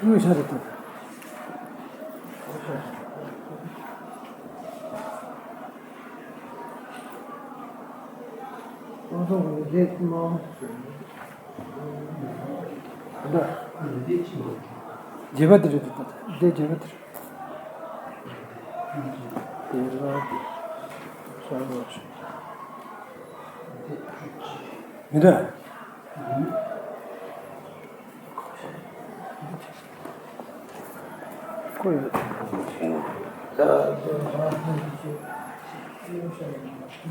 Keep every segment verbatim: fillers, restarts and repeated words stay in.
དངོས་ཤ་རེད་དོ། རྗེས་པ་དེ་རེད་དོ། དེ་རྗེས་པ་དེ་རེད། དེ་ལ་ཤ་རོ་མི་འདྲ། ཁོ་ཡོད།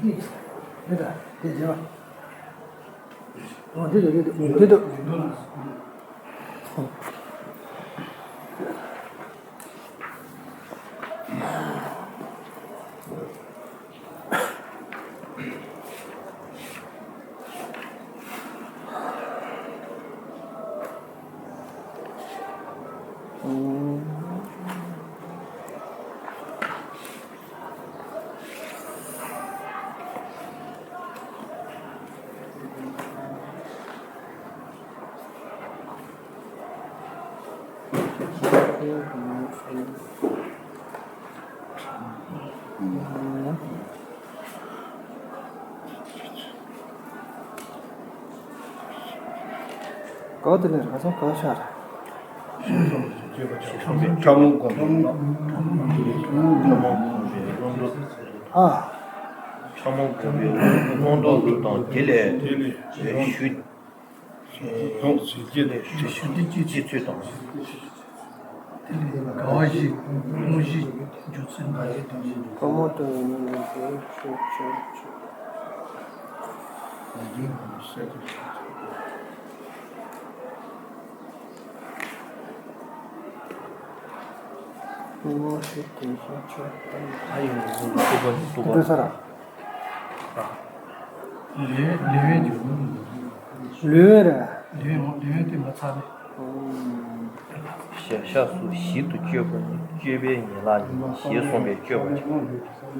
འདི་ད་འདི་རྗེས་པ། འོ་འདི་འདུག་འདི་འདུག་འདི་འདུག་གོ་དེ་ནས་ར་ས་གོ་ཤར། ཕྲ་མོ་སྒོམ་པའི་ལམ། ཨ། ཕྲ་མོ་སྒོམ་པའི་ལམ་ཀུན་སློང་ལྡོག་གླུ་དང་དེ་ལས་ཞུ། ཞུ་བདེ་སྤྱི་ཚོད་དང་། དགའ་བ་བཞི། སྙུང་གཞི། སྒྱུ་རྩལ་འགའ་ཡི་དང་། ཕོ་མོ་དང་ཡིན་ན་ཆོག་ཆོག་ཆོག་ཕོ་མོ་ཞིག་དེ་བཞིན་ཆོག་ཨ་ཡོང་། ཏུ་པ་ཏུ་པ་ས་ར། ལེ་ལེ་ཝན་གྱི། ལེ་ཝན་ར། ལེ་ཝན་ལེ་ཝན་དེ་མ་ཚར་ནས། ཞབས་ཞབས་སུ་ཞིབ་ཏུ་དཔྱོད་པ་ནི་སྤྱོད་པའི་ཡན་ལག་ཡིན་ཞེས་གསུངས་པས་དཔྱོད་པ་བྱ། ཚུལ་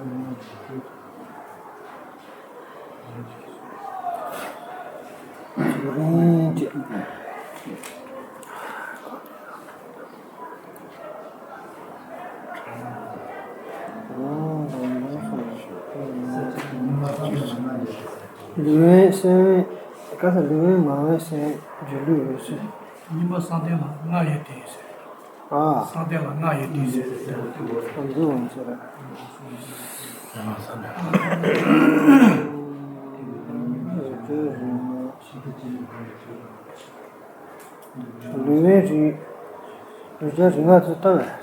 རིང་བཅས། ལུས་དབེན་སེམས་དབེན། ག་ས་ལུས་དབེན་ངག་དབེན་སེམས་དབེན་སྒྱུ་ལུས་འོད་གསལ། གཉིས་པ་བསམ་གཏན་ལ་ལྔ་ཡོད་དེ་ཟེར། ཨ། བསམ་གཏན་ལ་ལྔ་ཡོད་དེ་ཟེར། ཨ་འདི་འོང་ཟེར། ལུས་དབེན་རིགས། ལུས་རྩལ་རིག་སྔགས་ཚུལ་ལྟ་བས།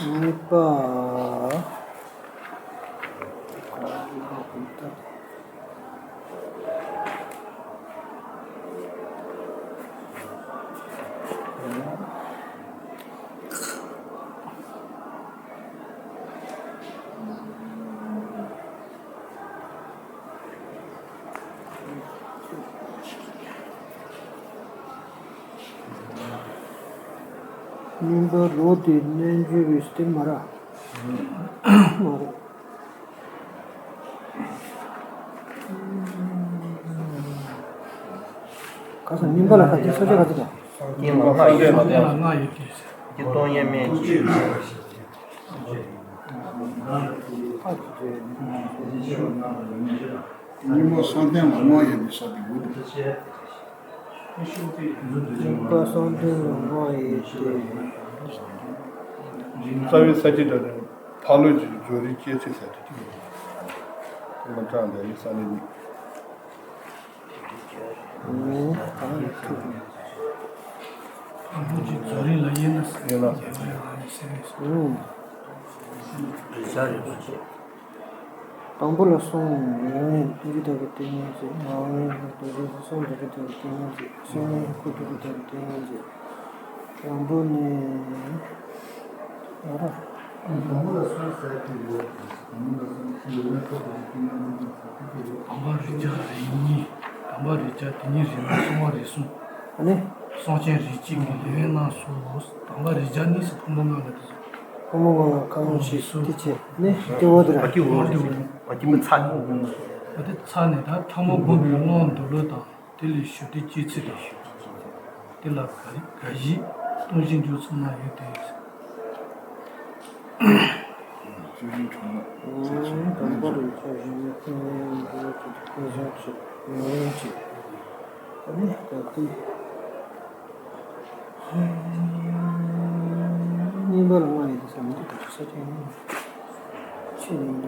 གཉིས་པ། སྙིམ་པ་རོ་དེ་རྣལ་འབྱོར་བའི་སྟེང་མ་ར། མ་ར། ག་ས་སྙིམ་པ་ལ་ག་ཅི་ས་ཆ་ག་ཅི་དང་། སྙིམ་པ་ལྔ་ཡོད། སྙིམ་པ་ལྔ་ཡོད་དེ། སྟོང་ཉིད་མེད་ཀྱི། ཉིན་མོ་བསམ་གཏན་ལ་དངོས་ཡོད་པའི་ས་དེ་འུ་དུ། ཉིན་པ་བསམ་གཏན་ལ་དངོས་ཡོད་དེ། རྩ་བའི་ས་བཅད་འདྲ་ནི་ཕ་ལོས་ཀྱི་བརྗོད་རིགས་སྐྱེ་ཚིག་ཟེར་དེ་གཅིག་ཡིན། དེ་མ་དྲངས་འདས་ནི་ས་གནས་ནི། ཨོ། གང་ཡིན་ཐུག་དང་པོ་གཅིག་རྫོགས་རིམ་ལ་དབྱེ་ན་ཟེར། ཡོད་ལ། ཨུམ། རེ་ཆ་རེ་བ་ཆེ། དང་པོ་ལ་གསུངས། ཡོན་ཏན་ཀུན་གྱི་བདག་གི་ཏིང་ངེ་འཛིན། ངག་དབང་རྡོ་རྗེ་གསུང་གདུང་གི་བདག་གི་ཏིང་ངེ་འཛིན། གསུང་སྙན་ཁུ་བྱུག་གི་བདག་གི་ཏིང་ངེ་འཛིན། དང་པོ་ནི། ཨ་ར། དང་པོ་ལ་གསུངས་ཟེར་གྱི་ཡོད། དང་པོ་ལ་གསུངས་ཡོན་ཏན་ཁུ་བྱུག་གི་ཏིང་ངེ་འཛིན་ཟེར་གྱི་ཡོད། དང་པོ་རིགས་བརྒྱ་རིགས་གཉིས། དང་པོ་རིགས་བརྒྱ་དེ་ཉིད་རིགས་ལྔ། གསང་བ་རིགས་གསུམ། ཨ་ནི། གསང་ཆེན་རིགས་གཅིག་གི་ལེའུ་རྣམས་སོ། དང་པོ་རིགས་བརྒྱ་ནི་ཕོ་མོ་ལྔ་ལ་དེ་ཚོ། ཕོ་མོ་ལྔ་ལ་གང་ཞིག་སྟེ་བྱས་ནས་སྐྱེ་བོ་དེ་ར། ཨ་ཀི་འོ་རེ། ཨ་ཀི་མི་ཚ། ཨ་དེ་ཚ་ནས་ད་ཐལ་མོ་སྒོམ་པའི་ཀློང་བདེ་ལོ་དང་། དེ་ལས་ཞུ་བདེ་སྐྱེ་ཚུལ་དང་། དེ་ལ་དགའ་དགའ་བཞིའི་སྟོང་བཞིན་འཇོག་ཚུལ་རྣམས་ཡོད་དེ། དང་པོ་རིགས་བརྒྱ་ཡོན་ཏན་ཀུན་གྱི་ཏིང་ངེ་འཛིན་གྱི་ཡོན་ཏན་གྱི་ཨ་ནི་ད་དེ། གཉིས་པ་ལ་ལྔ་ཡོད་དེ་ཟེར་མི་འདུག་ད་ས་ཆ་ཡིན། ཆེ་ཡིན་ན།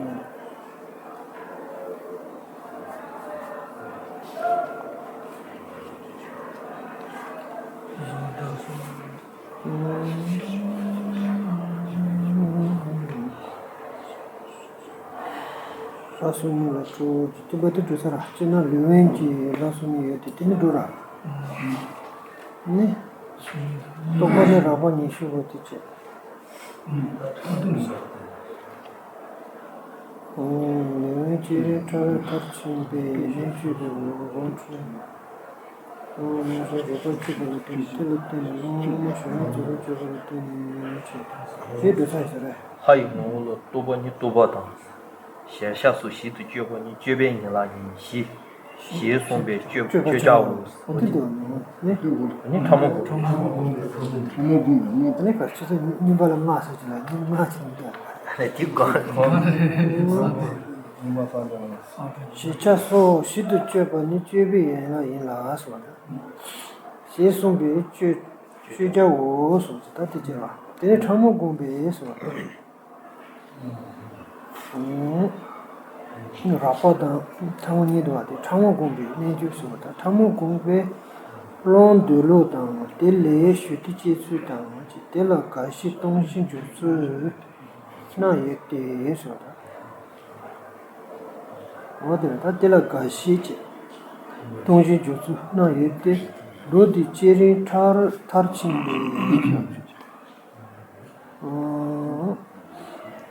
ལྷ་སུ་ཉིད་ལ་སྤྲོ་བོ་གྱི་སྟོན་པ་དེ་འགྲོ་ས་ར། སྤྱིར་ན་ལུས་དབེན་གྱི་ལྷ་སུ་ཉིད་ཡོད་དེ་དེ་ནི་འགྲོ་ར། ནི། རྟོག་པ་ནི་རགས་པ་ཉི་ཤུ་པོ་དེ་བྱས། ལུས་དབེན་གྱི་ཕྲ་བའི་མཐར་ཕྱིན་པའི་རྣལ་འབྱོར་པའི་ངོ་བོ་ཁྲོ། ཨོ་རྣལ་འབྱོར་རིག་པ་བཅུ་པ་ལ་བརྟེན་ནས། དེ་ལ་བརྟེན་ནས་ཀློང་དབུ་མ་ཞུགས་ལ་རྫོགས་པ་སྤྱོད་པ་ལ་བརྟེན་ནས་ཡོན་ཏན་ཆེ། དེ་འགྲོ་ས་ཡིན་ས་རེད། ལྷ་ཡི་ངོ་བོ་ལ་རྟོག་པ་ནི་རྟོག་པ་དང་། ཞལ་ཆད་སོགས་ཞིབ་ཏུ་དཔྱོད་པ་ནི་སྤྱོད་པའི་ཡན་ལག་ཡིན། ཞེས་ཞེས་གསུངས་པས་སྤྱོད་སྤྱོད་བྱའོ། ཨ་དེ་འདྲ་ནི་ནི་ཕྲ་མོ་སྒོམ། ཕྲ་མོ་སྒོམ་པའི་ངོ་བོ། ཨ་ནི་ག་ཆུ་ཚོད་གཉིས་པ་ལ་ལྔ་ཟེར་གྱི་ལ་ཉིན་ལྔ་ཟེར་གྱི་འདུག་ཨ་ནི་དེ་གོ། ཞལ་ཆད་སོགས་ཞིབ་ཏུ་དཔྱོད་པ་ནི་སྤྱོད་པའི་ཡན་ལག་ཡིན་ལ་གསུངས། ཞེས་གསུངས་པས་སྤྱོད་སྤྱོད་བྱའོ་གསུངས། ད་དེ་བྱས་པ་དེ་ནི་ཕྲ་མོ་སྒོམ་པས་གསུངས། རགས་པ་དང་ཕྲ་མོ་གཉིས་འདུག་པ་དེ་ཕྲ་མོ་སྒོམ་པའི་རྣལ་འབྱོར་ཟེར་བ་དང་། ཕྲ་མོ་སྒོམ་པས་ཀློང་བདེ་ལོ་དང་། དེ་ལས་ཞུ་བདེ་སྐྱེ་ཚུལ་དང་། དེ་ལ་དགའ་བཞིའི་སྟོང་བཞིན་འཇོག་ཚུལ་རྣམས་ཡོད་དེ་ཟེར་བ་དང་། འོ་དེ་ད་དེ་ལ་དགའ་བཞིའི་སྟོང་བཞིན་འཇོག་ཚུལ་རྣམས་ཡོད་དེ། འགྲོ་འདི་སྐྱེ་རིང་མཐར་མཐར་ཕྱིན་པའི་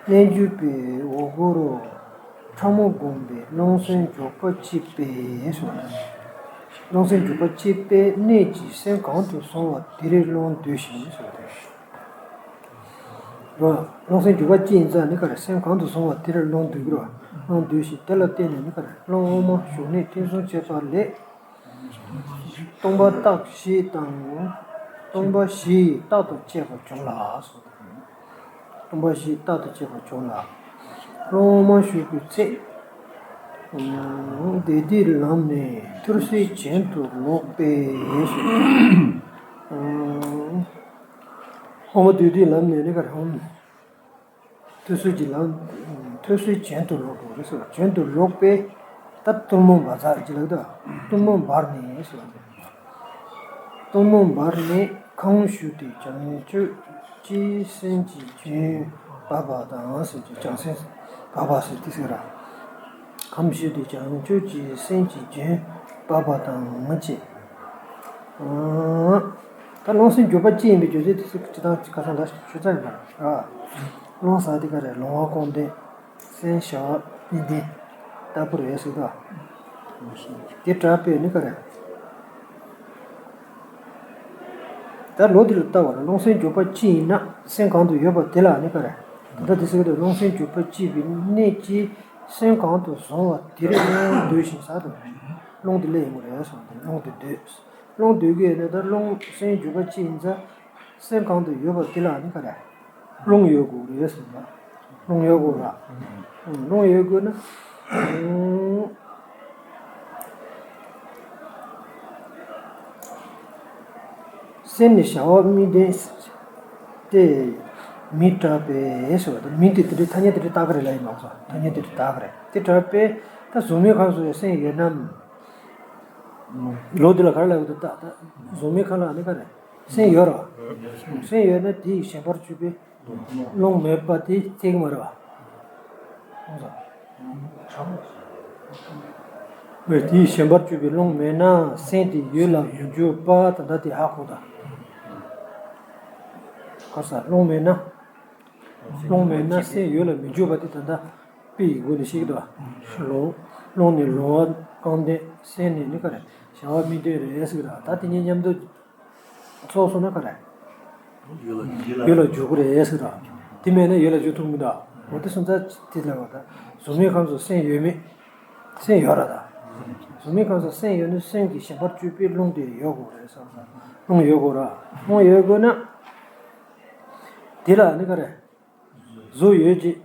རྣལ་འབྱོར་པའི་འོག་གུ་རུ། ཕྲ་མོ་སྒོམ་པས་ཀློང་སེམས་འཇོག་པ་གཅིག་པས་སོ། ཀློང་སེམས་འཇོག་པ་གཅིག་པས་གནད་ཀྱི་སེམས་གང་དུ་སོང་བ་དེ་རེ་ཀློང་བསྡུས་ཤིང་སོ། རོ། ཀློང་སེམས་འཇོག་པ་གཅིག་ཡིན་ཙང་ནི་ག་རེ། སེམས་གང་དུ་སོང་བ་དེ་རེ་ཀློང་བསྡུས་ཀྱི་རོ། ཀློང་བསྡུས་ཤིང་དེ་ལ་བརྟེན་ནས་ནི་ག་རེ། ཀློང་དབུ་མ་ཞུགས་གནས་ཐེ་ཚོམ་བཅད་པ་ལས། སྟོང་པ་རྟགས་བཞི་དང་། སྟོང་པ་བཞི་ཡིས་རྟག་ཏུ་དཔྱད་པ་འབྱུང་ལ་སོ། སྟོང་པ་བཞི་རྟག་ཏུ་དཔྱད་པ་འབྱུང་ལ། ཀློང་དབུ་མ་ཞུགས་པའི་ཚེ། བདེ་སྡུག་ལམ་ནས་ཐུར་སེལ་གྱེན་དུ་ལོག་པས་སོ། དབུ་མ་བདེ་སྡུག་ལམ་ནས་ནི་ག་རེ། ཐུར་སེལ་གྱི་ལམ། ཐུར་སེལ་གྱེན་དུ་ལོག་འགྲོ་རེད་ཟེར་བ། གྱེན་དུ་ལོག་པས་ད་གཏུམ་མོ་འབར་ཚར་གྱི་ལགས་ད། གཏུམ་མོ་འབར་ནས་ཟེར་བ། གཏུམ་མོ་འབར་ནས་ཁམས་ཞུགས་ཏེ་བྱང་ཆུབ་ཀྱི་སེམས་ཀྱི་རྒྱུན་བབས་པ་དང་ཟེར་གྱི། བྱང་སེམས་བབས་པ་ཟེར་དེ་ཟེར་ར། ཁམས་ཞུགས་ཏེ་བྱང་ཆུབ་ཀྱི་སེམས་ཀྱི་རྒྱུན་བབས་པ་དང་བཅས། ད་ཀློང་སེམས་འཇོག་པ་གཅིག་ཡིན་པའི་རྒྱུ་མཚན་དེ་ཚོ་སྤྱི་བཏང་ཁ་སང་ད་ཞུ་ཚར་ཡིན་པ་ར། ཀློང་ཟེར་དེ་ག་རེ། ལོང་བ་སྐོང་ལྡན། སེམས་བྱ་བ་སྨིན་ལྡན་ལྟ་བུ་རེད་ཟེར་ད། དེ་དྲག་པས་ནི་ག་རེ། ད་ལོ་འདི་ལ་ལྟ་བ་ར། ཀློང་སེམས་འཇོག་པ་གཅིག་ཡིན་ན་སེམས་གང་དུ་ཡོད་པ་དེ་ལ་ནི་ག་རེ། ད་ལྟ་དེ་ཟེར་གི་འདུག་ཀློང་སེམས་འཇོག་པ་གཅིག་པའི་གནད་ཀྱིས་སེམས་གང་དུ་སོང་བ་དེ་རེ་ཀློང་བསྡུས་ཤིང་ཟེར་དུ། ཀློང་དེ་ལས་ཡིན་པ་རེད་གསུངས་ཏེ། ཀློང་དེ་བསྡུས། ཀློང་བསྡུས་ཀྱི་ཡོད་ན་ད་ཀློང་སེམས་འཇོག་པ་གཅིག་ཡིན་ཙང་སེམས་གང་དུ་ཡོད་པ་དེ་ལ་ནི་ག་རེ། ཀློང་ཡོད་དགོས་རེད་ཟེར་ན། ཀློང་ཡོད་དགོས་ལ། ཀློང་ཡོད་དགོས་ན། སེམས་ནི་བྱ་བ་སྨིན་ལྡན་ཏེ། མི་དྲག་པས་ཟེར་བ་དང་། མི་དེ་དེ་འདྲའི་ཐ་སྙད་དེ་འདྲའི་བཏགས་ཀྱི་རེད་ལབ་ཡིན་ནོ། ཐ་སྙད་དེ་འདྲའི་བཏགས་ཀྱི་རེད། དེ་དྲག་པས་ད་གཟུགས་མེད་ཁམས་སུ་ཡང་སེམས་ཡོད་ན། ལོ་འདི་ལ་ག་རེ་ལབ་ཀྱི་འདུག་ད་ད་གཟུགས་མེད་ཁམས་ལ་ནི་ག་རེ། སེམས་ཡོད་རེད་བ། སེམས་ཡོད་ན་དེ་ཡི་ཞེན་པར་གྱུར་པའི་རླུང་མེད་པ་དེ་སྐྱེ་གི་མ་རེད་བ། ཝེ། དེ་ཡི་ཞེན་པར་གྱུར་པའི་རླུང་མེད་ན་སེམས་དེ་ཡོད་ལ་མི་འཇུག་པ་ད་ལྟ་དེ་ཧ་གོ་ད། ག་ས་རླུང་མེད་ན། རླུང་མེད་ན་སེམས་ཡོད་ལ་མི་འཇུག་པ་དེ་ད་ལྟ་དཔེ་ཡི་སྒོ་ནས་ཤེས་ཀྱི་འདུག་བ། རླུང་རླུང་ནི་ལོང་བ་རྐང་ལྡན། སེམས་ནི་ནི་ག་རེ་བྱ་བ་མི་འདོད་རེད་ཟེར་གི་འདུག་བ། ད་དེ་གཉིས་མཉམ་དུ་ཚོགས་སོང་ན་ག་རེ་ཡོད་ལ་འཇུག་གི་རེད་ཟེར་གི་འདུག་བ། དེ་མེད་ན་ཡོད་ལ་འཇུག་ཐུབ་མི་འདུག་བ། འོ་དེ་སོང་ཙང་དེ་ལ་བ་ད་གཟུགས་མེད་ཁམས་སུ་སེམས་ཡོད་མེད། སེམས་ཡོད་ར་ད། གཟུགས་མེད་ཁམས་སུ་སེམས་ཡོད་ན་སེམས་ཀྱི་ཞེན་པར་གྱུར་པའི་རླུང་དེ་ཡོད་དགོས་རེད་བསམ་ས། རླུང་ཡོད་དགོས་ར། རླུང་ཡོད་དགོས་ན། དེ་ལ་ནི་ག་རེ། གཟུགས་ཡོད་ཅེས་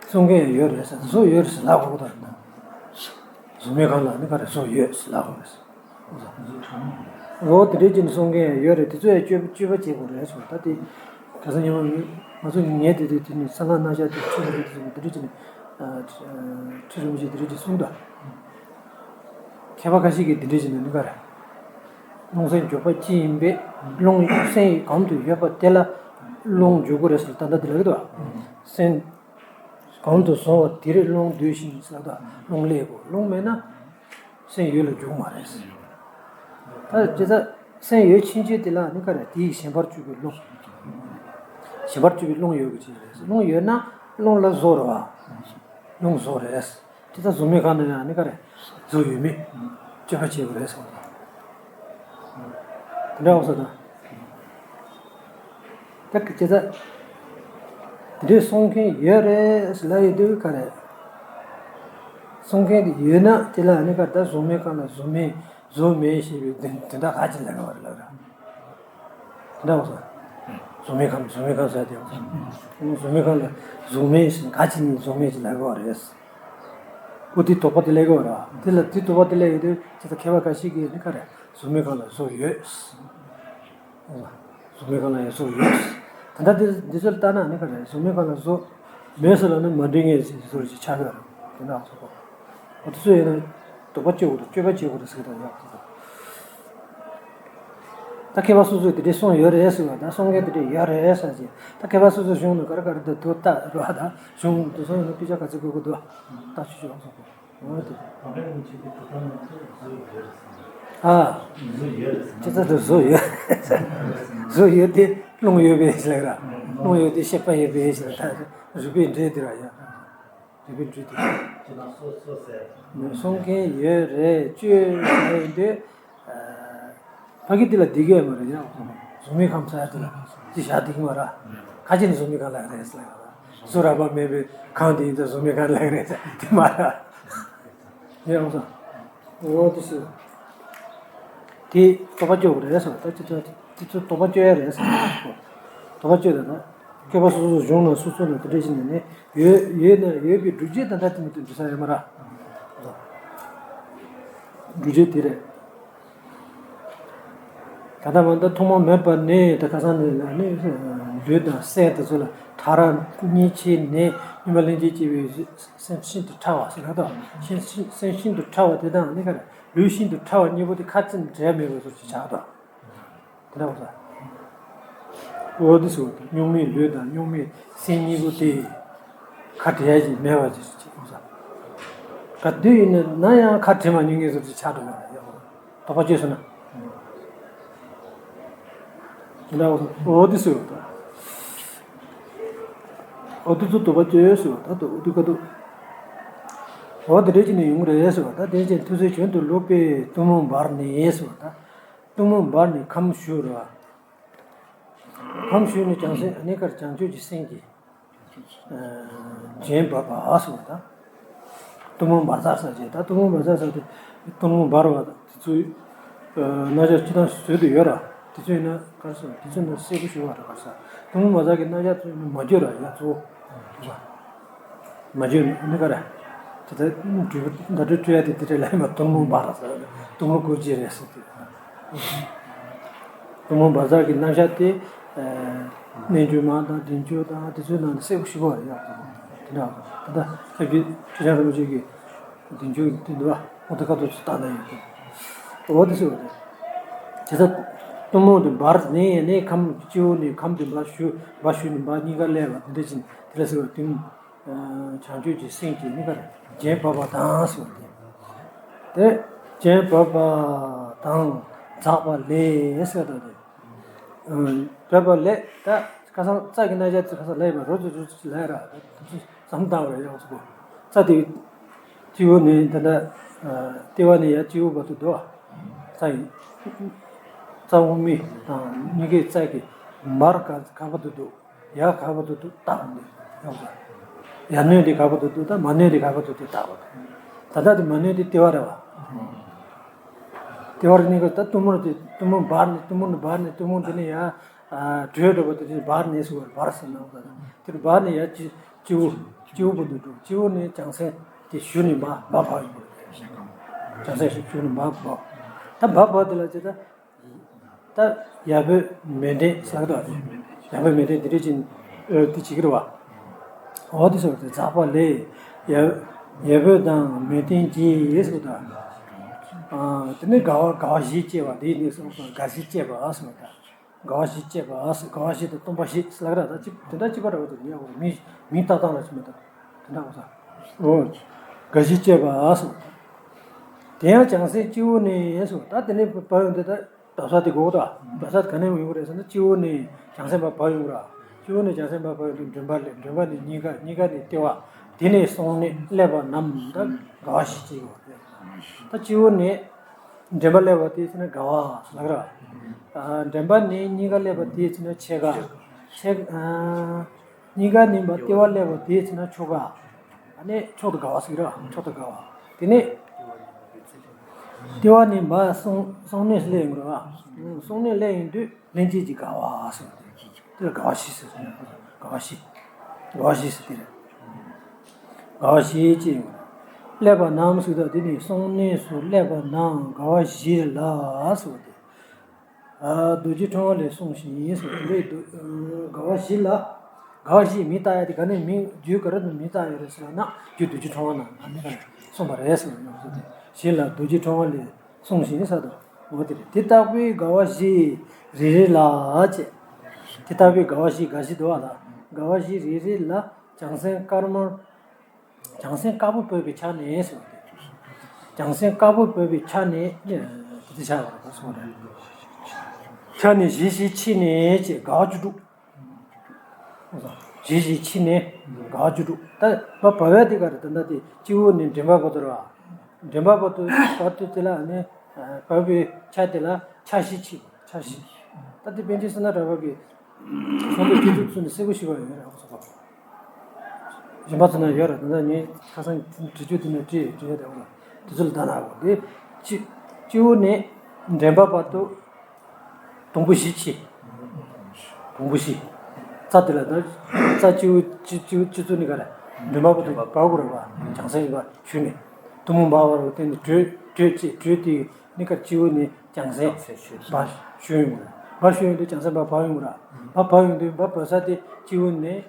གསུང་མཁན་ཡང་ཡོད་རེད་ཟེར། གཟུགས་ཡོད་རེད་ཟེར་ལབ་དགོས་ད། གཟུགས་མེད་གང་ལ་ནི་ག་རེ་གཟུགས་ཡོད་ཟེར་ལབ་དགོས་རེད་ཟེར། འོ་དེ་འདྲའི་ཅིག་གསུང་མཁན་ཡང་ཡོད་རེད། དེ་ཚོ་ཡང་དཔྱོད་དཔྱོད་པ་བྱེད་དགོས་རེད་ཟེར། ད་དེ་ག་ས་ཉི་མ་ང་ཚོ་ངས་དེ་དེ་དེ་ནི་ས་ལ་ན་ཤ་དེ་ཁྲི་རིན་པོ་ཆེ་དེ་འདྲའི་ཅིག་ནི་ཁྲི་རིན་པོ་ཆེ་དེ་འདྲའི་ཅིག་གསུངས་ད། མཁས་པ་ཁ་ཤས་ཀྱིས་འདི་འདྲ་བྱས་ན་ནི་ག་རེ། རླུང་སེམས་འཇུག་པ་ཅི་ཡིན་པས་རླུང་སེམས་གང་དུ་ཡོད་པ་དེ་ལ་རླུང་འཇུག་གི་རེད་ཟེར་ད་ལྟ་འདི་ལབ་ཀྱི་འདུག་བ། སེམས་གང་དུ་བཟུང་བ་དེར་རླུང་སྡོད་ཅིང་ཟེར་ད་རླུང་སླེབས་དགོས། རླུང་མེད་ན་སེམས་ཡོད་ལ་འཇུག་མ་རེད་ཟེར། ད་ཇི་ལྟར་སེམས་ཡོད་ཕྱིན་ཆད་དེ་ལ་ནི་ག་རེ་དེའི་ཞེན་པར་གྱུར་པའི་རླུང་། ཞེན་པར་གྱུར་པའི་རླུང་ཡོད་དགོས་ཀྱི་རེད་ཟེར། རླུང་ཡོད་ན་རླུང་ལ་བཟོ་རེད་བ། རླུང་བཟོ་རེད། དེ་ལྟར་གཟུགས་མེད་གང་དུ་ཡང་ནི་ག་རེ་གཟུགས་ཡོད་མེད་དཔྱད་པ་བྱེད་དགོས་རེད་གསུངས། དེ་འདྲ་འོང་ས་དང་། ད་དེ་ལྟར་དེ་འདྲའི་གསུང་མཁན་ཡོད་རེད་ལབ་ཡོད་དུས་ག་རེ། གསུང་མཁན་དེ་ཡོད་ན་དེ་ལ་ནི་ག་ད་གཟུགས་མེད་གང་ལ་གཟུགས་མེད་གཟུགས་མེད་ཞེས་པའི་དོན་དོན་དག་ག་ཅི་ལབ་དགོས་རེད་ལབ་ར། འདྲ་བ་ས། གཟུགས་མེད་ཁམས་གཟུགས་མེད་ཁམས་ཟེར་ཏེ། གཟུགས་མེད་ཁམས་ལ་གཟུགས་མེད་ཟེར་ག་ཅི་ནས་གཟུགས་མེད་ཅེས་ལབ་དགོས་རེད། ཨོ་དེ་དོགས་པ་དེ་སླེབས་དགོས་རེད། དེ་ལ་དེ་དོགས་པ་དེ་སླེབས་ཡོད་དུས་ཅི་ལྟར་མཁས་པ་ཁ་ཤས་ཀྱིས་ནི་ག་རེ་གཟུགས་མེད་ཁམས་ལ་གཟུགས་ཡོད། གཟུགས་མེད་ཁམས་ལ་ཡང་གཟུགས་ཡོད། ད་ལྟ་དེ་འདི་ཚོ་ལ་ལྟ་ན་ནི་ག་རེ་གཟུགས་མེད་ཁམས་ལ་གཟུགས་མེད་ཟེར་ལབ་ན་མ་འགྲིག་ངེས་ཟེར་བཟོ་ཅིག་ཆགས་ཡོད་རེད། དེ་འདྲ་ཚོ་གོ། ཨོ་དེ་ཚོ་ཡིན་ན་དོགས་པ་གཅོད་དགོས་རེད། དཔྱད་པ་བྱེད་དགོས་རེད་ཟེར་གི་ད་ཡག་ཐུབ། ད་མཁས་པ་སོ་སོས་དེ་འདྲའི་གསུངས་ཡོད་རེད་ཟེར་བ་དང་གསུང་མཁན་དེ་འདྲའི་ཡོད་རེད་ཟེར་གྱི། ད་མཁས་པ་སོ་སོའི་གཞུང་ནས་ག་རེ་ག་རེ་འདུག་འདུག་ལྟ་རོགས་དང་གཞུང་དེ་ཚོ་ཡིན་ན་དཔེ་ཆ་ག་ཚོད་དགོས་ཀྱི་འདུག་ལྟ་ཆོག་ཆོག་གསུང་གོ། འོ་དེ། ཨ། ཅི་ཙམ་དུ་གཟུགས་ཡོད། གཟུགས་ཡོད་དེ་རླུང་ཡོད་པའི་ཞིག་ལབ་ར། རླུང་ཡོད་དེ་ཤེས་པ་ཡོད་པའི་ཞིག་ལབ་ད་རིགས་པའི་འགྲོས་དེ་ར་ཡ། རིགས་པའི་འགྲོས་དེ། གསུང་མཁན་ཡོད་རེད་ཅོས་ཡིན་དུས། ཕ་གི་དེ་ལ་བསྡད་ཀྱི་ཡོད་མ་རེད་ཡ། གཟུགས་མེད་ཁམས་ཚ་ཡ་དེ་ལ་ཅི་བཞག་བསྡད་ཀྱི་མ་རེད། ཁ་ཆེ་ནས་གཟུགས་མེད་ཁམས་ལ་རེད་ཟེར་ལ་ཡ། གཟུགས་རགས་པ་མེད་པའི་ཁམས་དེ་ཡིན་ཙང་གཟུགས་མེད་ཁམས་ལ་རེད་ཟེར་དེ་མ་རེད། ཡ་འོང་ས། འོ་དེ་ཟེར། དེ་དོགས་པ་གཅོད་དགོས་རེད་ཟེར་བ་ད་ཅི་ཐོན་དེ་ཚོ་དོགས་པ་གཅོད་ཡ་རེད་ཟེར། དོགས་པ་གཅོད་དེ་ན། མཁས་པ་སོ་སོའི་གཞུང་ནང་སོ་སོ་ལ་དེ་འདྲ་ཞིག་ནས་ནི་ཡོད་ཡོད་ན་ཡོད་པའི་སྒྲུབ་བྱེད་དང་ད་དེ་མི་མཐུན་འགྲིག་ས་ཡོད་མ་རེད། སྒྲུབ་བྱེད་དེ་རེད། ད་ལྟ་མ་ད་ཐོག་མ་མེད་པ་ནས་ད་ཁ་སང་ནས་ལ་ནི་ལུས་དང་སེམས་དེ་ཚོ་ལ་ཕྲ་རགས་གཉིས་ཕྱེ་ནས་གཉིས་པ་ལྷན་ཅིག་སྐྱེས་པའི་སེམས་ཤིན་ཏུ་ཕྲ་བ་ཟེར་ན་ད་ཤིན་ཤིན་སེམས་ཤིན་ཏུ་ཕྲ་བ་དེ་དང་ནི་ག་རེ་ལུས་ཤིན་ཏུ་ཕྲ་བ་གཉིས་པོ་དེ་ཁ་ཙམ་འབྲེལ་མེད་པའི་བཟོ་ཅིག་ཆགས་ད། དེ་འདྲ་བ་ས། འོ་དེ་ཟེར་བ་དང་གཉུག་མའི་ལུས་དང་གཉུག་མའི་སེམས་གཉིས་པོ་དེ་ཁ་བྲལ་ཡ་ཞིག་མེད་པ་ཅིག་ཅིག་འོ་ས། ག་དུས་ཡིན་ན་ན་ཡང་ཁ་བྲལ་མ་མྱོང་ངེས་སུ་ཅིག་ཆགས་འགྲོ་བ་ཡ། དོགས་པ་གཅོད་སོང་ན། དེ་འདྲ་བ་ས། འོ་དེ་ཟེར་བ་དང་། འོ་དེ་ཚོ་དོགས་པ་གཅོད་ཟེར་བ་ད་དོ་འོ་དེ་ག་དུ། འོ་དེ་འདྲ་ཅིག་ནས་ཡོང་གི་རེད་ཟེར་བ་ད་དེ་ཅན་ཐུགས་སྲས་བྱོན་དུ་ལོག་པའི་གཏུམ་མོ་འབར་ནས་ཟེར་བ་ད། གཏུམ་མོ་འབར་ནས་ཁམས་ཞུགས་ར། ཁམས་ཞུགས་ནས་བྱང་སེམས་ཨ་ནི་ཀར་བྱང་ཆུབ་ཀྱི་སེམས་ཀྱི་རྒྱན་བབས་པ་ཟེར་བ་དང་། གཏུམ་མོ་འབར་འཛག་ས་བྱས་ད་གཏུམ་མོ་འབར་འཛག་ས་དེ་གཏུམ་མོ་འབར་བ་དང་དེ་ཚོའི་རྣམ་གཞག་སྤྱི་དང་བཟོས་དུ་ཡོད་ར། དེ་ཚོ་ཡིན་ན་གར་སོང་དེ་ཚོ་ན་གསལ་པོ་ཞུ་བ་ར་གར་ས་གཏུམ་མོ་འབར་འཛག་གི་རྣམ་གཞག་ཚོ་ཡིན་ན་མ་བརྗོད་ར་ཡ་གཙོ་བོ། མ་བརྗོད་ནི་ག་རེ། དེ་ལྟར་འབྲས་བུ་བརྡ་སྤྲོད་སྤྲོད་ཡ་དེ་དེ་འདྲ་ལ་ཡིན་པ་གཏུམ་མོ་འབར་ཟེར་གཏུམ་མོ་སྐོར་གྱི་རེད་ཟེར་དུས། གཏུམ་མོ་འབར་འཛག་གི་རྣམ་གཞག་དེ། རྣལ་འབྱོར་མ་དང་བདེ་མཆོག་དང་དེ་ཚོའི་ནང་ནས་གསལ་པོ་ཞུ་བ་རེད་ཡ། དེ་འདྲ་ད་ལྟ་སྐྱབས་རྗེ་ཁྲི་བྱང་རིན་པོ་ཆེ་གི་བདེ་མཆོག་གི་དེ་འདུག་བ་འོ་དེ་ཁ་ཐུག་ཚོ་བཏང་ན་ཡོད་གི། འོ་དེ་ཟེར་བ་རེད། དེ་ལྟར་ གཏུམ་མོ་དེ་འབར་ནས་ནས་ཁམས་སྤྱི་བོ་ནས་ཁམས་དེ་འབར་ཞུ་འབར་ཞུ་ནས་འབར་གཉིས་ཀ་སླེབས་པ་དེ་འདྲ་ཅིག་དེ་ལ་ཟེར་བ་དེ་མོ། བྱང་ཆུབ་ཀྱི་སེམས་ཀྱི་གཉིས་ཀར་རྒྱན་བབས་པ་དང་ཟེར་བ་དེ། དེ་རྒྱན་བབས་པ་དང་འཛག་པ་ལས་ཟེར་བ་དེ། བབས་པ་ལས་ད་ཁ་སང་རྩ་གི་རྣམ་གཞག་དེ་ཁ་སང་ལས་པ་རོ་ཙི་རོ་ཙི་ལས་ར་ད་ཙམ་བཏང་བ་ཡག་སོ། རྩ་དེ་སྤྱི་བོ་ནས་ད་ལྟ་ལྟེ་བ་ནས་ཡར་སྤྱི་བོ་བར་དུ་འདུག་རྩ་ཡི་རྩ་དབུ་མ་དང་གཉིས་ཀའི་རྩ་གི་མར་ག་ག་བར་དུ་འདུག་ཡར་ག་བར་དུ་འདུག་བརྟག་འདུག་ཡོང་ས། ཡར་སྣོན་དེ་ག་བར་དུ་འདུག་ད་མར་སྣོན་དེ་ག་བར་དུ་འདུག་བརྟག་པ་དང་། ད་ལྟ་དེ་མར་སྣོན་དེ་ལྟེ་བ་རེད་བ། ལྟེ་བ་རེད་ནི་ག་ད་གཏུམ་མོ་དེ་གཏུམ་མོ་འབར་ནས་གཏུམ་མོ་ནས་འབར་ནས་གཏུམ་མོ་དེ་ནས་ཡར་བྲོས་འགྲོ་བ་དེ་དེ་འབར་ནས་སུ་བར་འབར་ཟེར་ན་དེ་འབར་ནས་ཡར་སྤྱི་སྤྱི་བོ་སྤྱི་བོ་བར་དུ་འགྲོ། སྤྱི་བོ་ནས་བྱང་སེམས་དེ་ཞུ་ནས་འབར་འབར་བབས་ཡོང་གི་རེད། བྱང་སེམས་ཞུ་ནས་འབར་བབས། ད་འབར་བབས་དེ་ལ་ཅི་ད། ད་ཡ་བོད་མེ་འདྲེན་ཟེར་གི་འདུག་ཡ་བོད་མེ་འདྲེན་དེ་འདྲ་ཅིག་ཨོ་དེ་བྱེད་ཀྱི་རེད་བ། འོ་དེ་ཟེར་བ་དེ་འཛག་པ་ལས། ཡ་ཡ་བོད་དང་མེ་འདྲེན་གྱིས་ཟེར་བ་དང་། དེ་ནས་དགའ་བ་དགའ་བ་བཞི་སྐྱེས་པ་དེ་ནས་ཟེར་བ་དང་དགའ་བཞི་སྐྱེས་པ་ཟེར་བ་དང་། དགའ་བ་བཞི་སྐྱེས་པ་ཟེར་དགའ་བ་བཞི་དང་སྟོང་པ་བཞི་ཟེར་ལབ་ར་ད་ཅི་དེ་འདྲ་གཅིག་པ་རེད་བ། དེ་ཡ་བོ་མི་མི་ལྟ་སྟངས་ལ་ཅི་མི་ལྟ་དེ་འདྲ་བ་ས། འོ་དགའ་བཞི་སྐྱེས་པ་ཟེར་བ་དང་། དེ་ཡང་བྱང་སེམས་སྤྱི་བོ་ནས་ཟེར་བ་ད་དེ་ནས་བབས་ཡོང་དུས་ད། བབས་ས་དེ་གོ་དང་། བབས་ས་དེ་ག་ནས་ཡོང་གི་རེད་ཟེར་ན་སྤྱི་བོ་ནས་བྱང་སེམས་པ་བབས་ཡོང་གི་ར། སྤྱི་བོ་ནས་བྱང་སེམས་པ་བབས་ཡོང་དུས་མགྲིན་པ་ལས་མགྲིན་པ་ནས་སྙིང་ག་སྙིང་ག་ནས་ལྟེ་བ། དེ་ནས་གསུང་ནས་སླེབས་པ་རྣམས་ད་དགའ་བ་བཞི་སྐྱེ་ཡོང་གི་རེད། ད་སྤྱི་བོ་ནས་མགྲིན་པ་སླེབས་པ་དེ་ཚེ་ན་དགའ་བ་ལབ་ར། མགྲིན་པ་ནས་སྙིང་ག་སླེབས་པ་དེ་ཚེ་ན་ཆེ་ག་ཆེ་སྙིང་ག་ནས་མ་ལྟེ་བ་སླེབས་པ་དེ་ཚེ་ན་ཆོ་ག་ཨ་ནི་མཆོག་ཏུ་དགའ་བ་ཟེར་ར། མཆོག་ཏུ་དགའ་བ། དེ་ནས་ལྟེ་བ་ནས་མར་གསུང་གསུང་ནས་སླེབས་ཡོང་གི་རེད་བ། གསུང་ནས་སླེབས་ཡོང་དུས་ལྷན་སྐྱེས་ཀྱི་དགའ་བ་ཟེར་བ་དེ་དེ་ལ་དགའ་བ་བཞི་ཟེར། དགའ་བ་བཞི། དགའ་བ་བཞི་ཟེར་དེ་རེད། དགའ་བ་བཞི་ཅེས་ཡོང་གི་རེད། སླེབས་པ་རྣམས་ཟེར་དུས་དེ་ནས་གསུང་ནས་སུ་སླེབས་པ་རྣམས་དགའ་བ་བཞི་ལ་ཟེར་བ་དེ། རྡོ་རྗེ་ཕྲེང་བ་ལས་གསུངས་ཤིང་ཟེར་དེ་འདྲའི་དགའ་བ་བཞི་ལ། དགའ་བ་བཞི་མིང་བཏགས་ཡ་དེ་ག་ནས་མིང་རྒྱུད་ག་རེ་ནས་མིང་བཏགས་ཡོད་རེད་ཟེར་ན་རྒྱུད་རྡོ་རྗེ་ཕྲེང་བ་ནང་ཨ་ནི་ག་གསུངས་པ་རེད་ཟེར་ཡོང་ཟེར་ཏེ་བཞི་ལ་རྡོ་རྗེ་ཕྲེང་བ་ལས་གསུངས་ཤིང་ཟེར་དོ། འོ་དེ་རེད། དེ་ལྟ་བུའི་དགའ་བ་བཞི་རེ་རེ་ལ་ཅེས། དེ་ལྟ་བུའི་དགའ་བ་བཞི་དགའ་བཞི་འདུག་བ་ལ་དགའ་བ་བཞི་རེ་རེ་ལ་བྱང་སེམས་དཀར་མོར། བྱང་སེམས་དཀར་པོ་བབས་པའི་ཆ་ནས་ཟེར་བ་དེ། བྱང་སེམས་དཀར་པོ་བབས་པའི་ཆ་ནས་དེ་དེ་ཆ་བར་ག་སོང་རེད། ཆ་ནས་བཞི་བཞི་ཕྱེ་ནས་ཅེས་དགའ་བ་བཅུ་དྲུག་བཞི་བཞི་ཕྱེ་ནས་དགའ་བ་བཅུ་དྲུག་ད་བ་བབས་ཡ་དེ་ག་རེད། ད་ལྟ་དེ་སྤྱི་བོ་ནས་མགྲིན་པ་བར་དུ་རེད་བ། མགྲིན་པ་བར་དུ་བར་དུ་དེ་ལ་ནི་བབས་པའི་ཆ་དེ་ལ་ཆ་བཞི་ཕྱེ་དགོས། ཆ་བཞི། ད་དེ་པཎ་ཆེན་བསོད་ནམས་གྲགས་པ་གིས་བསམ་པའི་སྤྱི་གཙུག་ཚུལ་ནི་གསལ་པོ་ཞུ་བ་ཡོད་རེད་ཨོ་སོ་པ། གཞན་པ་ཚོ་ན་ཡོད་རེད། ད་ལྟ་ངས་ཁ་སང་འབྲི་རྒྱུ་དེ་ནས་བྲིས་བྲིས་ཡོད་དེ་འོ་དེ་ཚོ་ལ་ད་ན་གོ་དེ་སྤྱི་སྤྱི་བོ་ནས་མགྲིན་པ་བར་དུ་དུམ་བུ་བཞི་ཕྱེ། དུམ་བུ་བཞི། རྩ་དེ་ལ་ད་རྩ་སྤྱི་བོ་སྤྱི་སྤྱི་སྤྱི་གཙུག་ནས་ག་རེ་མགྲིན་པ་བར་དུ་བར་དགོས་རེད་བ། བྱང་སེམས་ཡིན་པ་ཞུ་ནས་དུམ་བུ་འབར་བ་རུ་བསྟན་ནས་བགྲོད་བགྲོད་ཅེས་བགྲོད་དེ་ནི་ག་སྤྱི་བོ་ནས་བྱང་སེམས་བར་ཞུ་ཡོང་གི་རེད། བར་ཞུ་ཡོང་དུས་བྱང་སེམས་བར་བར་ཡོང་གི་རེད། བར་བར་ཡོང་དུས་བར་བར་ས་དེ་སྤྱི་བོ་ནས།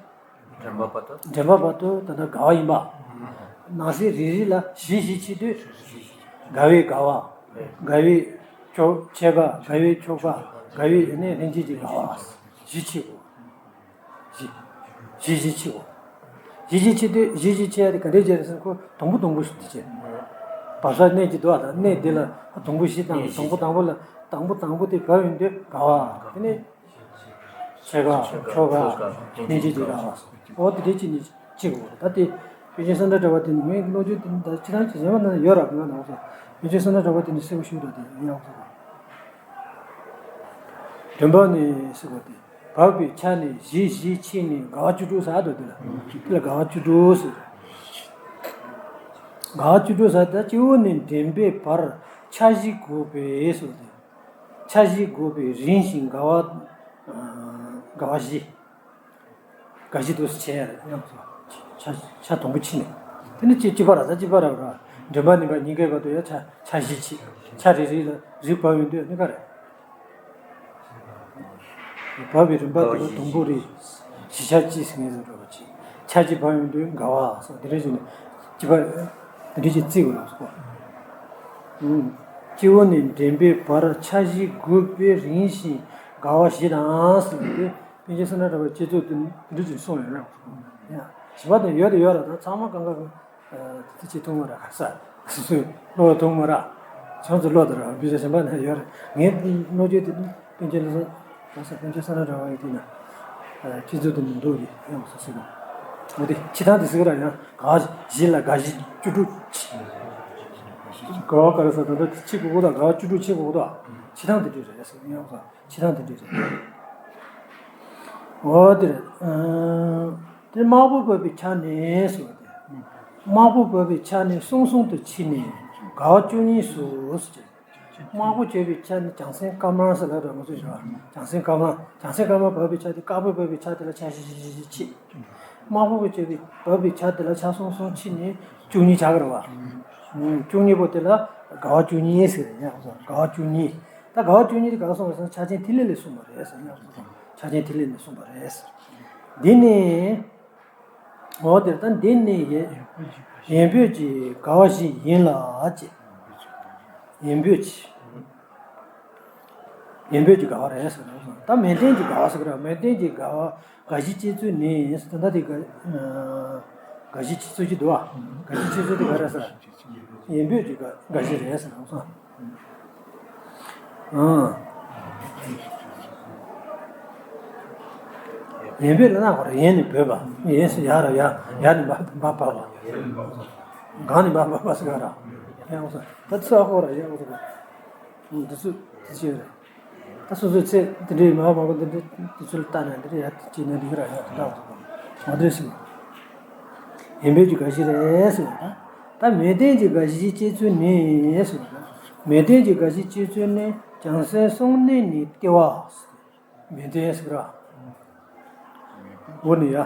མགྲིན་པ་བར་དུ། མགྲིན་པ་བར་དུ་ད་ལྟ་དགའ་བ་ཡིན་པ། ནང་གསེས་རེ་རེ་ལ་བཞི་བཞི་ཕྱེ་དུས། དགའ་བའི་དགའ་བ། དགའ་བའི་ཆོ་ཆེ་ག་དགའ་བའི་ཆོ་ག་དགའ་བའི་ནི་ལྷན་སྐྱེས་ཀྱི་དགའ་བ། བཞི་ཕྱེ་དགོས། བཞི། བཞི་བཞི་ཕྱེ་དགོས། བཞི་བཞི་ཕྱེ་དུས་བཞི་བཞི་ཕྱེ་ཡ་དེ་ག་འདྲས་བྱས་རེད་ཟེར་ན་ཁོ་དང་པོ་དང་པོ་ཞིག་དེ་བྱས། བབས་ས་གནས་ཀྱི་འདུག་བ་དང་གནས་དེ་ལ་དང་པོ་བཞི་དང་དང་པོ་དང་པོ་ལ་དང་པོ་དང་པོ་དེ་བབས་ཡོང་དུས་དགའ་བ་དེ་ནི། ཆེ་ག་ཆོ་ག་ལྷན་སྐྱེས་ཀྱི་དགའ་བ། འོ་དེ་འདྲའི་གཅིག་ནི་གཅིག་འོ་ད་དེ་པཎ་ཆེན་བསོད་ནམས་གྲགས་པ་དེ་ནི་ངའི་བློ་རྒྱུད་དེ་ནི་ད་ཕྱི་ཐང་གི་གཞན་པ་ན་ཡོད་ར་མེད་ན་འོ་ས། པཎ་ཆེན་བསོད་ནམས་གྲགས་པ་དེ་ནི་གསལ་པོ་ཞུ་ར་དེ་ཡང་འོ་ས། མགྲིན་པ་ནས་གསལ་པོ་དེ་བབས་པའི་ཆ་ནས་བཞི་བཞི་ཕྱེ་ནས་དགའ་བ་བཅུ་དྲུག་ཟེར་འདུག་དེ་ལ་དེ་ལ་དགའ་བ་བཅུ་དྲུག་ཟེར། དགའ་བ་བཅུ་དྲུག་ཟེར་ད་སྤྱི་བོ་ནས་མགྲིན་པའི་བར་ཆ་བཞི་བགོས་པས་ཟེར་དེ། ཆ་བཞི་བགོས་པའི་རིང་ཞིང་དགའ་བ། དགའ་བ་བཞི། དགའ་བཞི་དུ་བྱས་ཡ་རེད་ཡང་ཆ་ཆ་དང་པོ་ཕྱེ་ནས། དེ་ནི་གཅིག་གཅིག་པ་ར་ས་གཅིག་པ་ར་ར། མགྲིན་པ་ནས་བ་སྙིང་གའི་བར་དུ་ཡ་ཆ་ཆ་བཞི་ཕྱེ། ཆ་རེ་རེ་ལ་རིགས་བབས་ཡོང་དུས་ནི་ག་རེད། བབས་པའི་རིམ་པ་དེ་ལ་དང་པོ་རེད། བཞི་ཆ་གཅིག་ཟེར་ངེས་སུ་འགྲོ་བ་ཅིག་ཆ་གཅིག་བབས་ཡོང་དུས་དགའ་བ་སོགས་དེ་འདྲ་ཞིག་ནས་གཅིག་པ་དེ་འདྲ་ཞིག་བརྩི་དགོས་ལ་སོགས། ཨུམ། སྤྱི་བོ་ནས་འགྲེང་བུའི་བར་ཆ་བཞི་དགུ་པའི་རིང་བཞིན་དགའ་བ་བཞི་དང་ཟེར་གྱི་དེ་པཎ་ཆེན་བསོད་ནམས་གྲགས་པའི་བསྐྱེད་རྫོགས་དེ་འདི་འདྲ་ཅིག་གསུངས་ཡོད་རེད། ཡང་བཞི་པ་དང་ཡོད་དེ་ཡོད་ར། ད་ཚང་མ་གང་ག་དེ་ཅིག་ཐུང་མ་ར། ག་ས་སོ་སོའི་བློ་ཐུང་མ་ར། བྱང་ཚུལ་བློ་དེ་ར་བི་ཟ་གཞན་པ་ནས་ཡོད་རེད། ངས་བློ་རྒྱུད་དེ་པཎ་ཆེན་བསོད་ནམས་གྲགས་པ་ཟེར། པཎ་ཆེན་བསོད་ནམས་གྲགས་པ་ཡི་དེ་ན་བསྐྱེད་རྫོགས་དེ་མི་འདུག་གི་ཡང་ས་སི་གོ། འོ་དེ་ཕྱི་ཐང་དེ་ཟེར་གི་ར། ཡང་དགའ་བཞི་ལ་དགའ་བཞི་བཅུ་དྲུག་ཅིག་དགའ་བ་ག་རེ་ཟེར། ད་ལྟ་ཕྱི་གོ་གོ་ད་དགའ་བ་བཅུ་དྲུག་ཕྱི་གོ་གོ་ད། ཕྱི་ཐང་དེ་འདྲ་རེད་ཟེར། ཡང་ས་ཕྱི་ཐང་དེ་འདྲ་རེད། འོ་དེ་རེད། དེ་དམར་པོ་བབས་པའི་ཆ་ནས་ཟེར་བ་དེ། དམར་པོ་བབས་པའི་ཆ་ནས་གསུམ་གསུམ་དུ་ཕྱེ་ནས་དགའ་བ་བཅུ་གཉིས་སུ་ཟེར། དམར་པོ་བྱས་པའི་ཆ་ནས་བྱང་སེམས་དཀར་དམར་ཟེར་ལབ་ར། ང་ཚོས་བྱ་བ་བྱང་སེམས་དཀར་དམར། བྱང་སེམས་དཀར་དམར་བབས་པའི་ཆ་དེ། དཀར་པོ་བབས་པའི་ཆ་དེ་ལ་ཆ་བཞི་བཞི་བཞི་བཞི་ཕྱེ། དམར་པོ་བྱས་པའི་བབས་པའི་ཆ་དེ་ལ་ཆ་གསུམ་གསུམ་ཕྱེ་ནས་བཅུ་གཉིས་ཆགས་ཀྱི་རེད་བ། བཅུ་གཉིས་པོ་དེ་ལ་དགའ་བ་བཅུ་གཉིས་ཟེར་ཡ། དགའ་བ་བཅུ་གཉིས། ད་དགའ་བ་བཅུ་གཉིས་དེ་ག་གསུངས་པ་ཟེར་ན་ཕྱག་ཆེན་ཐིག་ལེ་ལས་གསུངས་པ་རེད་ཟེར་ཡ། ཕྱག་ཆེན་ཐིག་ལེ་ལས་གསུངས་པ་རེད་ཟེར། འདི་ནི། འོ་དེར་ད་འདི་ནི་ཡེ་ཡན་པོད་ཀྱི་དགའ་བ་བཞི་ཡིན་ལ་ཅེས། ཡན་པོད་ཀྱི། ཡན་པོད་ཀྱི་དགའ་བ་རེད་ཟེར་ན། ད་མེད་མཁན་གྱི་དགའ་བ་ཟེར་གི་ར། མེད་མཁན་གྱི་དགའ་བ་དགའ་བཞི་སྐྱེ་ཚུལ་ནི་ཟེར། ད་ལྟ་དེ་དགའ་དགའ་བཞི་སྐྱེ་ཚུལ་གྱི་འདུག་བ། དགའ་བཞི་སྐྱེ་ཚུལ་དེ་ག་རེ་ཟེར། ཡན་པོད་ཀྱི་དགའ་དགའ་བཞི་རེད་ཟེར་ན། ཨང་། ཡན་པོད་ལ་ན་ཁོ་ར་ཡན་ནི་བོད་པ། ཡན་ཟེར་ཡ་ར། ཡ་ཡ་ནི་མ་མ་པ་བ། གང་ནི་མ་མ་པ་ཟེར་ག་ར། ཡ་འོ་ས་ད་ཚོ་ཨ་ཁོ་ར་ཡ་འོ་ས་ག་འདི་ཚོ་དེ་ཅི་རེད། ད་སོ་སོའི་ཚེ་དེ་འདྲའི་མ་མ་གོ་འདི་འདྲའི་དེ་ཚོ་ལ་ལྟ་ན་འདི་འདྲ་ཡ་དེ་ཅི་ན་འདི་ག་ར་ཡ་དེ་འདྲ་འོ་ས་ག་འོ་དེ་ཟེར། ཡན་པོད་ཀྱི་དགའ་བཞི་རེད་ཟེར་བ་དང་། ད་མེད་མཁན་གྱི་དགའ་བཞི་སྐྱེ་ཚུལ་ནི་ཟེར་བ་དང་། མེད་མཁན་གྱི་དགའ་བཞི་སྐྱེ་ཚུལ་ནི་བྱང་སེམས་གསུམ་གནས་ནི་ལྟེ་བ་ཟེར། མེད་མཁན་ཟེར་བ། འོ་ནི་ཡ།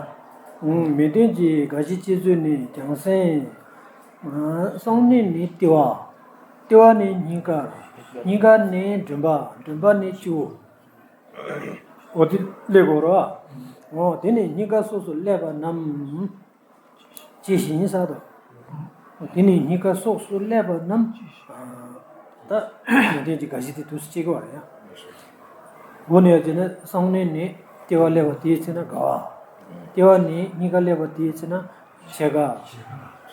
མེད་མཁན་གྱི་དགའ་བཞི་སྐྱེ་ཚུལ་ནི་བྱང་སེམས་གསུམ་གནས་ནི་ལྟེ་བ། ལྟེ་བ་ནི་སྙིང་ག། སྙིང་ག་ནི་མགྲིན་པ། མགྲིན་པ་ནི་སྤྱི་བོ། འོ་དེ་སླེབས་དགོས་རེད་བ། འོ་དེ་ནི་སྙིང་ག་སོགས་སུ་སླེབས་པ་རྣམས། ཅེས་བཞིན་ས་དང་། དེ་ནི་སྙིང་ག་སོགས་སུ་སླེབས་པ་རྣམས། ད་མེད་མཁན་གྱི་དགའ་བཞི་དེ་དུས་སུ་སྐྱེ་དགོས་རེད་ཡ། འོ་ནི་ཡ་དེ་ནི་གསུམ་གནས་ནི་ལྟེ་བ་སླེབས་པ་དེའི་ཚེ་ན་དགའ་བ། ལྟེ་བ་ནི་སྙིང་ག་སླེབས་པ་དེའི་ཚེ་ན་ཕྱེད་ཀ།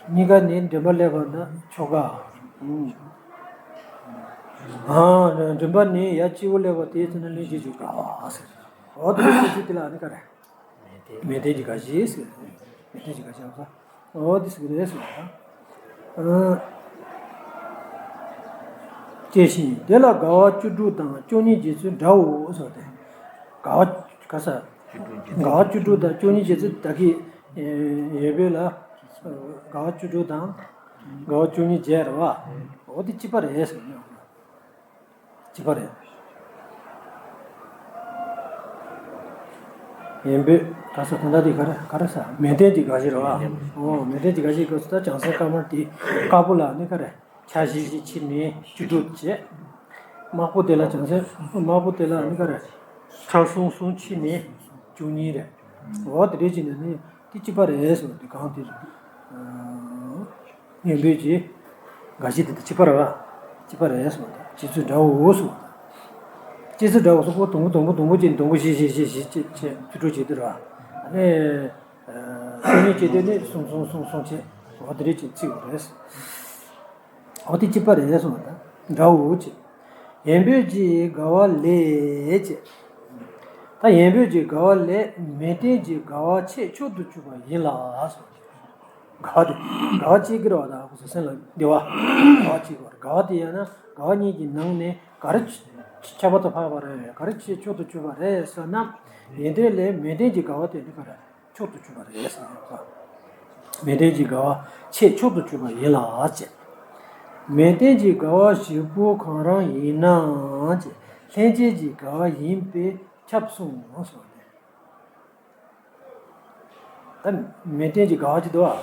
སྙིང་ག་ནི་མགྲིན་པ་སླེབས་པ་ན་ཆོ་ག། ཨ་མགྲིན་པ་ནི་ཡ་སྤྱི་བོ་སླེབས་པ་དེའི་ཚེ་ན་ལྷན་སྐྱེས་ཀྱི་དགའ་བ་ཟེར། འོ་དེ་ཚེ་དེ་ལ་ནི་ག་རེ། མེད་མཁན་གྱི་དགའ་བཞི་ཟེར། མེད་མཁན་གྱི་དགའ་བཞི་ཨ། འོ་དེ་ཟེར་གི་རེད་ཟེར་བ་དང་། ཅེས་བཞིན་དེ་ལ་དགའ་བ་བཅུ་དྲུག་དང་བཅུ་གཉིས་བརྗེ་ཚུལ་འདྲའོ་ཟེར་བ་དེ། དགའ་བ་ག་ས། དགའ་བ་བཅུ་དྲུག་དང་བཅུ་གཉིས་བརྗེ་ཚུལ་ད་གི་ཡོད་པས་ལ། དགའ་བ་བཅུ་དྲུག་དང་དགའ་བ་བཅུ་གཉིས་བརྗེ་རེད་བ། འོ་དེ་གཅིག་པ་རེད་ཟེར་ནས། གཅིག་པ་རེད། ཡན་པོད་ག་ས་ད་ལྟ་དེ་ག་རེ་ག་རེ་ས་མེད་མཁན་གྱི་དགའ་བཞི་རེད་བ། འོ་མེད་མཁན་གྱི་དགའ་བཞི་སྐབས་སུ་ད་བྱང་སེམས་དཀར་དམར་དེ་དཀར་པོ་ལ་ནི་ག་རེ་ཆ་བཞི་བཞི་ཕྱེ་ནས་བཅུ་དྲུག་བྱས། དམར་པོ་དེ་ལ་བྱང་སེམས་དམར་པོ་དེ་ལ་ནི་ག་རེ་ཆ་གསུམ་གསུམ་ཕྱེ་ནས་བཅུ་གཉིས་རེད། འོ་དེ་འདྲས་བྱས་ནས་ནི་དེ་གཅིག་པ་རེད་ཟེར་བ་དེ་གང་དེ་རེད། ཡན་པོད་ཀྱི་དགའ་བཞི་དེ་དང་གཅིག་པ་རེད་བ། གཅིག་པ་རེད་གསུངས་པ་དང་། སྐྱེ་ཚུལ་འདྲའོ་གསུངས་པ་དང་། སྐྱེ་ཚུལ་འདྲའོ་གསུངས་པ་དང་པོ་དང་པོ་དང་པོ་གཅིག་དང་པོ་བཞི་བཞི་བཞི་བཞི་བཅས་བཅས་བཅུ་དྲུག་བྱས་དུས་རེད་བ། ཨ་ནི། བཅུ་གཉིས་བྱས་དུས་ནི་གསུམ་གསུམ་གསུམ་གསུམ་བྱས། འོ་དེ་རེད་ཅེས་བརྩི་དགོས་རེད། འོ་དེ་གཅིག་པ་རེད་གསུངས་པ་དང་འདྲའོ་ཅེས། ཡན་པོད་ཀྱི་དགའ་བ་ལས་ཅེས། ད་ཡན་པོད་ཀྱི་དགའ་བ་ལས་མེད་མཁན་གྱི་དགའ་བ་ཆེས་མཆོག་ཏུ་གྱུར་པ་ཡིན་ལ་གསུངས། དགའ་བ་དེ་དགའ་བ་གཅིག་གི་རེད་བ། ད་ཁོ་ཚོ་སེམས་ལ་བདེ་བ་དགའ་བ་གཅིག་གི་རེད། དགའ་བ་དེ་ཡང་ན་དགའ་བ་གཉིས་ཀྱི་ནང་ནས་ག་རེ་ཁྱད་པར་དུ་འཕགས་པ་རེད། ག་རེ་ཆེས་མཆོག་ཏུ་གྱུར་པ་རེད་ཟེར་ན། ཡོན་ཏན་ལས་མེད་མཁན་གྱི་དགའ་བ་དེ་ནི་ག་རེ་མཆོག་ཏུ་གྱུར་པ་རེད་ཟེར་ན། མེད་མཁན་གྱི་དགའ་བ་ཆེས་མཆོག་ཏུ་གྱུར་པ་ཡིན་ལ་ཟེར། མེད་མཁན་གྱི་དགའ་བ་བཞི་པོ་གང་རུང་ཡིན་ནའང་ཟེར། ལྷན་སྐྱེས་ཀྱི་དགའ་བ་ཡིན་པས་ཁྱབ་གསུངས་སོ། ད་མེད་མཁན་གྱི་དགའ་བ་ཅིག་འདུག་བ།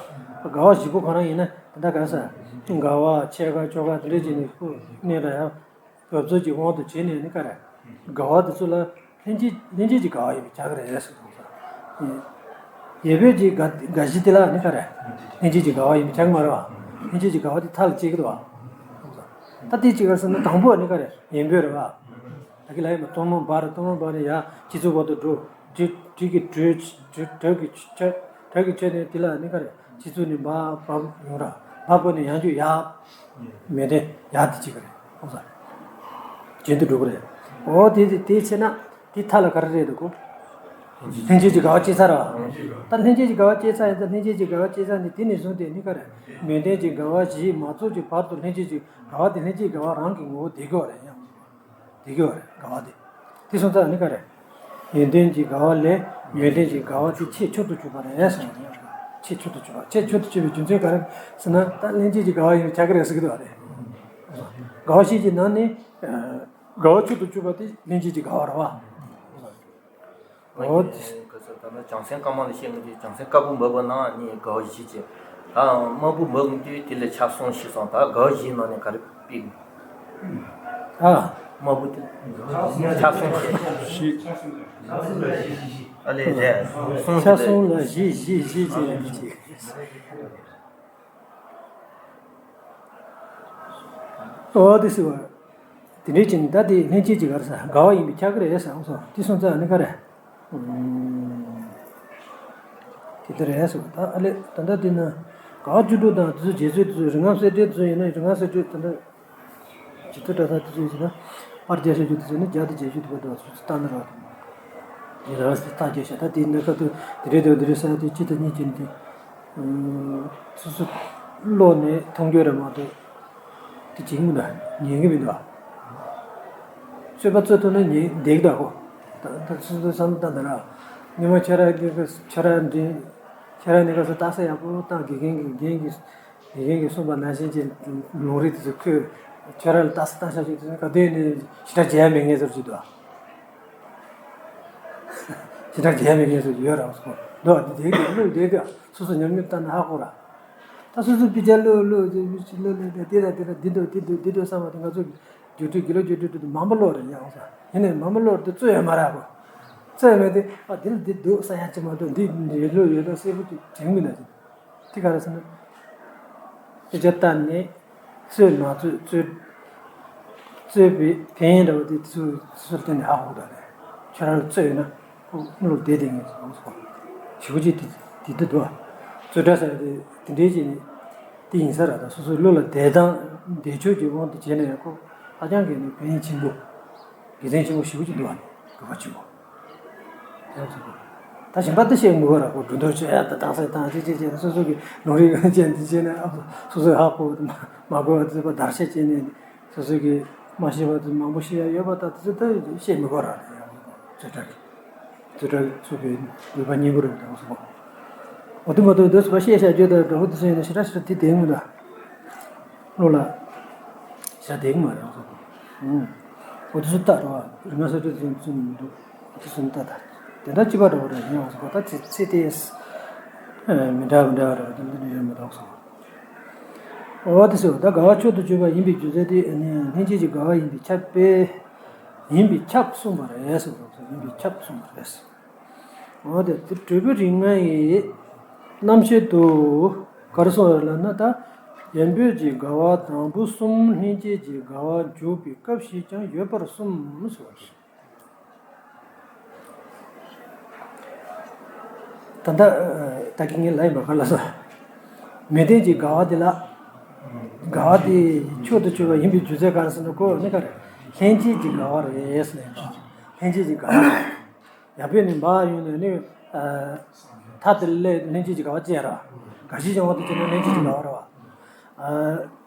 དགའ་བ་བཞི་པོ་གང་རུང་ཡིན་ན་ད་ལྟ་ག་ས། དགའ་བ་ཕྱེད་ཀ་ཆོ་ག་དེ་འདྲ་བྱས་ནས་ཁོ་གནས་ལ་ཡང་འབབ་ཚུགས་ཀྱི་དབང་དུ་བྱས་ནས་ནི་ག་རེ། དགའ་བ་དེ་ཚོ་ལ་ལྷན་སྐྱེས་ལྷན་སྐྱེས་ཀྱི་དགའ་བ་ཡིན་པས་ཁྱབ་ཀྱི་རེད་ཟེར་གསུངས་སོ། ཡོན་པོད་ཀྱི་དགའ་དགའ་བཞི་དེ་ལ་ནི་ག་རེ། ལྷན་སྐྱེས་ཀྱི་དགའ་བ་ཡིན་པས་ཁྱབ་ཀྱི་མ་རེད་བ། ལྷན་སྐྱེས་ཀྱི་དགའ་བ་དེ་མཐའ་ལ་སྐྱེལ་གྱི་འདུག་བ། ད་དེ་གཅིག་ག་ཟེར་ན་དང་པོ་ནི་ག་རེ། ཡན་པོ་རེད་བ། ད་གི་ལ་ཡིན་པ་གཏོར་མ་འབར། གཏོར་མ་འབར་ནས་ཡར་སྤྱི་གཙུག་བར་དུ་འགྲོ། དྲི་དྲི་གི་དྲོད་དྲོད་དྲོད་ཀྱི་ཆ་དྲོད་ཀྱི་ཆ་ནས་དེ་ལ་ནི་ག་རེ། སྤྱི་གཙུག་ནས་འབར་འབར་ཡོང་ར། འབར་བ་ནས་ཡང་བསྐྱར་ཡར་མེ་དེ་ཡར་དེ་གཅིག་ག་རེ། ཨོ་ས། རྒྱུན་དུ་འགྲོ་གི་རེད། ཨོ་དེ་དེ་དེ་བྱས་ན་དེ་མཐའ་ལ་ག་རེ་རེད་འདུག་གོ། ལྷན་སྐྱེས་ཀྱི་དགའ་བ་སྐྱེ་ས་ར། ད་ལྷན་སྐྱེས་ཀྱི་དགའ་བ་སྐྱེ་ས་ཡིན་ཙང་ལྷན་སྐྱེས་ཀྱི་དགའ་བ་སྐྱེ་ས་ནི་དེ་ནས་བཟུང་སྟེ་ནི་ག་རེ། ཡོན་ཏན་གྱི་དགའ་བ་བཞི་མ་རྫོགས་ཀྱི་བར་དུ་ལྷན་སྐྱེས་ཀྱི་དགའ་བ་དེ་ལྷན་སྐྱེས་དགའ་བ་རང་གི་ངོ་བོ་དེ་གི་བ་རེད་ཡང་། དེ་གི་བ་རེད་དགའ་བ་དེ། དེ་སོང་ཙང་ནི་ག་རེ། ཡོན་ཏན་གྱི་དགའ་བ་ལས་ཡོན་ཏན་གྱི་དགའ་བ་དེ་ཆེས་མཆོག་ཏུ་གྱུར་པ་རེད་ཟེར་བ་ཡང་ཆེས་མཆོག་ཏུ་གྱུར་པ། ཆེས་མཆོག་ཏུ་གྱུར་པའི་རྒྱུ་མཚན་ག་རེ་ཟེར་ན་ད་ལྷན་སྐྱེས་ཀྱི་དགའ་བ་ཡིན་ཆགས་ཀྱི་རེད་ཟེར་གི་འདུག་བ་རེད། དགའ་བ་བཞི་གི་ནང་ནས་དགའ་བ་མཆོག་ཏུ་གྱུར་པ་དེ་ལྷན་སྐྱེས་ཀྱི་དགའ་བ་རེད་བ། འོ། ད་ལྟ་བྱང་སེམས་དཀར་དམར་ལ་བཤད་ངེས་ཀྱི་བྱང་སེམས་དཀར་པོ་འབབ་པ་ན་ནི་དགའ་བ་བཞི་བྱས། ད་དམར་པོ་འབབ་དུས་དེ་ལ་ཆ་གསུམ་ཞིག་སོང་། ད་དགའ་བ་བཞིའི་ནང་ནས་ག་རེ་ཕིག་ཨ། དམར་པོ་དེ་ཆ་གསུམ་བྱས། བཞི། ཨ་ལས་རེད། གསུམ་ཆ་གསུམ་ལ་བཞི་བཞི་བཞི་བྱས་ནས་ཅིག་ཨོ་དེ་སི་བ། དེ་འདྲའི་ཅན་ད་དེ་ལྷན་སྐྱེས་ཀྱི་ག་རེ་ཟ་དགའ་བ་ཡིན་པས་ཁྱབ་ཀྱི་རེད་ཟེར་སོང་། དེ་སོང་ཙང་ནི་ག་རེ། དེ་ལྟར་རེད་ཟེར་བ་ད་ཨ་ལེ་ད་ལྟ་དེ་ན་དགའ་བ་བཅུ་དྲུག་དང་དེ་ཚོ་རྗེས་ཚོད་དེ་ཚོ་རིགས་ལྔ་གསལ་བསྒྲགས་དེ་ཚོ་ཡིན་ན་རིགས་ལྔ་གསལ་བསྒྲགས་ད་ལྟ་ཇི་ལྟར་གྲགས་ས་དེ་ཚོ་ཡིན་ན་པར་རྒྱག་བྱ་རྒྱུ་དེ་ཚོ་ནི་བརྒྱ་དང་བརྒྱད་ཅུ་དེ་བར་དུ་སུ་ཚོ་ལྟ་ན་རག་དེ་ར་སི་ལྟ་རྒྱག་བྱ་ད་དེ་ན་ཁ་དུ་དེ་རེད་དོ་དེ་རེད་ས་དེ་གཅིག་དང་གཉིས་ཀྱི་དེ། སོ་སོ་བློ་ནས་མཐོང་རྒྱུ་རེད་མ་གཏོགས། དེ་བྱེད་ཀྱི་མི་འདུག་ཉན་གྱི་མི་འདུག་རྩོད་པ་རྩོད་ཐུབ་ན་ཉན་བསྡད་ཀྱི་འདུག་གོ། ད་ད་སོ་སོའི་བསམ་བློ་བཏང་ད་ར། ཉི་མ་ཁྱོད་རང་གི་ཁྱོད་རང་འདྲི། ཁྱོད་རང་ནི་ག་ཚོད་རྟགས་གསལ་ཡག་པོ་བཏང་། དགེ་རྒན་གྱི་རྒན་གྱི་དགེ་རྒན་གྱིས་གསུངས་པ་ནང་བཞིན་གྱི་ལུང་རིགས་དེ་ཚོ་ཁོས་ཁྱོད་རང་ལ་རྟགས་གསལ་བཏང་བཞག་ཅིག་དེ་ཚོ་ག་དུས་ནས་ཞེ་དྲག་བརྗེད་ཡ་མེད་མཁན་ཚོར་ཅིག་འདུག་ཞེ་དྲག་བརྗེད་མེད་མཁན་ཚོ་ཡོད་རེད་སོང་། འདུག་འདི་དེ་གི་བློ་བདེ་གི་སོ་སོ་ཉམས་མྱོང་ལྟར་ན་ཧ་གོ་ར། ད་སོ་སོ་དཔེ་ཆ་ཀློག་ཀློག་ཅིག་ཀློག་ཀློག་དེ་དེ་ལ་དེ་ལ་འདི་འདུག་འདི་འདུག་འདི་འདུག་བསམ་པ་དེ་ང་ཚོ་རྒྱུགས་སྤྲོད་དགེ་ལོ་རྒྱུགས་སྤྲོད་དུས་མང་པོ་ཀློག་རེད་ཡང་སོང་། ཡིན་ནའི་མང་པོ་ཀློག་དེ་རྩོད་ཡོད་མ་རེད་གོ། རྩོད་ཡོད་མེད་དེ་ཨ་འདི་ལ་འདི་འདུག་བསམ་ཡ་ཅིག་མ་གཏོགས་འདི་ཡོད་ལོ་ཡོད་ལོ་གསལ་པོ་ཅིག་དྲན་གི་མེད་ན་ཅིག་དེ་ག་རེ་ཟེར་ན། དཔེ་ཆ་ལྟ་ནས་རྩོད་མ་རྩོད་རྩོད། རྩོད་པའི་ཕན་ཡོན་འདྲ་བོ་དེ་ཚོ་སོ་སོར་བརྟེན་ནས་ཧ་གོ་གི་འདུག་རེད། ཁྱོད་རང་ལ་རྩོད་ཡོད་ན་ཁོ་བློ་བདེ་བདེ་ངེས་སོང་སོང་། ཞེ་པོ་ཅིག་དེ་དེ་འདི་འདུག་རྩོད་གྲྭ་ཟེར་དེ་དེ་འདྲའི་ཅིག་ནི་དེ་ཡིན་ས་རེད། ད་སོ་སོའི་བློ་ལ་བདེ་ཐང་བདེ་ཕྱོགས་ཀྱི་དབང་དུ་བྱས་ནས་ཁོ་ཧ་ཅང་གི་ནི་ཕན་ཡོན་ཆེན་པོ། དགེ་མཚན་ཆེན་པོ་ཞེ་པོ་ཅིག་འདུག་བ། དགོས་པ་ཆེན་པོ། ཡག་ཆེན་པོ། ད་གཞན་པ་དེ་བཤད་མི་དགོས་ར་ཁོ་སྒྲུང་རྡོག་ཆོད་ཡ་ད་དྭངས་གསལ་དང་ཅི་ཅི་བྱས་ནས་སོ་སོ་གི་ལུང་རིགས་ཅན་དེ་བྱས་ནས་ཨ་སོ་སོས་ཧ་གོ་མ་གོ་བ་བརྗོད་པ་བརྡར་ཤ་བྱས་ནས་སོ་སོ་གི་མ་ཤེས་པ་དེ་མང་པོ་ཤེས་ཡ་ཡོད་པ་ད་དེ་ཚོ་ད་བཤད་མི་དགོས་ར་རེད་ཡག་ཚོད་དྲག་གི་ཚོད་དྲག་ཚོད་པའི་དགོས་པ་སྙིང་པོ་རེད་དྭངས་གསལ་པོ། འོ་དེ་མ་གཏོགས་འདི་སུ་བ་བཤད་བཤད་རྒྱུ་དང་འགྲོ་བོ་དེ་ཚོ་ཡིན་ན་ཞེ་དྲག་ཞེ་དྲག་དེ་བསྡད་མི་འདུག་བློ་ལ་ཞེ་དྲག་བསྡད་མ་རེད་ཨང་སོ། ཨུམ། འོ་དེ་ཚོ་ལྟ་རོགས་ཨ། རིག་མ་སོ་སོ་ཚོ་ཚོ་མི་འདུག་དེ་ཚོ་ལྟ་ད། དེ་འདྲ་སྤྱི་པ་འདྲ་བོ་འདྲ་ཡིན་ཨང་སོ། ད་ཚེ་ཚེ་དེ་མི་འདྲ་མི་འདྲ་བ་འདྲ་བ་དེ་འདྲ་ཡོད་མི་འདུག་སོ། འོ་དེ་ཚོ་ད་དགའ་བ་མཆོག་ཏུ་གྱུར་པ་ཡིན་པའི་རྒྱུ་མཚན་དེ་ནི་ལྷན་སྐྱེས་ཀྱི་དགའ་བ་ཡིན་པས་ཁྱབ་པས། ཡིན་པས་ཁྱབ་གསུངས་པ་རེད་ཟེར་འདུག་སོ། ཡིན་པས་ཁྱབ་གསུངས་པ་རེད། འོ་དེ་དེ་འབྲས་བུ་རིགས་ལྔ་ཡི་རྣམ་བཤད་དུ་ག་རེ་གསུངས་ཡོད་ལབ་ན་ད་ཡན་པོས་ཀྱི་དགའ་བ་དང་པོ་གསུམ་ལྷན་སྐྱེས་ཀྱི་དགའ་བ་འཇུག་པའི་སྐབས་ཤིག་ཀྱང་ཡོད་པར་གསུངས་སོ། ད་ལྟ་ད་གིན་ངས་ལབ་ཡིན་པ་ག་ལ་ས། མི་ལྡན་གྱི་དགའ་བ་དེ་ལ། དགའ་བ་དེ་མཆོག་ཏུ་གྱུར་པ་ཡིན་པའི་རྒྱུ་མཚན་ག་རེ་ཟེར་ན་ཁོ་ནི་ག་རེ། ལྷན་སྐྱེས་ཀྱི་དགའ་བ་རེད་ཟེར་ནས་ལྷན་སྐྱེས་ཀྱི་དགའ་བ་རེད། ཡར་འཕེལ་ནས་འབར་ཡོང་ནས་ནི། མཐའ་དེ་ལས་ལྷན་སྐྱེས་ཀྱི་དགའ་བ་སྐྱེ་ར། འགའ་ཞིག་ཀྱི་དབང་དུ་བྱས་ན་ལྷན་སྐྱེས་ཀྱི་དགའ་བ་རེད་བ།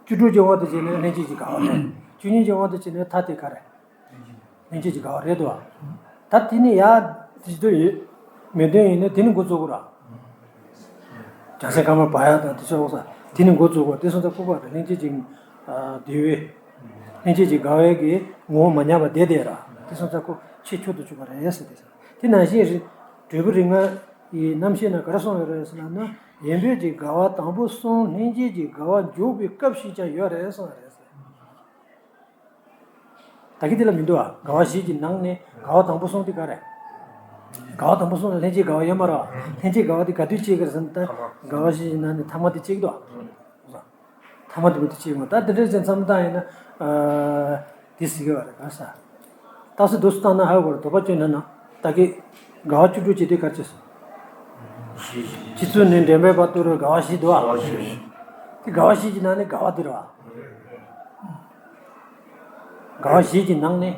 བཅུ་དྲུག་གི་དབང་དུ་བྱས་ན་ལྷན་སྐྱེས་ཀྱི་དགའ་བ་རེད། བཅུ་གཉིས་ཀྱི་དབང་དུ་བྱས་ན་མཐའ་དེ་ག་རེ། ལྷན་སྐྱེས་ཀྱི་དགའ་བ་རེད་དོ། ད་དེ་ནི་ཡ་དེ་ཚོ་ཡོད། མི་ལྡན་ཡིན་ན་དེ་ནི་འགོ་བཙུགས་དགོས་ར། བྱང་སེམས་དཀར་དམར་འབར་ཡག་དང་དེ་ཚོ་འོག་ས་དེ་ནི་འགོ་བཙུགས་དགོས། དེ་སོང་ཙང་ཁོ་པ་རེད་ལྷན་སྐྱེས་ཀྱི། དེ་བས། ལྷན་སྐྱེས་ཀྱི་དགའ་བའི་གི་ངོ་བོ་མ་ཉམས་པ་བསྡད་བསྡད་ར། དེ་སོང་ཙང་ཁོ་ཆེས་མཆོག་ཏུ་གྱུར་པ་རེད་ཟེར་དེ་ཟེར། དེ་ནང་བཞིན་རེད། འབྲས་བུ་རིགས་ལྔ་ཡི་རྣམ་བཤད་ན་ག་རེ་གསུངས་ཡོད་རེད་ཟེར་ན་ན་ཡན་པོས་ཀྱི་དགའ་བ་དང་པོ་གསུམ་ལྷན་སྐྱེས་ཀྱི་དགའ་བ་འཇུག་པའི་སྐབས་ཤིག་ཀྱང་ཡོད་རེད་གསུངས་ཡོད་རེད་ཟེར། ད་གི་དེ་ལ་མི་འདུག་ཨ། དགའ་བ་བཞི་གི་ནང་ནས་དགའ་བ་དང་པོ་གསུམ་དེ་ག་རེ། དགའ་བ་དང་པོ་གསུམ་ལ་ལྷན་སྐྱེས་དགའ་བ་ཡོད་མ་རེད་བ། ལྷན་སྐྱེས་དགའ་བ་དེ་ག་དུས་སྐྱེ་གི་རེད་ཟེར་ན་ད་དགའ་བ་བཞི་གི་ནང་ནས་ཐ་མ་དེ་སྐྱེ་གི་འདུག་ཨ། ཐ་མ་དེ་མོ་དེ་གཅིག་ཡོང་། ད་དེ་འདྲ་ཅན་མཚམས་བཏང་ཡིན་ན། ཨ། དེ་ཟེར་གི་བ་རེད། ག་ས། རྟགས་གསལ་འདུག་སེ་བཏང་ན་ཧ་གོ་རེད། དོགས་པ་བཅོས་ན་ན། ད་གི་དགའ་བ་བཅུ་དྲུག་ཅེས་དེ་གར་བྱས་སོ། སྤྱི་གཙུག་ནས་འདྲེན་པའི་བར་དུ་རུ་དགའ་བ་བཞི་འདུག་བ། དགའ་བ་བཞི། དེ་དགའ་བ་བཞི་གི་ནང་ནས་དགའ་བ་དེ་རེད་བ། དགའ་བ་བཞི་གི་ནང་ནས་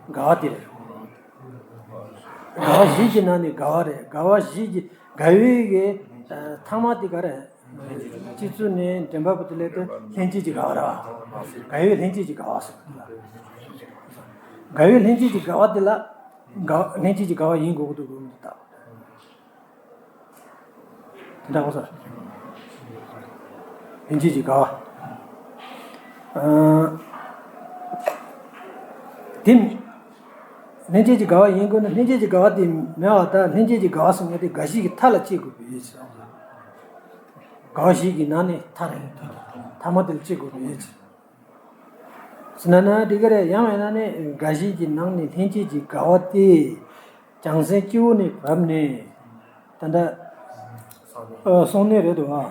དགའ་བ་དེ་རེད། དགའ་བ་བཞི་གི་ནང་ནས་དགའ་བ་རེད། དགའ་བ་བཞི་གི་དགའ་བའི་གི་ཐ་མ་དེ་ག་རེད། སྤྱི་གཙུག་ནས་འདྲེན་པ་བར་དུ་སླེབས་དུས་ལྷན་སྐྱེས་ཀྱི་དགའ་བ་རེད་བ། དགའ་བའི་ལྷན་སྐྱེས་ཀྱི་དགའ་བ་ཟེར་བ་དེ་ལ། དགའ་བའི་ལྷན་སྐྱེས་ཀྱི་དགའ་བ་དེ་ལ། དགའ། ལྷན་སྐྱེས་ཀྱི་དགའ་བ་ཡིན་དགོས་ཀྱི་འདུག་དགོས་མི་འདུག་ད། དེ་འདྲ་གོ་ས། ལྷན་སྐྱེས་ཀྱི་དགའ་བ། ཨ། དེ། ལྷན་སྐྱེས་ཀྱི་དགའ་བ་ཡིན་དགོས་ན་ལྷན་སྐྱེས་ཀྱི་དགའ་བ་དེ་མེད་པ་ད་ལྷན་སྐྱེས་ཀྱི་དགའ་བ་ཟེར་མཁན་དེ་དགའ་བཞི་གི་མཐའ་ལ་སྐྱེ་དགོས་པའི་ཕྱིར། དགའ་བ་བཞི་གི་ནང་ནས་མཐའ་རེད། ཐ་མ་དེ་ལ་སྐྱེ་དགོས་པའི་ཕྱིར། ཟེར་ན་ན་དེ་ག་རེད། ཡང་མིན་ན་ནི་དགའ་བཞི་གི་ནང་ནས་ལྷན་སྐྱེས་ཀྱི་དགའ་བ་དེ་བྱང་སེམས་སྤྱི་བོ་ནས་བབས་ནས། ད་ལྟ་ཨ། གསུང་གནས་རེད་འདུག་ཨ།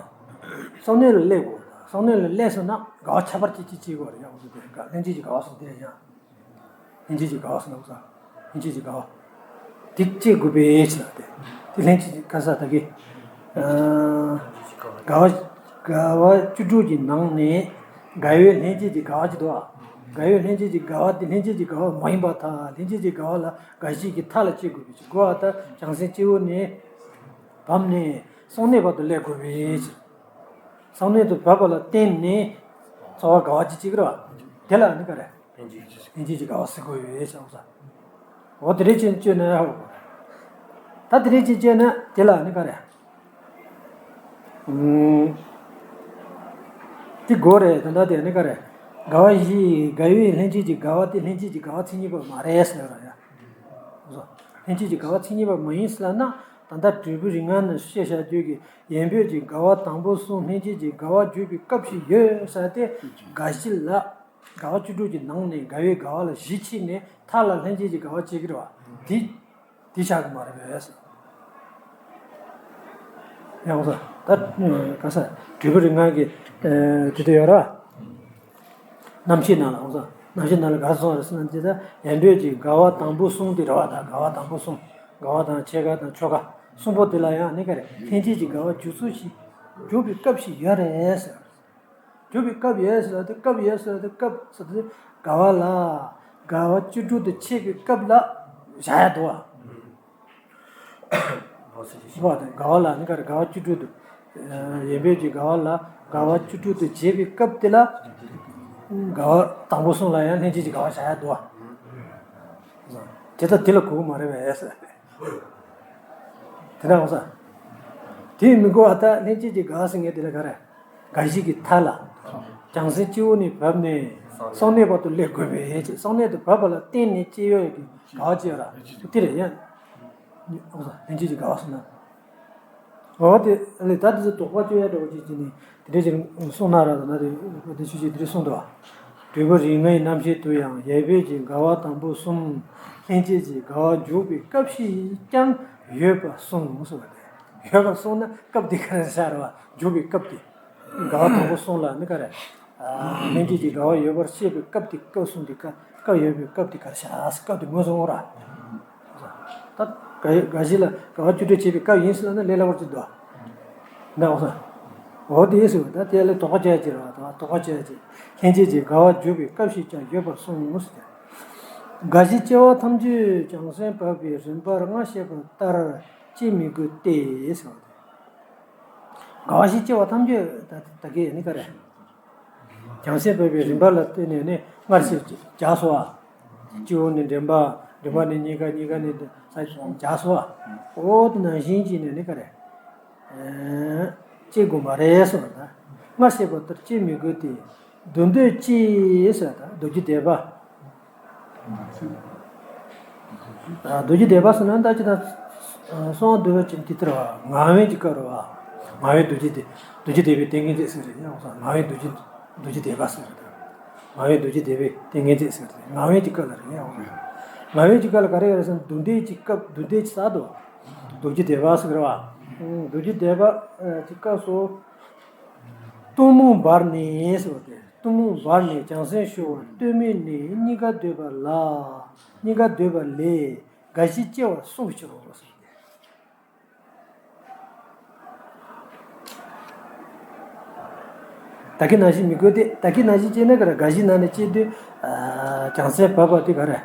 གསུང་གནས་ལ་སླེབས་དགོས། གསུང་གནས་ལ་སླེབས་སོང་ན་དགའ་བ་ཁྱད་པར་ཅན་ཅིག་སྐྱེ་དགོས་རེད། ཡང་འོ་དེ་དགའ། ལྷན་སྐྱེས་ཀྱི་དགའ་བ་སོགས་དེ་ཡང་། ལྷན་སྐྱེས་ཀྱི་དགའ་བ་ཟེར་ན་བཟའ། ལྷན་སྐྱེས་ཀྱི་དགའ་བ། དེ་སྐྱེ་དགོས་པའི་ཕྱིར་ལ་དེ། དེ་ལྷན་སྐྱེས་ཀྱི་དགའ་ས་ད་གི། ཨ། དགའ་བ། དགའ་བ་བཅུ་དྲུག་གི་ནང་ནས་དགའ་བའི་ལྷན་སྐྱེས་ཀྱི་དགའ་བ་ཅིག་འདུག་ཨ། དགའ་བའི་ལྷན་སྐྱེས་ཀྱི་དགའ་བ་དེ་ལྷན་སྐྱེས་ཀྱི་དགའ་བ་མ་ཡིན་པར་ཐལ། ལྷན་སྐྱེས་ཀྱི་དགའ་བ་ལ་དགའ་བཞི་གི་མཐའ་ལ་སྐྱེ་དགོས་པའི་ཕྱིར། དགོས་པ་ལྟར་བྱང་སེམས་སྤྱི་བོ་ནས་བབས་ནས་གསུང་གནས་བར་དུ་སླེབས་དགོས་པའི་ཕྱིར། གསུང་གནས་དུ་བབས་པ་ལ་བརྟེན་ནས་ཚོར་བ་དགའ་བ་ཅིག་སྐྱེ་གི་རེད་བ། དེ་ལ་ནི་ག་རེ། ལྷན་སྐྱེས་ཀྱི་དགའ་བ་ཟེར་དགོས་ཡོད་ཟེར་བ། འོ་དེ་རེད་ཅེས་བཅོས་ན་ཧ་གོ། ད་དེ་རེད་ཅེས་བཅོས་ན་དེ་ལ་ནི་ག་རེ། ཨུམ། དེ་དགོས་རེད། ད་ལྟ་དེ་ནི་ག་རེ། དགའ་བ་བཞི། དགའ་བའི་ལྷན་སྐྱེས་ཀྱི་དགའ་བ་དེ་ལྷན་སྐྱེས་ཀྱི་དགའ་བ་མཚན་ཉིད་པ་མ་རེད་ཟེར་བ་ཡ། ལྷན་སྐྱེས་ཀྱི་དགའ་བ་མཚན་ཉིད་པ་མ་ཡིན་ཟེར་ན། ད་ལྟ་འབྲས་བུ་རིགས་ལྔ་ནི་བཤད་བྱ་རྒྱུད་ཀྱི་ཡན་ཆད་ཀྱི་དགའ་བ་དང་པོ་གསུམ་ལྷན་སྐྱེས་ཀྱི་དགའ་བ་བརྗོད་པའི་སྐབས་ཤིག་ཡོད་ཟེར་ཏེ། དགའ་བཞི་ལ། དགའ་བ་བཅུ་དྲུག་གི་ནང་ནས་དགའ་བའི་དགའ་བ་ལ་བཞི་ཕྱེས་ནས་མཐའ་ལ་ལྷན་སྐྱེས་ཀྱི་དགའ་བ་སྐྱེ་གི་རེད་བ། དེ། དེ་བཞག་གི་མ་རེད་པས། ཡང་ས། ད། ག་ས། འབྲས་བུ་རིགས་ལྔ་གི། ཨ། དེ་དེ་ཡོད་ར། རྣམ་བཤད་ནང་ལ་འོང་ས། རྣམ་བཤད་ནང་ལ་ག་རེ་གསུངས་རེད་ཟེར་ན་དེ་ད་ཡན་ཆད་ཀྱི་དགའ་བ་དང་པོ་གསུམ་དེ་རེད་བ། ད་དགའ་བ་དང་པོ་གསུམ། དགའ་བ་དང་ཕྱེད་དགའ་དང་ཆོས་དགའ་གསུམ་པོ་དེ་ལ་ཡང་ནི་ག་རེ། ལྷན་སྐྱེས་ཀྱི་དགའ་བ་འཇུག་ཚུལ་ཞིག་འཇུག་པའི་སྐབས་ཤིག་ཡོད་རེད་ཟེར། འཇུག་པའི་སྐབས་ཡོད་ཟེར་ཏེ། སྐབས་ཡོད་ཟེར་ཏེ། སྐབས་ཟེར་ཏེ་དགའ་བ་ལ། དགའ་བ་བཅུ་དྲུག་ཏུ་ཕྱེ་བའི་སྐབས་ལ་བཞག་ཡ་འདུག་བ། བ་དང་དགའ་བ་ལ་ནི་ག་རེ། དགའ་བ་བཅུ་དྲུག་ཏུ། ཡན་ཆད་ཀྱི་དགའ་བ་ལ་དགའ་བ་བཅུ་དྲུག་ཏུ་བྱས་པའི་སྐབས་དེ་ལ། དགའ་བ་དང་པོ་གསུམ་ལ་ཡང་ལྷན་སྐྱེས་ཀྱི་དགའ་བ་བཞག་ཡ་འདུག་བ། དེ་ལྟ་དེ་ལ་གོ་གི་མ་རེད་པས། དེ་འདྲ་འོང་ས། དེ་མི་དགོས་པ་ད་ལྷན་སྐྱེས་ཀྱི་དགའ་ཟེར་མཁན་དེ་ལ་ག་རེ། དགའ་བཞི་གི་མཐའ་ལ། བྱང་སེམས་སྤྱི་བོ་ནས་བབས་ནས་གསུང་གནས་བར་དུ་སླེབས་དགོས་པའི་ཕྱིར། གསུང་གནས་དུ་བབས་པ་ལ་བརྟེན་ནས་སྐྱེ་ཡོད་ཀྱི་དགའ་བ་སྐྱེ་བ་ར། དེ་རེད་ཡ། འོང་ས། ལྷན་སྐྱེས་ཀྱི་དགའ་བ་ཟེར་ན། འོ་དེ་ལས་ད་དེ་ཚོ་དོགས་པ་གཅོད་ཡ་འདྲ་བོ་ཅིག་བྱས་ནས་དེ་འདྲ་ཅིག་གསུངས་ན་ར། ད་ན་དེ་དེ་ཆོས་ཅིག་དེ་འདྲ་གསུངས་འདུག་བ། འབྲས་བུ་རིགས་ལྔའི་རྣམ་བཤད་དུ་ཡང་ཡན་ཆད་ཀྱི་དགའ་བ་དང་པོ་གསུམ། ལྷན་སྐྱེས་ཀྱི་དགའ་བ་འཇུག་པའི་སྐབས་ཤིག་ཀྱང་ཡོད་པར་གསུངས་ཟེར་བ་དེ། ཡོད་པར་གསུངས་ན་སྐབས་དེ་ག་རེ་ཤར་བ། འཇུག་པའི་སྐབས་དེ། དགའ་བ་དང་པོ་གསུམ་ལ་ནི་ག་རེ། ལྷན་སྐྱེས་ཀྱི་དགའ་བ་ཡོད་པར་བཤད་པའི་སྐབས་དེ། སྐབས་གསུམ་དེ་སྐབས་སྐབས་ཡོད་པའི་སྐབས་དེ་ག་རེ་ཤར། སྐབས་དེ་ངོས་བཟུང་ར། ད་དགའ་དགའ་བཞི་ལ་དགའ་བ་བཅུ་དྲུག་བྱས་པའི་སྐབས་ཡིན་ཟེར་ན་ལས་སླ་བོར་གྱུར་འདུག་འདྲ་བོ་ས། འོ་དེ་ཟེར་བ་ད་དེ་ལས་དོགས་པ་བཅད་ཀྱི་རེད་བ། ད་དོགས་པ་བཅད་ཀྱི། ལྷན་སྐྱེས་ཀྱི་དགའ་བ་འཇུག་པའི་སྐབས་ཤིག་ཀྱང་ཡོད་པར་གསུངས་ཟེར། དགའ་བཞི་སྐྱེ་བ་ཐམས་ཅད་བྱང་སེམས་བབས་པའི་རིམ་པར་སྔར་བཤད་པ་ལྟར་སྐྱེ་མི་དགོས་ཏེ་ཟེར་བ་དེ། དགའ་བཞི་སྐྱེ་བ་ཐམས་ཅད་ད་ད་གའི་ནི་ག་རེ། བྱང་སེམས་བབས་པའི་རིམ་པ་ལ་བརྟེན་ནས་ནི་སྔར་བཤད་ཀྱི་བྱས་སོ། སྤྱི་བོ་ནས་འདྲེན་པ། འདྲེན་པ་ནས་གཉིས་ཀ། གཉིས་ཀ་ནས་ས་བྱས་སོ། འོ་དེ་ནང་བཞིན་གྱིས་ནི་ནི་ག་རེ། སྐྱེ་དགོས་མ་རེད་ཟེར་བ་དང་། སྔར་བཤད་པ་ལྟར་སྐྱེ་མི་དགོས་ཏེ། བསྡུ་འདོད་ཅེས་ཟེར་བ་དང་། མདོ་རྒྱུད་སྡེ་པ། མདོ་རྒྱུད་སྡེ་པ་ཟེར་ན་ད་ཅི་ད། གསང་བ་འདུས་པ་ཅན་དེ་ལྟར་བ། ངག་དབང་གི་སྐབས་རེད་བ། ངག་དབང་མདོ་རྒྱུད་སྡེ། མདོ་རྒྱུད་སྡེ་པའི་ཏིང་ངེ་འཛིན་ཟེར་རེད་ཡང་ས། ངག་དབང་མདོ་རྒྱུད་མདོ་རྒྱུད་སྡེ་པ་ཟེར་རེད། ངག་དབང་མདོ་རྒྱུད་སྡེ་པའི་ཏིང་ངེ་འཛིན་ཟེར་རེད། ངག་དབང་གི་སྐབས་ལ་རེད་ཡང་། ངག་དབང་གི་སྐབས་ལ་ག་རེ་ཡོད་རེད་ཟེར་ན་བསྡུ་འདོད་ཀྱི་སྐབས། བསྡུ་འདོད་ཀྱི་ས་དོ། མདོ་རྒྱུད་སྡེ་པ་ཟེར་རེད་བ། མདོ་རྒྱུད་སྡེ་པ་གི་སྐབས་སུ། གཏུམ་མོ་འབར་ནས་ཟེར་བ་དེ། གཏུམ་མོ་འབར་ནས་བྱང་སེམས་ཤོར་བ་ལྟོས་མེད་ནས། གཉིས་ཀ་འདོད་པ་ལ། གཉིས་ཀ་འདོད་པ་ལས། དགའ་བཞི་སྐྱེ་བར་གསུངས་པའི་ཕྱིར་རོ་ཟེར་བ་དེ། ད་གིན་ནང་བཞིན་མི་དགོས་ཏེ། ད་གིན་ནང་བཞིན་སྐྱེས་ན་ག་རེ། དགའ་བཞི་ནང་ནས་སྐྱེས་དུས། ཨ། བྱང་སེམས་བབས་པ་དེ་ག་རེ།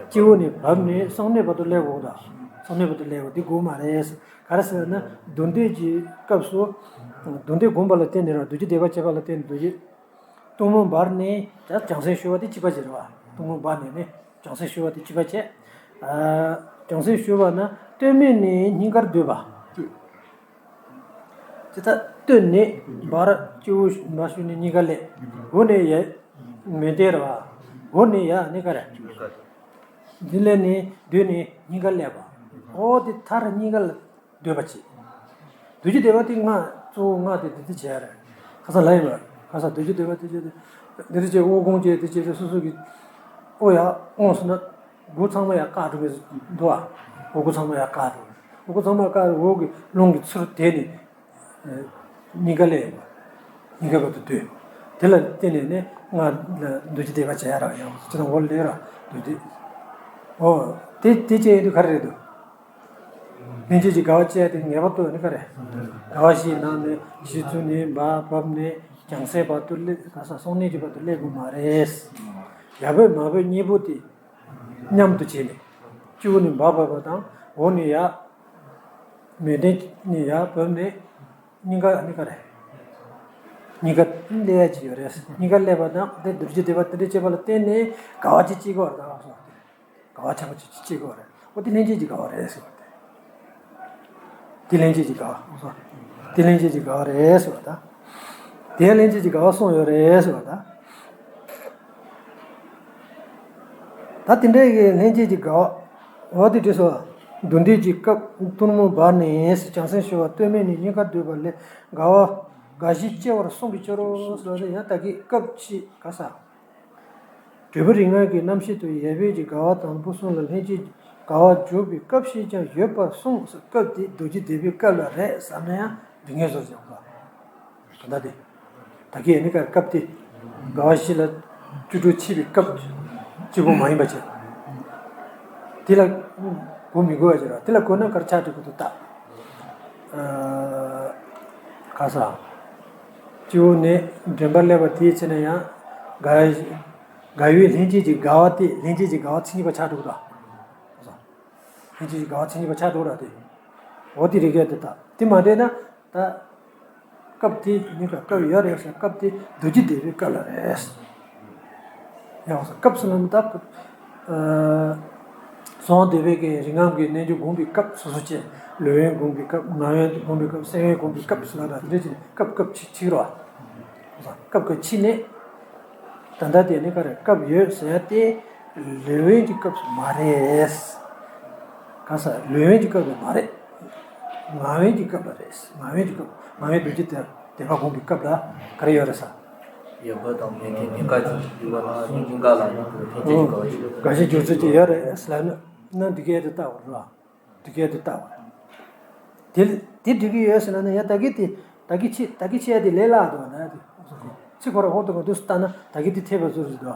སྤྱི་བོ་ནས་བབས་ནས་གསུང་གནས་བར་དུ་སླེབས་དགོས་དང་། གསུང་གནས་བར་དུ་སླེབས་དགོས། དེ་དགོས་མ་རེད། ག་རེ་ཟེར་ན། འདུ་འདོད་ཀྱི་སྐབས་སུ། འདུ་འདོད་བསྒོམས་པ་ལ་བརྟེན་ནས་ར། འདུ་བྱེད་སྡེ་པ་བྱས་པ་ལ་བརྟེན་ནས་འདུ་བྱེད། གཏུམ་མོ་འབར་ནས་ད་བྱང་སེམས་ཤོར་བ་དེ་གཅིག་པ་བྱས་རེད་བ། གཏུམ་མོ་འབར་ནས་ནི་བྱང་སེམས་ཤོར་བ་དེ་གཅིག་པ་བྱས། ཨ། བྱང་སེམས་ཤོར་བ་ན་ལྟོས་མེད་ནས་གཉིས་ཀར་འདོད་པ། ཇི་ལྟར་ལྟོས་ནས་འབར། སྤྱི་བོ་མ་ཞུ་ནས་གཉིས་ཀ་ལས། འོ་ནས་ཡ། མོས་ལྡན་རེད་བ། འོ་ནས་ཡ་ནི་ག་རེ། འདི་ལས་ནི་འདོད་ནས་གཉིས་ཀ་ལས་པ། འོ་དེ་མཐར་གཉིས་ཀ་ལ་འདོད་པ་བྱེད། འདུ་བྱེད་སྡེ་པ་དེ་ལྔ། གཙོ་བོ་ལྔ་དེ་འདི་འདི་བྱས་རེད། ཁ་སང་ལ་ཡིན་པ། ཁ་སང་འདུ་བྱེད་སྡེ་པ་དེ་བྱས་ཏེ། འདི་འདི་བྱས། དབུགས་གོང་བྱས་དེ་བྱས་ཏེ། སོ་སོ་གི་དབུགས་ཡར་འོང་སོང་ན། མགོ་ཚང་མ་ཡར་བཀག་འགྲོ་གི་འདུག་ཨ། དབུགས་ཚང་མ་ཡར་བཀག་འགྲོ། དབུགས་ཚང་མ་བཀག་འོག་གི་རླུང་གི་ཚུར་དེད་ནས། ཨ། གཉིས་ཀ་ལས་ཡོད་པ། གཉིས་ཀ་བར་དུ་འདོད། དེ་ལ་བརྟེན་ནས་ནི་ལྔ་ལ་འདུ་བྱེད་སྡེ་པ་བྱེད་ཡ་རག་ཡོང་། ཅི་དང་འོག་ལས་ར་འདུ་བྱེད། འོ། དེ་དེ་བྱས་ཡོང་དུས་ག་རེ་རེད་འདུག་ལྷན་སྐྱེས་ཀྱི་དགའ་བ་སྐྱེ་ཡ་དེ་ངེས་པར་དུ་ནི་ག་རེ། དགའ་བ་བཞིའི་ནང་ནས་གཞི་བཙུགས་ནས་འབར་བབས་ནས་བྱང་སེམས་བར་དུ་སླེབས། ག་ས། གསུང་གནས་ཀྱི་བར་དུ་སླེབས་དགོས་མ་རེད། ཡ་བོད་མ་བོད་གཉིས་པོ་དེ་མཉམ་དུ་བྱས་ནས། སྤྱི་བོ་ནས་འབར་བབས་པ་དང་། འོག་ནས་ཡར་མོས་ལྡན་ནས་ཡར་བབས་ནས། གཉིས་ཀ་ནི་ག་རེ། གཉིས་ཀ་སླེབས་ཡ་ཅིག་ཡོད་རེད། གཉིས་ཀ་སླེབས་པ་དང་། དེ་འདུ་བྱེད་སྡེ་པ་དེ་འདྲ་བྱས་པ་ལ་བརྟེན་ནས་དགའ་བ་ཅིག་སྐྱེ་གི་ཡོད་རེད་ད། དགའ་བ་ཆེན་པོ་ཅིག་ཅིག་སྐྱེ་གི་ཡོད་རེད། འོ་དེ་ལྷན་སྐྱེས་ཀྱི་དགའ་བ་རེད་ཟེར་བ་དེ། དེ་ལྷན་སྐྱེས་ཀྱི་དགའ་བ། འོ་སོ། དེ་ལྷན་སྐྱེས་ཀྱི་དགའ་བ་རེད་ཟེར་བ་དང་། དེ་ལྷན་སྐྱེས་ཀྱི་དགའ་བ་གསུངས་ཡོད་རེད་ཟེར་བ་དང་། ད་དེ་འདྲའི་གི་ལྷན་སྐྱེས་ཀྱི་དགའ་བ། འོ་དེ་དུས་སུ། འདུ་འདོད་ཀྱི་སྐབས། གཏུམ་མོ་འབར་ནས་བྱང་སེམས་ཤོར་བ་ལྟོས་མེད་ནས་གཉིས་ཀ་འདོད་པ་ལས། དགའ་བ་དགའ་བཞི་སྐྱེ་བར་གསུངས་པའི་ཕྱིར་རོ་ཟེར་བ་དེ། ཡང་ད་གིན་སྐབས་ཕྱིས། ག་ས། འབྲས་བུ་རིགས་ལྔ་གི་རྣམ་ཤེས་དུ་ཡོད་པའི་གི་དགའ་བ་དང་པོ་གསུམ་ལ་ལྷན་སྐྱེས་དགའ་བ་འཇུག་པའི་སྐབས་ཤིག་ཀྱང་ཡོད་པར་གསུངས། སྐབས་དེ་འདུ་བྱེད་སྡེ་པའི་སྐབས་ལ་རེད་བསམ་ན་ཡང་འགྲིག་ངེས་སོ་ཞེས་པ། ད་ལྟ་དེ། ད་གིན་ནི་ག་སྐབས་དེ། དགའ་བ་བཞི་ལ་བཅུ་དྲུག་ཕྱིས་པའི་སྐབས་གཅིག་པོ་མ་ཡིན་པ་བྱས། དེ་ལ་གོ་མི་དགོས་པ་བྱས་ར། དེ་ལ་གོ་ན་ག་རེ་ཆགས་འགྲོ་གི་འདུག་ད། ཨ། ག་ས། སྤྱི་བོ་ནས་མགྲིན་པར་སླེབས་པ་དེའི་ཚེ་ན་ཡང་། དགའ། དགའ་བའི་ལྷན་སྐྱེས་ཀྱི་དགའ་བ་དེ། ལྷན་སྐྱེས་ཀྱི་དགའ་བ་མཚན་ཉིད་པ་ཆགས་འགྲོ་གི་འདུག་ལྷན་སྐྱེས་ཀྱི་དགའ་བ་མཚན་ཉིད་པ་ཆགས་འགྲོ་ར་དེ། འོ་དེ་རིགས་ཀྱི་དེ་ད། དེ་མ་འདྲེས་ན་ད། སྐབས་དེ་ནི་ག་སྐབས་ཡོད་རེད་ཟེར། སྐབས་དེ་འདུ་བྱེད་སྡེ་པའི་སྐབས་ལ་རེད། ཡང་སྐབས་སུ་ལ་ནི་ད། ཨ། གསང་བ་འདུས་པའི་གི་རིགས་ལྔ་གི་རྣལ་འབྱོར་བསྒོམ་པའི་སྐབས་སོ་སོ་བྱས། ལུས་དབེན་བསྒོམ་པའི་སྐབས། ངག་དབེན་བསྒོམ་པའི་སྐབས། སེམས་དབེན་བསྒོམ་པའི་སྐབས་སུ་ལ་ད་དེ་འདྲ་བྱས་ནས་སྐབས་སྐབས་ཕྱིས་ཕྱིས་རོ། སྐབས་སྐབས་ཕྱིས་ནས། ད་ལྟ་དེ་ནི་ག་རེ། སྐབས་ཡོད་ཟེར་ཏེ། ལུས་དབེན་གྱི་སྐབས་སུ་མ་རེད། ག་ས། ལུས་དབེན་གྱི་སྐབས་ལ་མ་རེད། ངག་དབེན་གྱི་སྐབས་ལ་རེད། ངག་དབེན་གྱི་སྐབས། ངག་དབེན་རྡོ་རྗེ་ཐེག་པ་བསྒོམ་པའི་སྐབས་ལ་ག་རེ་ཡོད་རེད་ཟེར། ཡོད་པ་དང་མེད་མཁན་གཉིས་ཀ་ཅིག་ཡོད་པ་ན་གཉིས་ཀ་ལ་ཡོད་པའི་ལྷན་སྐྱེས་ཀྱི་དགའ་བ་ཞིག་ཡོད། དགའ་བཞི་འཇུག་ཚུལ་ཅིག་ཡོད་རེད་ཟེར་ན། ན་འདི་སྐད་དུ་བལྟ་བར་རོ། འདི་སྐད་དུ་བལྟ་བར། དེ་དེ་འགྲིག་གི་ཡོད་ཟེར་ན་ནི། ཡ་ད་གིན་དེ། ད་གིན་ཕྱིས། ད་གིན་ཕྱིས་ཡ་དེ་ལས་སླ་འདུག་ན་དེ། ཚིག་ཁོ་ར་ཧོ་ཏོ་ག་འདུག་སེ་བལྟ་ན་ད་གིན་དེ་འཐད་པ་ཚོ་རེད་འདུག་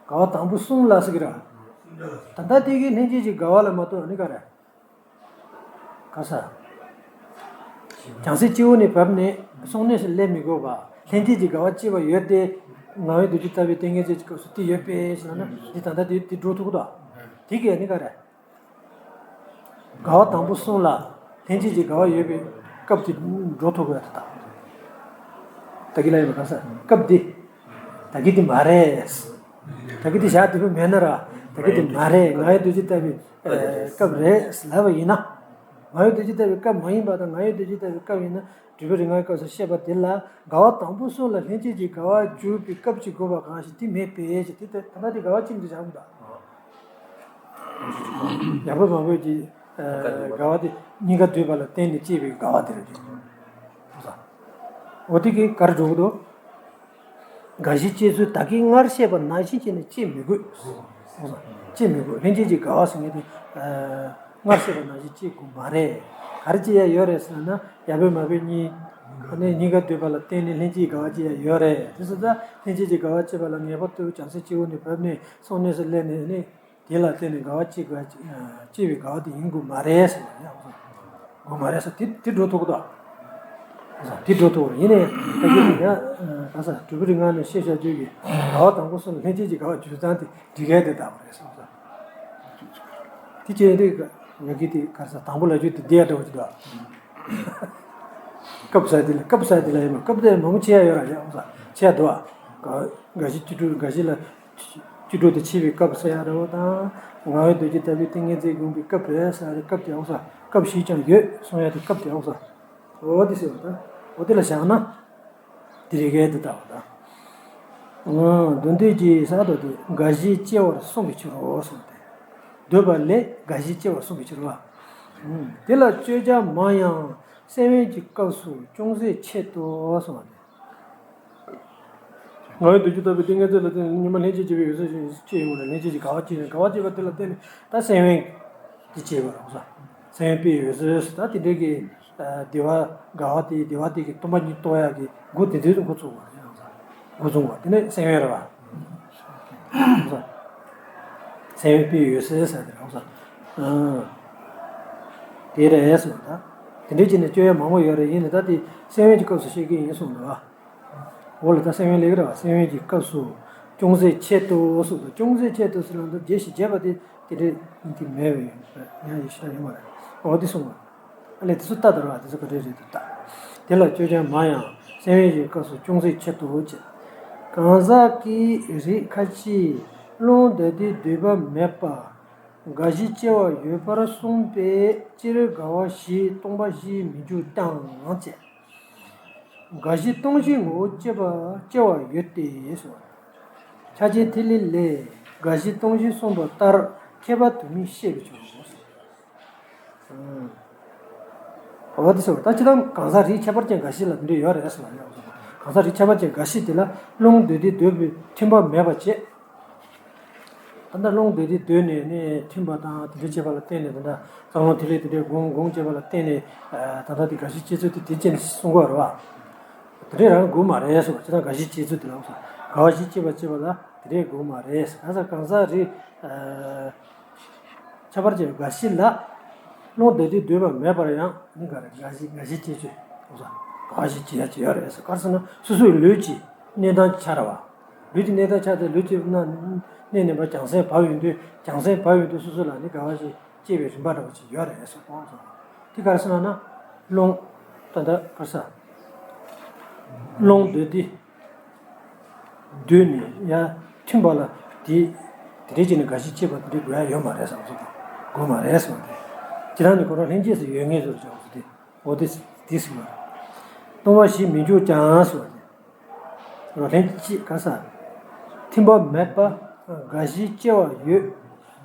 དགའ་བ་དང་པོ་གསུམ་ལ་ཟེར་གི་ར། ད་ལྟ་དེ་གི་ལྷན་སྐྱེས་ཀྱི་དགའ་བ་ལ་མ་གཏོགས་ནི་ག་རེ། ག་ས། བྱང་སེམས་སྤྱི་བོ་ནས་བབས་ནས་གསུང་གནས་སུ་སླེབས་མི་དགོས་པ། ལྷན་སྐྱེས་ཀྱི་དགའ་བ་སྐྱེས་པ་ཡོད་དེ། ངག་དབེན་རྡོ་རྗེ་ལྟ་བུའི་ཏིང་ངེ་འཛིན་གྱི་སྐབས་སུ་དེ་ཡོད་པས་ཟེར་ན། འདི་ད་ལྟ་དེ་དེ་འགྲོ་ཐུབ་ཀྱི་འདུག་དེ་གས་ནི་ག་རེ། དགའ་བ་དང་པོ་གསུམ་ལ་ལྷན་སྐྱེས་ཀྱི་དགའ་བ་ཡོད་པའི་སྐབས་དེ་འགྲོ་ཐུབ་ཀྱི་ཡོད་ད། ད་གིན་ལ་ཡོད་པ་ག་ས། སྐབས་འདི། ད་གིན་དེ་མ་རེད། ད་གིན་དེ་ཞག་དེ་བུ་མེད་ན་ར། ད་གིན་དེ་མ་རེད། ངག་དབེན་རྡོ་རྗེ་ལྟ་བུའི་སྐབས་རེད་ལབ་པ་ཡིན་ན། ངག་དབེན་རྡོ་རྗེ་ལྟ་བུའི་སྐབས་མ་ཡིན་པ་དང་། ངག་དབེན་རྡོ་རྗེ་ལྟ་བུའི་སྐབས་ཡིན་ན། འབྲས་བུ་རིགས་ལྔའི་སྐབས་སུ་བཤད་པ་དེ་ལ་དགའ་བ་དང་པོ་གསུམ་ལ་ལྷན་སྐྱེས་ཀྱི་དགའ་བ་འཇུག་པའི་སྐབས་ཅིག་དགོས་པ་གང་ཞིག་དེ་མེད་པས་ཅེས། དེ་ལྟར་ད་ལྟ་དེ་དགའ་བ་གཅིག་འདི་བཞག་དགོས་ད། ཡ་བོད་མ་བོད་ཀྱི་ཨ་དགའ་བ་དེ་གཉིས་ཀ་འདུས་པ་ལ་བརྟེན་ནས་སྐྱེས་པའི་དགའ་བ་དེ་རེད། འོ་དེ་གིས་ག་རེ་འགྲོ་གི་འདུག་དགའ་བཞི་སྐྱེ་ཚུལ་ད་གིན་སྔར་བཤད་པ་ནང་བཞིན་བྱས་ནས་སྐྱེ་མི་དགོས། སྐྱེ་མི་དགོས། ལྷན་སྐྱེས་ཀྱི་དགའ་བ་ཟེར་མཁན་དེ་ཨ་སྔར་བཤད་པ་ནང་བཞིན་སྐྱེ་དགོས་མ་རེད། ག་རེ་སྐྱེ་ཡ་ཡོད་རེད་ཟེར་ན། ཡ་བོད་མ་བོད་གཉིས། ཨ་ནི་གཉིས་ཀ་འདུས་པ་ལ་བརྟེན་ནས་ལྷན་སྐྱེས་དགའ་བ་སྐྱེ་ཡ་ཡོད་རེད། དེ་སོང་ཙང་ལྷན་སྐྱེས་ཀྱི་དགའ་བ་སྐྱེས་པ་ལ་ངེས་པར་དུ་བྱང་སེམས་སྐྱེ་བོ་ནས་བབས་ནས་སོང་གནས་སུ་སླེབས་ནས་ནི། དེ་ལ་བརྟེན་ནས་དགའ་བ་སྐྱེ་དགོས། སྐྱེ་བའི་དགའ་བ་དེ་ཡིན་དགོས་མ་རེད་ཟེར་བ་ཡང་དགོས་མ་རེད་ཟེར། དེ་དེ་འགྲོ་ཐུབ་ཀྱི་འདུག་དེ་འགྲོ་ཐུབ་ཀྱི་རེད། ཡིན་ནའི་ད་གིན་དེ་ཡང་ག་ས་གྲུབ་པའི་རིགས་ལྔ་ནས་བཤད་བྱ་རྒྱུད་ཀྱི་དགའ་བ་དང་པོ་གསུམ་ལ་ལྷན་སྐྱེས་ཀྱི་དགའ་བ་འཇུག་སྟངས་དེ་འགྲིག་གལ་དེ་དག་པ་རེད་ཟེར། དེ་བྱས་ཏེ་ཡ་གི་དེ་ག་ས་དང་པོ་ལ་རྒྱུད་དེ་བསྡད་འགྲོ་གི་འདུག་སྐབས་ས་དེ་ལ་སྐབས་ས་དེ་ལ་ཡིན་པ་སྐབས་དེ་མང་པོ་ཆེ་ཡ་ཡོད་ར་ཡ་ས་ཆེ་ཡ་འདུག་ཨ། དགའ་བཞི་བཅུ་དྲུག་དགའ་བཞི་ལ། བཅུ་དྲུག་དེ་ཆེ་བའི་སྐབས་ཟེར་ཡ་རེད་བ་དང་། ངག་དབང་རྡོ་རྗེ་ལྟ་བུའི་ཏིང་ངེ་འཛིན་དགོངས་པའི་སྐབས་རེད་ཟེར་ཡ་རེད། སྐབས་དེ་འོག་ས་སྐབས་ཤིག་ཀྱང་ཡོད་གསུང་ཡ་དེ་སྐབས་དེ་འོག་ས། འོ་དེ་ཟེར་བ་དང་། འོ་དེ་ལ་བཞག་ན། དེ་རེ་གལ་དུ་ལྟ་བ་དང་། ཨ་དོན་དུས་ཀྱི་ས་དོ་དེ་དགའ་བཞི་སྐྱེ་བར་གསུངས་པའི་ཕྱིར་རོ་གསུངས་ཏེ། འདོད་པ་ལས་དགའ་བཞི་སྐྱེ་བར་གསུངས་པའི་ཕྱིར་རོ། ཨ་དེ་ལ་བརྗོད་བྱ་མང་ཡང་སེམས་དབེན་གྱི་སྐབས་སུ་ཅུང་ཟད་ཆེད་དུ་གསུངས་པ་སྟེ། ངག་དབང་རྡོ་རྗེ་ལྟ་བུའི་ཏིང་ངེ་འཛིན་ལ་བརྟེན་ནས་ཉོན་མོངས་ལྷན་སྐྱེས་སྐྱེ་བའི་འོད་གསལ་ཞིག་སྐྱེ་ཡོང་བ་ལ་ལྷན་སྐྱེས་ཀྱི་དགའ་བ་སྐྱེས་ནས་དགའ་བ་སྐྱེས་པ་དེ་ལ་བརྟེན་ནས་ད་སེམས་དབེན་དེ་སྐྱེས་པ་རེད་ས། སེམས་དབེན་པའི་འོད་གསལ་ད་དེ་འདྲའི་གི་བདེ་བ་དགའ་བ་དེ་བདེ་བ་དེ་གི་སྟོང་པ་ཉིད་རྟོགས་ཡག་གི་སྒོ་དེ་འདྲའི་འགོ་ཚུགས་པ་རེད་ས། འགོ་ཚུགས་པ་དེ་ནས་སེམས་དབེན་རེད་བ། སེམས་དབེན་པའི་འོད་གསལ་ཟེར་དེ་རེད་ས། དེ་རེད་ས། ད་དེ་འདྲའི་བྱས་ནས་སྤྱོད་ཡག་མང་པོ་ཡོད་རེད། ཡིན་ནའི་ད་དེ་སེམས་དབེན་གྱི་སྐབས་སུ་བཤད་ཀྱི་ཡིན་གསུངས་འདུག་བ། འོ་ལ་ད་སེམས་དབེན་ལེགས་རེད་བ། སེམས་དབེན་གྱི་སྐབས་སུ་ཅུང་ཟད་ཆེད་དུ་གསུངས་འདུག་ཅུང་ཟད་ཆེད་དུ་ཟེར་ན་འདི་རྒྱས་ཤིང་རྒྱས་པ་དེ་དེ་འདྲའི་དེ་མེད་པས་ཡང་ཡིན་ཤེས་ཡོད་མ་རེད། འོ་དེ་གསུངས་པ། ཨ་ལས་དེ་ཚོ་ལྟ་དར་བ་དེ་ཚོ་ག་འདྲས་རེད་འདུག་ལྟ། དེ་ལ་བརྗོད་བྱ་མང་ཡང་སེམས་དབེན་གྱི་སྐབས་སུ་ཅུང་ཟད་ཆེད་དུ་བྱེད། གང་ཟག་གི་རིགས་ཁ་ཅིག་རླུང་འདོད་དེ་འདོད་པ་མེད་པ། དགའ་བཞི་སྐྱེ་བ་ཡོད་པར་གསུངས་པས་སྤྱིར་དགའ་བ་བཞི་སྟོང་པ་བཞི་མི་འཇུག་ཀྱང་བྱས། དགའ་བཞི་སྟོང་བཞིའི་ངོ་བོ་སྐྱེ་བ་སྐྱེ་བ་ཡོད་དེ་གསུངས། ཕྱག་ཆེན་ཐིག་ལེ་ལས་དགའ་བཞི་སྟོང་བཞི་གསུངས་པ་ལྟར་ཁྱད་པར་དུ་མས་ཤེས་པའི་ཕྱིར་རོ། འོ་དེ་ཟེར་བ་ད་ཅི་ལྟར་གང་ཟག་རིགས་ཁྱད་པར་ཅན་འགའ་ཞིག་ལ་འདི་འདྲ་ཡོད་རེད་ཟེར་བ་ཡང་། གང་ཟག་རིགས་ཁྱད་པར་ཅན་འགའ་ཞིག་དེ་ལ་རླུང་འདོད་དེ་འདོད་པའི་མཐུན་པ་མེད་པ་བྱས། ད་ལྟ་རླུང་འདོད་དེ་འདོད་ནས་ནི་མཐུན་པ་དང་དེ་འདྲ་བྱེད་པ་ལ་བརྟེན་ནས་ད་ལྟ་རྩ་རླུང་ཐིག་ལེ་དེ་འདྲའི་སྒོམ་སྒོམ་བྱེད་པ་ལ་བརྟེན་ནས་ད་ལྟ་དེ་དགའ་བཞི་སྐྱེ་ཚུལ་དེ་དེ་ཅན་གསུང་གི་ཡོད་རེད་བ། དེ་འདྲའི་རང་དགོས་མ་རེད་ཟེར་བ་ཅི་ལྟར་དགའ་བཞི་སྐྱེ་ཚུལ་དེ་ལ་དགའ་བ་བཞི་སྐྱེ་བ་སྐྱེ་བ་ལ་དེ་འདྲའི་དགོས་མ་རེད་ཟེར། གང་ཟག་གང་ཟག་རིགས། ཁྱད་པར་ཅན་འགའ་ཞིག་ལ་རླུང་འདོད་དེ་འདོད་པ་མེད་པར་ཡང་ནི་ག་རེ་འགའ་ཞིག་འགའ་ཞིག་སྐྱེ་ཚུལ་འོ་ས་འགའ་ཞིག་སྐྱེ་ཡ་ཅི་ཡོད་རེད་ཟེར། ག་རེ་ཟེར་ན་སོ་སོའི་ལུས་ཀྱི་གནས་སྟངས་ཆ་ར་བ། ལུས་ཀྱི་གནས་སྟངས་ཆ་དེ་ལུས་ཀྱི་ན་གནས་ནས་པ་བྱང་སེམས་བབས་ཡོང་དུས་བྱང་སེམས་བབས་ཡོང་དུས་སོ་སོ་ལ་ནི་འགའ་བ་ཞིག་སྐྱེ་བའི་རིམ་པ་འདྲ་བ་ཅིག་ཡོད་རེད་ཟེར་གོང་སོང་། དེ་ག་རེ་ཟེར་ན་ན་རླུང་ད་ལྟ་ག་རེ་ཟེར། རླུང་འདོད་དེ། འདོད་ནས་ཡང་མཐུན་པ་ལ་དེ་དེ་འདྲའི་བྱས་ནས་འགའ་ཞིག་སྐྱེས་པ་དེ་འདྲའི་དགོས་ཡ་ཡོད་མ་རེད་བསམ་སོང་། དགོས་མ་རེད་བསམ་སྟེ། ཇི་ལྟར་ནི་ཁོ་རང་ལྷན་སྐྱེས་སུ་ཡོད་ངེས་སུ་བྱུང་སྟེ་འོ་དེ་དེ་ཟེར་བ། སྟོང་པ་བཞི་མི་འཇུག་ཀྱང་ཟེར་བ་དེ། རོ་ལྷན་སྐྱེས་ག་ས། མཐུན་པ་མེད་པ་འགའ་ཞིག་སྐྱེ་བ་ཡོད།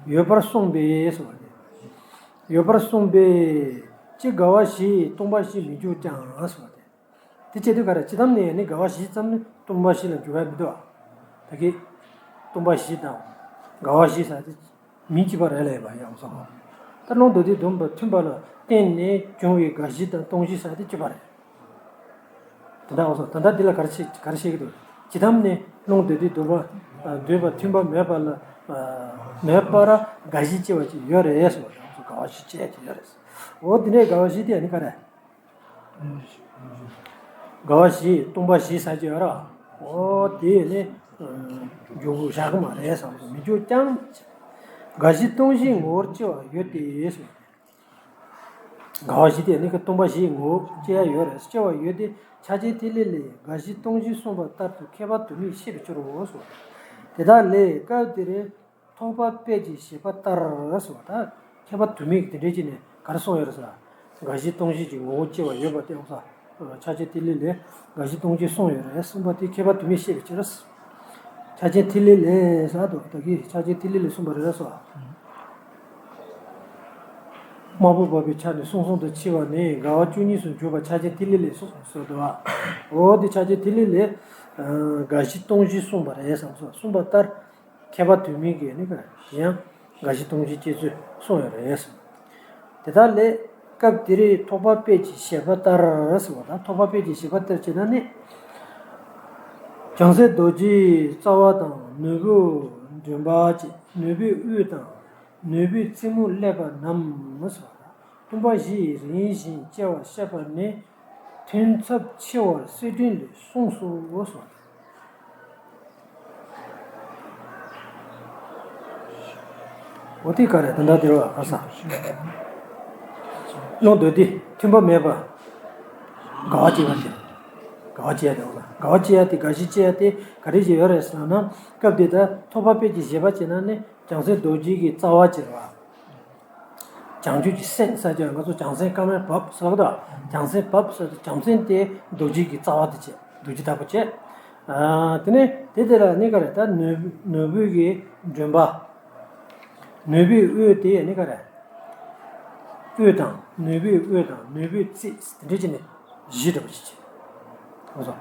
ཡོད་པར་གསུངས་པས་ཟེར་བ་དེ། ཡོད་པར་གསུངས་པས་ཅི་དགའ་བ་བཞི་སྟོང་པ་བཞི་མི་འཇུག་ཀྱང་ཟེར་བ་དེ། དེ་བྱེད་དུས་ག་རེ་ཇི་ཙམ་ནས་ནི་དགའ་བ་བཞི་ཙམ་ནི་སྟོང་པ་བཞི་ལ་འཇུག་ཡ་མི་འདུག་ཨ། ད་གི་སྟོང་པ་བཞི་དང་དགའ་བ་བཞི་ཟེར་དེ་མིང་གཅིག་པ་རེད་ལབ་པ་ཡང་སོང་། ད་རླུང་འདོད་དེ་འདོད་པ་མཐུན་པ་ལ་བརྟེན་ནས་བྱུང་བའི་དགའ་བཞི་དང་སྟོང་བཞི་ཟེར་དེ་གཅིག་པ་རེད། དེ་འདྲ་འོ་སོང་ད་ལྟ་འདི་ལ་ག་རེ་བྱེད་ག་རེ་བྱེད་ཀྱི་འདུག་ཇི་ཙམ་ནས་རླུང་འདོད་དེ་འདོད་པ་འདོད་པ་མཐུན་པ་མེད་པ་ལ་མེད་པར་དགའ་བཞི་སྐྱེ་བ་ཅིག་ཡོད་རེད་ཟེར་བ་དང་དགའ་བ་བཞི་སྐྱེ་ཡ་ཅིག་ཡོད་རེད། འོ་དེ་འདྲའི་དགའ་བ་བཞི་དེ་ནི་ག་རེ། དགའ་བ་བཞི་སྟོང་པ་བཞི་ཟེར་གྱི་ཡོད་ར། འོ་དེ་ནི་འཇུག་བཞག་གི་མ་རེད་བསམ་སོང་མི་འཇུག་ཀྱང་། དགའ་བཞི་སྟོང་བཞིའི་ངོ་བོར་སྐྱེ་བ་ཡོད་དེ་གསུངས། དགའ་བ་བཞི་དེ་ནི་ཀ་སྟོང་པ་བཞིའི་ངོ་བོ་སྐྱེ་ཡ་ཡོད་རེད། སྐྱེ་བ་ཡོད་དེ་ཕྱག་ཆེན་ཐིག་ལེ་ལས་དགའ་བཞི་སྟོང་བཞི་གསུངས་པ་ལྟར་དུ་ཁྱད་པར་དུ་མས་ཤེས་པའི་ཕྱིར་རོ་གསུངས། དེ་དག་ལས་སྐབས་དེར་ཐོགས་པ་དཔལ་གྱི་བཞེད་པ་ལྟར་གསུངས་པ་དང་ཁྱད་པར་དུ་མས་དེ་འདྲའི་ཅིག་ནས་ག་རེ་གསུངས་ཡོད་རེད་ཟེར། དགའ་བཞི་སྟོང་བཞི་གི་ངོ་བོ་སྐྱེ་བ་ཡོད་པ་དེ་འོང་ས། ཕྱག་ཆེན་ཐིག་ལེ་ལས་དགའ་བཞི་སྟོང་བཞི་གསུངས་ཡོད་རེད་གསུངས་པ་དེ་ཁྱད་པར་དུ་མས་ཤེས་པའི་ཕྱིར། ཕྱག་ཆེན་ཐིག་ལེ་ལས་ཟེར་དོ་ད་གི་ཕྱག་ཆེན་ཐིག་ལེ་ལས་གསུངས་པ་རེད་ཟེར། དམར་པོ་འབབ་པའི་ཆ་ནས་གསུང་གསུང་དུ་མཆི་བ་ནི་དགའ་བ་བཅུ་གཉིས་སུ་འགྱུར་བ་ཕྱག་ཆེན་ཐིག་ལེ་ལས་གསུངས་ཟེར་དོ། འོ་དེ་ཕྱག་ཆེན་ཐིག་ལེ་ལས་དགའ་བཞི་སྟོང་བཞི་གསུངས་པ་རེད་ཟེར་གསུངས་པ་ལྟར། ཁྱད་པར་དུ་མས་ཀྱི་ནི་ཡང་དགའ་བཞི་སྟོང་བཞི་སྐྱེ་ཚུལ་གསུངས་ཡོད་རེད། དེ་དག་ལས་ སྐབས་དེར་ཐེག་པ་དཔལ་གྱི་བཞེད་པ་ལྟར་ཟེར་བ་དང་། ཐེག་པ་དཔལ་གྱི་བཞེད་པ་ལྟར་བྱས་ན་ནི། བྱང་སེམས་རྡོ་རྗེའི་རྩ་བ་དང་། ནོར་བུ་འདྲེན་པ་བཅས། ནོར་བུའི་དབུས་དང་ནོར་བུའི་རྩེ་མོ་སླེབས་པ་རྣམས་ཟེར་བ་དང་། སྟོང་པ་བཞི་ཡིས་རིམ་བཞིན་སྐྱེ་བ་བཤད་པ་ནི། ཐུན་ཚབས་ཆེ་བར་གསེར་ཕྲེང་ལས་གསུངས་སོ་ཟེར་བ་དང་། འོ་དེ་ག་རེ་དོན་དག་དེ་རེད་བ། ག་ས། བླང་དོར་དེ་མཐུན་པ་མེད་པར་དགའ་བ་སྐྱེ་བ་དེ། དགའ་བ་སྐྱེ་ཡ་དེ། འོ་ལ་དགའ་བ་སྐྱེ་ཡ་དེ། དགའ་བཞི་སྐྱེ་ཡ་དེ་ག་རེ་ཞིག་ཡོད་རེད་ཟེར་ན། སྐབས་དེ་ད་ཐེག་པ་དཔལ་གྱི་བཞེད་པ་བྱས་ན་ནི། བྱང་སེམས་རྡོ་རྗེ་གི་རྩ་བ་ཅེས་པ། བྱང་ཆུབ་ཀྱི་སེམས་ཟེར་གྱི། ང་ཚོ་བྱང་སེམས་ཀ་མ་བབས་ཟེར་གི་འདུག། བྱང་སེམས་བབས་ཟེར་དུས་བྱང་སེམས་དེ་རྡོ་རྗེ་གི་རྩ་བ་དེ་བྱས། རྡོ་རྗེ་ལྟ་བུ་བྱས། ཨ། དེ་ནས་དེ་དེ་ལ་ནི་ག་རེ། ད་ནོར་ནོར་བུ་གི་འདྲེན་པ། ནོར་བུའི་དབུས་དེ་ནི་ག་རེ། དབུས་དང་། ནོར་བུའི་དབུས་དང་ནོར་བུའི་རྩེ་དེ་འདྲ་བྱས་ནས་བཞི་འདྲ་པོ་ཞིག་བྱས། ཨོ་སོ།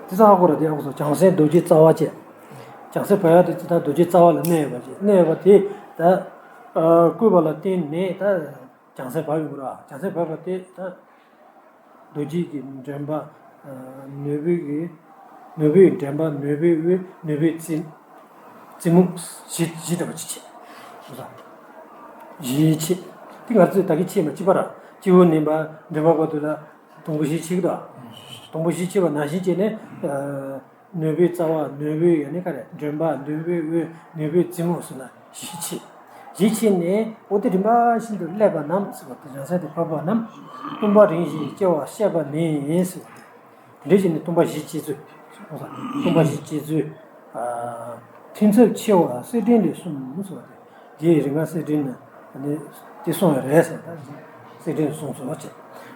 དེ་ཚ་ཧ་གོ་ར་དེ། ཨོ་སོ། བྱང་སེམས་རྡོ་རྗེ་རྩ་བ་བཅས། བྱང་སེམས་བབས་ཡ་དེ་ད་རྡོ་རྗེ་རྩ་བ་ལ་གནས་ཡོད་པ་བཅས། གནས་ཡོད་པ་དེ་ད་ཨ་བཀོད་པ་ལ་བརྟེན་ནས་ད་བྱང་སེམས་བབས་ཡོང་གི་རེད་བ། བྱང་སེམས་བབས་པ་དེ་ད་རྡོ་རྗེ་གི་འདྲེན་པ། ཨ་ནོར་བུ་གི་ནོར་བུའི་འདྲེན་པ། ནོར་བུའི་དབུས། ནོར་བུའི་རྩེ་རྩེ་མོ་བཞི་བཞི་འདྲ་པོ་ཅིག་བྱས། བཞི་བྱས། དེ་ང་ཚོས་ད་གིན་བྱས་མ་བྱས་པ་ར། སྤྱི་བོ་ནས་འདྲེན་པ་བར་དུ་ལ་དང་པོ་བཞི་བྱས་གི་འདུག། དང་པོ་བཞི་བྱས་པ་ནང་བཞིན་བྱས་ནས། ཨ་ནོར་བུའི་རྩ་བ། ནོར་བུའི་ཡ་ནི་ག་རེ། འདྲེན་པ། ནོར་བུའི་དབུས། ནོར་བུའི་རྩེ་མོ་ཟེར་ལ་བཞི་བྱས། བཞི་བྱས་ནས་འོ་དེ་རིམ་པ་བཞིན་དུ་སླེབས་པ་རྣམས་ཟེར་བ་དེ། བྱང་སེམས་དེ་བབས་པ་རྣམས་སྟོང་པ་རིམ་བཞིན་སྐྱེ་བ་བཤད་པ་ནི་ཟེར་བ་དེ། དེ་འདྲ་བྱས་ནས་སྟོང་པ་བཞི་སྐྱེ་ཚུལ། སྟོང་པ་བཞི་སྐྱེ་ཚུལ། ཨ་ཐུན་ཚོད་ཆེ་བ་གསེར་ཕྲེང་ལས་གསུངས་སོ། དེ་རིག་སྔགས་གསེར་ཕྲེང་ནས་དེ་གསུངས་ཡོད་རེད་ཟེར། ད་གསེར་ཕྲེང་ལས་གསུངས་སོ་ཅེས།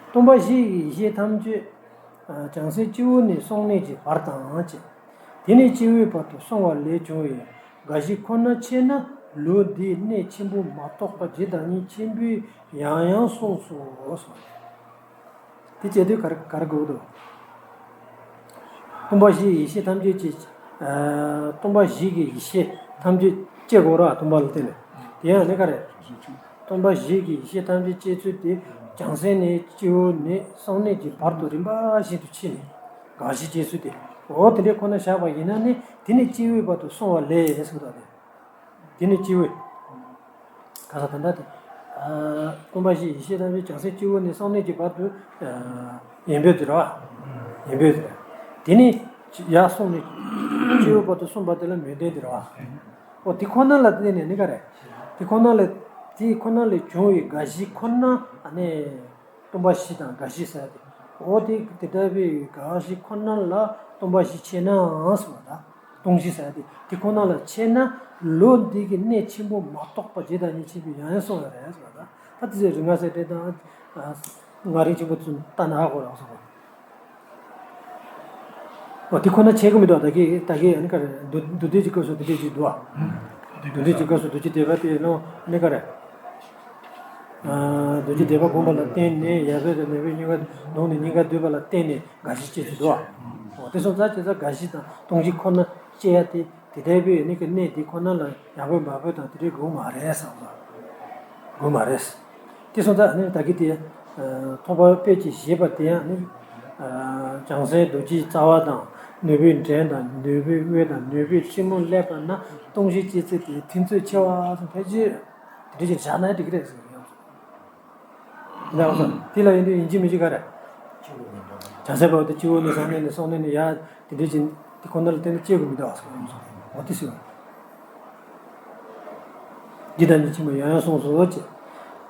སྟོང་པ་བཞི་ཡི་ཡེ་ཤེས་ཐམས་ཅད་བྱང་སེམས་སྤྱི་བོ་ནས་གསུང་གནས་ཀྱི་བར་དང་ཅེས། དེ་ནས་སྤྱི་བོའི་བར་དུ་གསུངས་པ་ལས་བྱུང་བའི་དགའ་བཞི་ཁོ་ན་ཆེ་ན་ལུགས་འདིའི་གནད་ཆེན་པོ་མ་གཏོགས་པ་ཇི་ལྟ་ཉིད་ཆེན་པོས་ཡང་ཡང་གསུངས་སོ། དེ་བྱེད་དུས་ག་རེ་ག་རེ་དགོས་འདུག། སྟོང་པ་བཞིའི་ཡེ་ཤེས་ཐམས་ཅད་ཀྱི། ཨ་སྟོང་པ་བཞི་གི་ཡེ་ཤེས་ཐམས་ཅད་སྐྱེ་དགོས་ར། སྟོང་པ་ལ་བརྟེན་ནས། དེ་ཡང་ནི་ག་རེ། སྟོང་པ་བཞི་གི་ཡེ་ཤེས་ཐམས་ཅད་སྐྱེ་ཚུལ་དེ། བྱང་སེམས་ནས་སྤྱི་བོ་ནས་གསུང་གནས་ཀྱི་བར་དུ་རིམ་པ་བཞིན་དུ་ཕྱིན་ནས་དགའ་བཞི་སྐྱེ་ཚུལ་དེ། འོ་དེ་འདྲའི་ཁོ་ན་བཞག་པ་ཡིན་ན་ནི། དེ་ནས་སྤྱི་བོའི་བར་དུ་གསུངས་པ་ལས་ཟེར་བ་དེ། དེ་ནས་སྤྱི་བོའི། ག་ས་ད་ལྟ་དེ། ཨ་སྟོང་པ་བཞི་ཡི་ཡེ་ཤེས་ཐམས་ཅད་བྱང་སེམས་སྤྱི་བོ་ནས་གསུང་གནས་ཀྱི་བར་དུ། ཨ་ཡན་པོ་དེ་རེད་བ། ཡན་པོ་དེ་རེད། དེ་ནས་ཡར་སོང་ནས་སྤྱི་བོའི་བར་དུ་གསུངས་པ་དེ་ལ་མོས་ལྡན་དེ་རེད་བ། འོ་དེ་ཁོ་ན་ལ་བརྟེན་ནས་ནི་ག་རེ། དེ་ཁོ་ན་ལ། དེ་ཁོ་ན་ལས་བྱུང་བའི་དགའ་བཞི་ཁོ་ན། ཨ་ནི། སྟོང་པ་བཞི་དང་དགའ་བཞི་ཟེར་ཏེ། འོ་དེ་དེ་ལྟ་བུའི་དགའ་བཞི་ཁོ་ན་ལ་སྟོང་པ་བཞི་ཆེ་ནའང་ཟེར་བ་དང་། སྟོང་བཞི་ཟེར་ཏེ་དེ་ཁོ་ན་ལ་ཆེ་ན་ལུགས་འདི་གི་གནད་ཆེན་པོ་མ་གཏོགས་པ་ཇི་ལྟ་ཉིད་ཆེན་པོས་ཡང་ཡང་གསུངས་ཡོད་རེད་ཟེར་བ་དང་། ད་དེ་ཚོའི་རིག་སྔགས་གསེར་ཕྲེང་དང་། ཨ་སྔགས་རིང་ཆེན་པོ་ཚོ་ལྟ་ན་ཧ་གོ་རང་སོང་བ། འོ་དེ་ཁོ་ན་ཆེ་གི་མི་འདུག། ད་གི་ད་གི་ཨ་ནི་ག་རེ། མདོ་མདོ་སྡེ་གི་སྐབས་སུ་དེ་འདྲས་ཅིག་འདུག་ཨ། མདོ་སྡེ་གི་སྐབས་སུ་རྡོ་རྗེ་སྡེ་པ་དེ་ནང་ཨ་ནི་ག་རེ། ཨ་རྡོ་རྗེ་སྡེ་པ་བསྒོམས་པ་ལ་བརྟེན་ནས་ཡར་འཕེལ་དང་མར་འཕེལ་གཉིས་ཀ་བསྡོམས་ནས་གཉིས་ཀ་བསྡུས་པ་ལ་བརྟེན་ནས་དགའ་བཞི་སྐྱེ་ཚུལ་འདུག་ཨ། འོ་དེ་སོང་ཙང་བྱས་ཙང་དགའ་བཞི་དང་སྟོང་བཞི་ཁོ་ན་སྐྱེ་ཡ་དེ། དེ་ལྟ་བུའི་ནི་གི་གནད་དེ་ཁོ་ན་ལ་ཡར་འཕེལ་མར་འཕེལ་དང་དེ་འདྲའི་དགོས་མ་རེད་བསམ་པ། དགོས་མ་རེད། དེ་སོང་ཙང་ནི་ད་གི་དེ། ཨ་ཐེག་པ་དཔལ་གྱི་བཞེད་པ་དེ་ཡང་ནི། ཨ་བྱང་སེམས་རྡོ་རྗེའི་རྩ་བ་དང་། ནོར་བུའི་འདྲེན་དང་། ནོར་བུའི་དབུས་དང་། ནོར་བུའི་རྩེ་མོ་སླེབས་པ་ན་སྟོང་བཞི་སྐྱེ་ཚུལ་དེ་ཐུན་ཚོད་ཆེ་བ་སོང་ཕལ་ཆེར་དེ་འདྲ་ཞིག་བཞག་ན་འགྲིག་གི་རེད་ཟེར་གི་ཡོད། ལགས་སོ། དེ་ལ་ཡིན་དུས་ཡིན་གཅིག་མིན་གཅིག་ག་རེ། བྱང་སེམས་པ་དེ་སྤྱི་བོ་ནས་གསུང་གནས་ནས། གསུང་གནས་ནས་ཡར་དེ་འདྲའི་ཅིག་དེ་ཁོ་ན་ལ་བརྟེན་ནས་སྐྱེ་དགོས་མི་འདུག་ཟེར་གི་ཡོད། འོ་དེ་ཟེར་བ། འདི་དང་ནི་ཕྱིན་པ་ཡང་ཡང་གསུངས་སོ་ཅེས།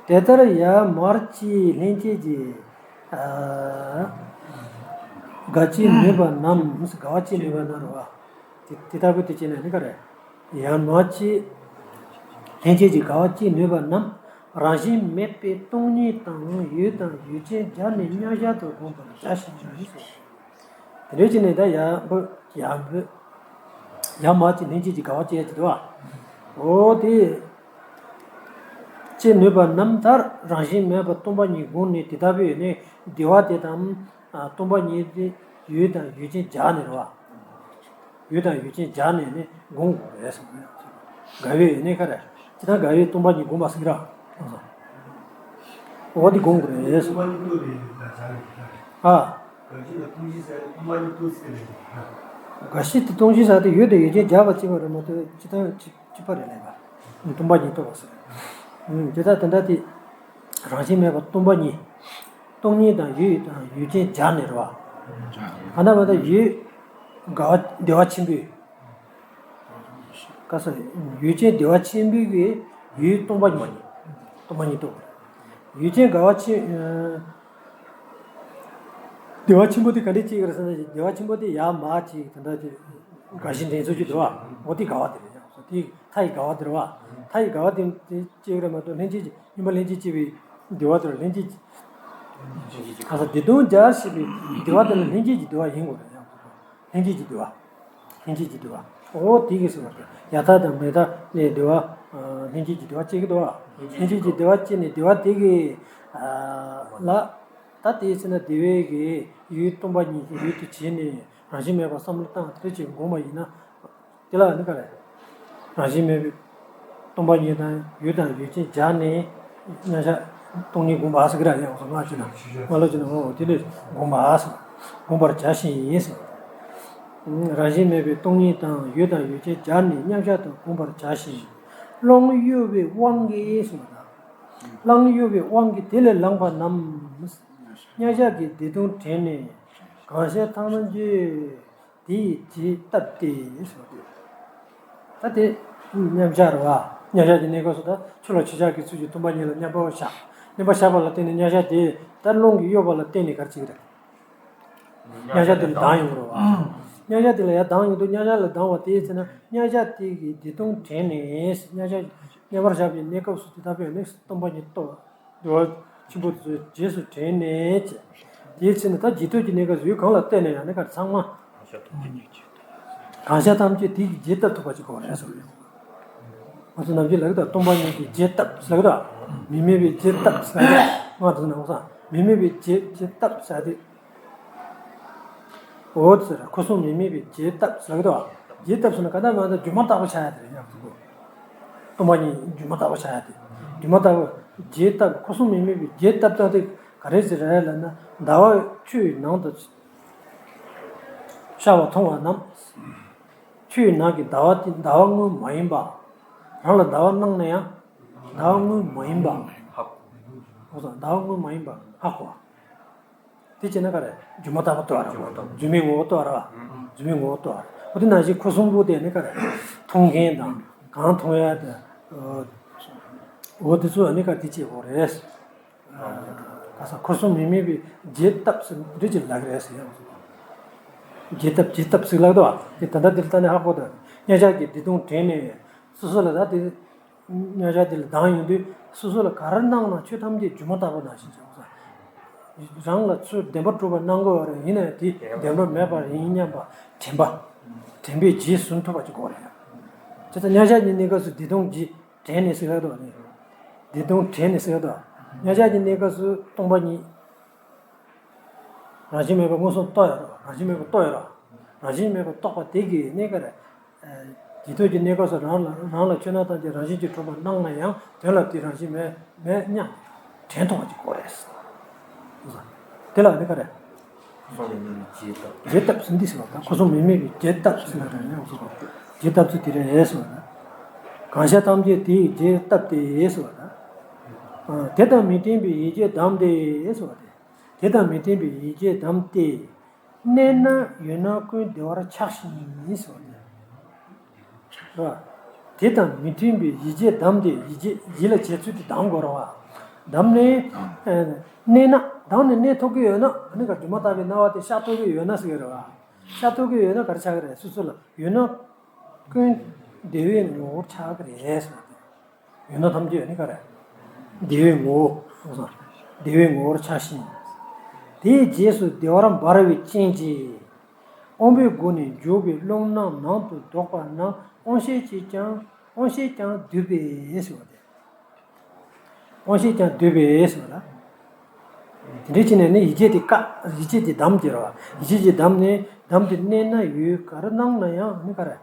དེ་ལྟར་ཡར་མར་གྱི་ལྷན་སྐྱེས་ཀྱི། ཨ་དགའ་བ་སྐྱེས་ནུས་པ་རྣམས། དགའ་བ་སྐྱེས་ནུས་པ་རྣམས་རེད་བ། དེ་དེ་ལྟ་བུ་དེ་བྱས་ནས་ནི་ག་རེ། ཡར་མར་གྱི་ལྷན་སྐྱེས་ཀྱི་དགའ་བ་སྐྱེས་ནུས་པ་རྣམས་རང་བཞིན་མེད་པའི་སྟོང་ཉིད་དང་ཡུལ་དང་ཡུལ་ཅན་སྦྱར་ནས་མཉམ་གཞག་ཏུ་བསྒོམ་པར་བྱ་ཞིང་། དེ་འདྲ་བྱས་ནས་ད་ཡར་འཕེལ་ཡར་འཕེལ། ཡར་མར་གྱི་ལྷན་སྐྱེས་ཀྱི་དགའ་བ་སྐྱེ་ཡ་དེ་འདུག་བ། འོ་དེ་སྐྱེ་ནུས་པ་རྣམས་ལྟར་རང་བཞིན་མེད་པ་སྟོང་པ་ཉིད་བསྒོམས་ནས་དེ་ལྟ་བུའི་ནི་བདེ་བ་དེ་དང་། ཨ་སྟོང་པ་ཉིད་དེ་ཡུལ་དང་ཡུལ་ཅན་སྦྱར་ནས་རེད་བ། ཡུལ་དང་ཡུལ་ཅན་སྦྱར་ནས་ནི་བསྒོམ་དགོས་རེད་ཟེར་གི་ཡོད། དགའ་བའི་ཡུལ་ནི་ག་རེ། ད་དགའ་བའི་སྟོང་པ་ཉིད་སྒོམ་པ་ཟེར་གི་ར། འོ་དེ་སྒོམ་དགོས་རེད། སྟོང་པ་ཉིད་རྟོགས་པའི་ལ་བྱ་རེད། ཨ། དགའ་བྱེད་ལ་སྟོང་གཞི་ཟེར་སྟོང་པ་ཉིད་རྟོགས་ཟེར་རེད། དགའ་བྱེད་དེ་སྟོང་གཞི་ཟེར་དེ་ཡོད་དེ་ཡོད་ཅན་སྦྱར་བ་གཅིག་པ་རེད་མ་གཏོགས་ཅི་ལྟར་གཅིག་གཅིག་པ་རེད་ལབ་པ། སྟོང་པ་ཉིད་རྟོགས་པ་ཟེར། དེ་ལྟར་དེ་འདྲ་དེ། རང་བཞིན་མེད་པ་སྟོང་པ་ཉིད། སྟོང་ཉིད་དང་ཡུལ་དང་ཡུལ་ཅན་སྦྱར་ནས་རེད་བ། གང་ལྟར་མ་ལྟར་ཡུལ། དགའ་བ་བདེ་བ་ཆེན་པོའི། ག་ས། ཡུལ་ཅན་བདེ་བ་ཆེན་པོའི་གི་ཡུལ་སྟོང་པ་ཉིད། སྟོང་པ་ཉིད་རྟོགས། ཡུལ་ཅན་དགའ་བ་ཆེན། བདེ་བ་ཆེན་པོ་དེ་ག་འདྲས་ཅིག་རེད་ཟེར་ན་བདེ་བ་ཆེན་པོ་དེ་ཡར་མར་ཅིག་དེ་འདྲ་དེ། དགའ་ཞིང་འདྲེན་ཚུལ་གྱི་བདེ་བ། འོ་དེ་དགའ་བ་དེ་རེད་ཡང་སོ་དེ་མཐའ་ཡི་དགའ་བ་དེ་རེད་བ། མཐའ་ཡི་དགའ་བ་དེ་དེ་ཅིག་རེད་མ་གཏོགས་ལྷན་སྐྱེས་ཀྱི་སྙོམས་པ་ལྷན་སྐྱེས་སྐྱེ་བའི་བདེ་བ་དེ་རེད་ལྷན་སྐྱེས་ཀྱི། ག་ས་བདེ་སྟོང་སྦྱར་ཞེས་པའི་བདེ་བ་དེ་ལ་ལྷན་སྐྱེས་ཀྱི་བདེ་བ་ཡིན་དགོས་རེད་ཡང་སོ། ལྷན་སྐྱེས་ཀྱི་བདེ་བ། ལྷན་སྐྱེས་ཀྱི་བདེ་བ། འོ་དེ་གི་ཟེར་བ་དེ་ཡར་མཐའ་དང་མར་མཐའ་ལས་བདེ་བ། ལྷན་སྐྱེས་ཀྱི་བདེ་བ་སྐྱེ་གི་འདུག་བ། ལྷན་སྐྱེས་ཀྱི་བདེ་བ་སྐྱེས་ནས་བདེ་བ་དེ་གི། ལ། ད་དེའི་ཚེ་ན་བདེ་བའི་གི་ཡུལ་སྟོང་པ་ཉིད་ཀྱི་ཡུལ་དུ་བྱས་ནས་རང་བཞིན་མེད་པར་བསམ་བློ་བཏང་དེ་ཅིག་སྒོམ་པ་ཡིན་ན། དེ་ལ་ནི་ག་རེ། རང་བཞིན་མེད་པའི་སྟོང་པ་ཉིད་དང་ཡུལ་དང་ཡུལ་ཅན་སྦྱར་ནས་མཉམ་གཞག་སྟོང་ཉིད་སྒོམ་པ་ཟེར་གི་ར་ཡང་སོ་ང་ཅི་ན་ང་ལོ་ཅི་ན་འོ་དེ་ལས་སྒོམ་པ་ཟེར། སྒོམ་པར་བྱ་ཞིང་ཡིན་ཟེར། རང་བཞིན་མེད་པའི་སྟོང་ཉིད་དང་ཡུལ་དང་ཡུལ་ཅན་སྦྱར་ནས་མཉམ་གཞག་ཏུ་སྒོམ་པར་བྱ་ཞིང་། གླང་གཡོ་བའི་དབང་གིས་ཟེར་བ་དང་། གླང་གཡོ་བའི་དབང་གིས་དེ་ལས་ལངས་པ་རྣམས། མཉམ་གཞག་གི་བདེ་སྟོང་དྲན་ནས་གང་བྱས་ཐམས་ཅད་དེ་ཡི་རྗེས་བཏབ་སྟེ་ཟེར་བ་དེ། ད་དེ་མཉམ་གཞག་རེད་བ། མཉམ་གཞག་གི་གནས་སྐབས་སུ་ད་ཆུ་ལ་ཆུ་བཞག་གི་ཚུལ་གྱིས་སྟོང་པ་ཉིད་ལ་མཉམ་པར་བཞག་མཉམ་པར་བཞག་པ་ལ་བརྟེན་ནས་མཉམ་གཞག་དེ་ད་རླུང་གིས་གཡོ་བ་ལ་བརྟེན་ནས་ག་རེ་བྱེད་ཀྱི་རེད། མཉམ་གཞག་དེ་ལ་ལྡང་ཡོང་རེད་བ། མཉམ་གཞག་དེ་ལ་ཡར་ལྡང་ཡོང་དུས་མཉམ་གཞག་ལ་ལྡང་བ་དེའི་ཚེ་ན་མཉམ་གཞག་དེ་གི་བདེ་སྟོང་དྲན་ནས་མཉམ་གཞག་མཉམ་པར་བཞག་པའི་གནས་སྐབས་སུ་དེ་ལྟ་བུའི་གནས་སུ་སྟོང་པ་ཉིད་རྟོགས། བདེ་བ་ཆེན་པོ་དེ་ཚོའི་རྗེས་སུ་དྲན་ནས་བྱས། དེའི་ཚེ་ན་ད་རྗེས་ཐོབ་ཀྱི་གནས་སྐབས་སུ་ཡུལ་གང་ལ་བལྟས་ནས་ཡང་གནས་སྐབས་ཚང་མ། གང་བྱས་ཐམས་ཅད་དེ་གི་རྗེས་བཏབ་ཐུབ་པ་ཅིག་དགོས་རེད་ཟེར་བ་ཡོད། ང་ཚོ་ནམ་རྒྱུན་ལབ་ཀྱི་འདུག་སྟོང་པ་ཉིད་ཀྱི་རྗེས་བཏབ་ཟེར་གྱི་འདུག་མི་དམིགས་པའི་རྗེས་བཏབ་ཟེར་གྱི་འདུག་ང་ཚོ་ནང་སང་མི་དམིགས་པའི་རྗེས་རྗེས་བཏབ་ཟེར་ཏེ། འོ་དེ་ཟེར་ཁོ་གསུམ་མི་དམིགས་པའི་རྗེས་བཏབ་ཟེར་གྱི་འདུག་རྗེས་བཏབ་ཟེར་ན་ག་ན་མ་ད་སྒྱུ་མ་ལྟ་བུ་ཆགས་ཡ་དེ་རེད་ཡང་ཟེར་གོ་སྟོང་པ་ཉིད་སྒྱུ་མ་ལྟ་བུ་ཆགས་ཡ་དེ། སྒྱུ་མ་ལྟ་བུ་རྗེས་བཏབ་ཁོ་གསུམ་མི་དམིགས་པའི་རྗེས་བཏབ་ད་དེ་ག་རེ་ཟེར་རེད་ལབ་ན་ཟླ་བ་ཆུ་ཡི་ནང་དུ་ཤར་བ་མཐོང་བ་རྣམས། ཆུ་ཡི་ནང་གི་ཟླ་བ་དེ་ཟླ་བ་དངོས་མ་ཡིན་པ། རང་ལ་ཟླ་བ་སྣང་ན་ཡང་ཟླ་བ་དངོས་མ་ཡིན་པ། ཧ་གོ། ཟླ་བ་དངོས་མ་ཡིན་པ་ཧ་གོ་བ། དེ་བྱས་ན་ག་རེ་སྒྱུ་མ་ལྟ་བུ་ལྟོས་ར། སྒྱུ་མ་ལྟ་བུ། སྒྱུ་མའི་ངོ་བོ་ལྟོས་ར། སྒྱུ་མའི་ངོ་བོ་ལྟོས་ར། འོ་དེ་ནང་བཞིན་ཁོ་གསུམ་པོ་དེ་ནི་ག་རེ་མཐོང་མཁན་དང་གང་མཐོང་ཡ་དེ། འོ་དེ་ཚོ་ནི་ག་དེ་བྱེད་དགོས་རེད། ག་ས་ཁོ་གསུམ་མི་དམིགས་པའི་རྗེས་བཏབ་ཟེར་འདི་ཅིག་ལབ་རེད་ཟེར་ཡང་། རྗེས་བཏབ་རྗེས་བཏབ་ཟེར་ལབ་འདུག་བ། དེ་ད་ལྟ་འདིར་ལྟ་ནས་ཧ་གོ་དང་མཉམ་གཞག་གི་བདེ་སྟོང་དྲན་ནས་སོ་སོ་ལ་ད་དེ་མཉམ་གཞག་དེ་ལ་ལྡང་ཡོང་དུས་སོ་སོ་ལ་ག་རེ་སྣང་ན་ཆོས་ཐམས་ཅད་སྒྱུ་མ་ལྟ་བུ་ནང་བཞིན་བྱུང་ས། རང་ལ་ཚུར་བདེན་པར་གྲུབ་པ་སྣང་དགོས་པ་རེད། ཡིན་ནའི་དེ་བདེན་པར་མེད་པ་ཡིན་སྙམ་པ་དྲན་པ། དྲན་པས་རྗེས་ཟུན་ཐུབ་པ་ཅིག་དགོས་རེད། དེ་ལྟར་མཉམ་གཞག་གི་གནས་སྐབས་སུ་བདེ་སྟོང་རྗེས། དྲན་ནས་ཟེར་ག་དོ་ནི། བདེ་སྟོང་དྲན་ནས་ཟེར་ག་དོ། མཉམ་གཞག་གི་གནས་སྐབས་སུ་སྟོང་པ་ཉིད། རང་བཞིན་མེད་པ་མངོན་སུམ་རྟོགས་ཡོད་རོ། རང་བཞིན་མེད་པ་རྟོགས་ཡོད་རོ། རང་བཞིན་མེད་པ་རྟོགས་པ་དེ་གིས་གནས་ག་རེ། རྗེས་ཐོབ་ཀྱི་གནས་སྐབས་སུ་རང་ལ་རང་ལ་ཆོས་སྣང་ཐམས་ཅད་རང་བཞིན་གྱིས་གྲུབ་པར་སྣང་ན་ཡང་དོན་ལ་དེ་རང་བཞིན་མེད་མེད་སྙམ་དྲན་ཐུབ་པ་ཅིག་དགོས་རེད། དེ་ལ་གནས་ག་རེ། རྗེས་བཏབ་ཟིན་འདི་ཟེར་བ་དང་ཁོ་གསུམ་མི་དམིགས་པའི་རྗེས་བཏབ་ཟེར་བ་དང་ཡང་ཟེར་བ། རྗེས་བཏབ་ཚུལ་དེ་རེད་ཟེར་བ་དང་། གང་བྱས་ཐམས་ཅད་དེ་ཡི་རྗེས་བཏབ་སྟེ་ཟེར་བ་དང་། དེ་དང་མི་མཐུན་པའི་ཡིད་བྱེད་བསྡམས་ཏེ་ཟེར་བ་དེ། དེ་དང་མི་མཐུན་པའི་ཡིད་བྱེད་བསྡམས་ཏེ། གནས་ན་ཡོད་ན་ཀུན་བདེ་བར་ཆགས་ཤིང་ཟེར་བ་དེ། རེད་བ། དེ་དང་མི་མཐུན་པའི་ཡིད་བྱེད་བསྡམས་ཏེ་ཡིད་བྱེད་ཡིད་ལ་བྱེད་ཚུལ་དེ་བསྡམ་དགོས་རེད་བ། བསྡམས་ནས། གནས་ན་བསྡམས་ནས་གནས་ཐུབ་ཀྱི་ཡོད་ན་ཨ་ནི་ག་སྒྱུ་མ་ལྟ་བུའི་སྣང་བ་དེ་ཤར་ཐུབ་ཀྱི་ཡོད་ན་ཟེར་གྱི་རེད་བ། ཤར་ཐུབ་ཀྱི་ཡོད་ན་ག་རེ་ཆགས་ཀྱི་རེད་སོ་སོ་ལ་ཡོད་ན། ཀུན་བདེ་བའི་ངོ་བོར་ཆགས་ཀྱི་རེད་ཟེར་བ་དེ། ཡོད་ན་ཐམས་ཅད་ནི་ག་རེ། བདེ་བའི་ངོ་བོ། བདེ་བའི་ངོ་བོར་ཆགས་ཤིང་། དེའི་རྗེས་སུ་བདེ་བར་འབར་བའི་རྐྱེན་གྱིས། དབང་པོའི་སྒོ་ནས་འཇུག་པའི་རླུང་རྣམས་ནང་དུ་ལྡོག་པ་ན་དབང་ཤེས་ཀྱིས་ཀྱང་དབང་ཤེས་ཀྱང་འདུས་པས་ཟེར་བ་སྟེ། དབང་ཤེས་ཀྱང་འདུས་པས་ཟེར་བ་ལ། དེ་འདྲའི་ཕྱིར་ནས་ནི་ཡིད་བྱེད་དེ་བཀག་ཡིད་བྱེད་དེ་བསྡམས་ཀྱི་རེད་བ། ཡིད་བྱེད་དེ་བསྡམས་ནས་བསྡམས་ཏེ་གནས་ན་ཡོད་ག་རེ་སྣང་ན་ཡང་ནི་ག་རེ།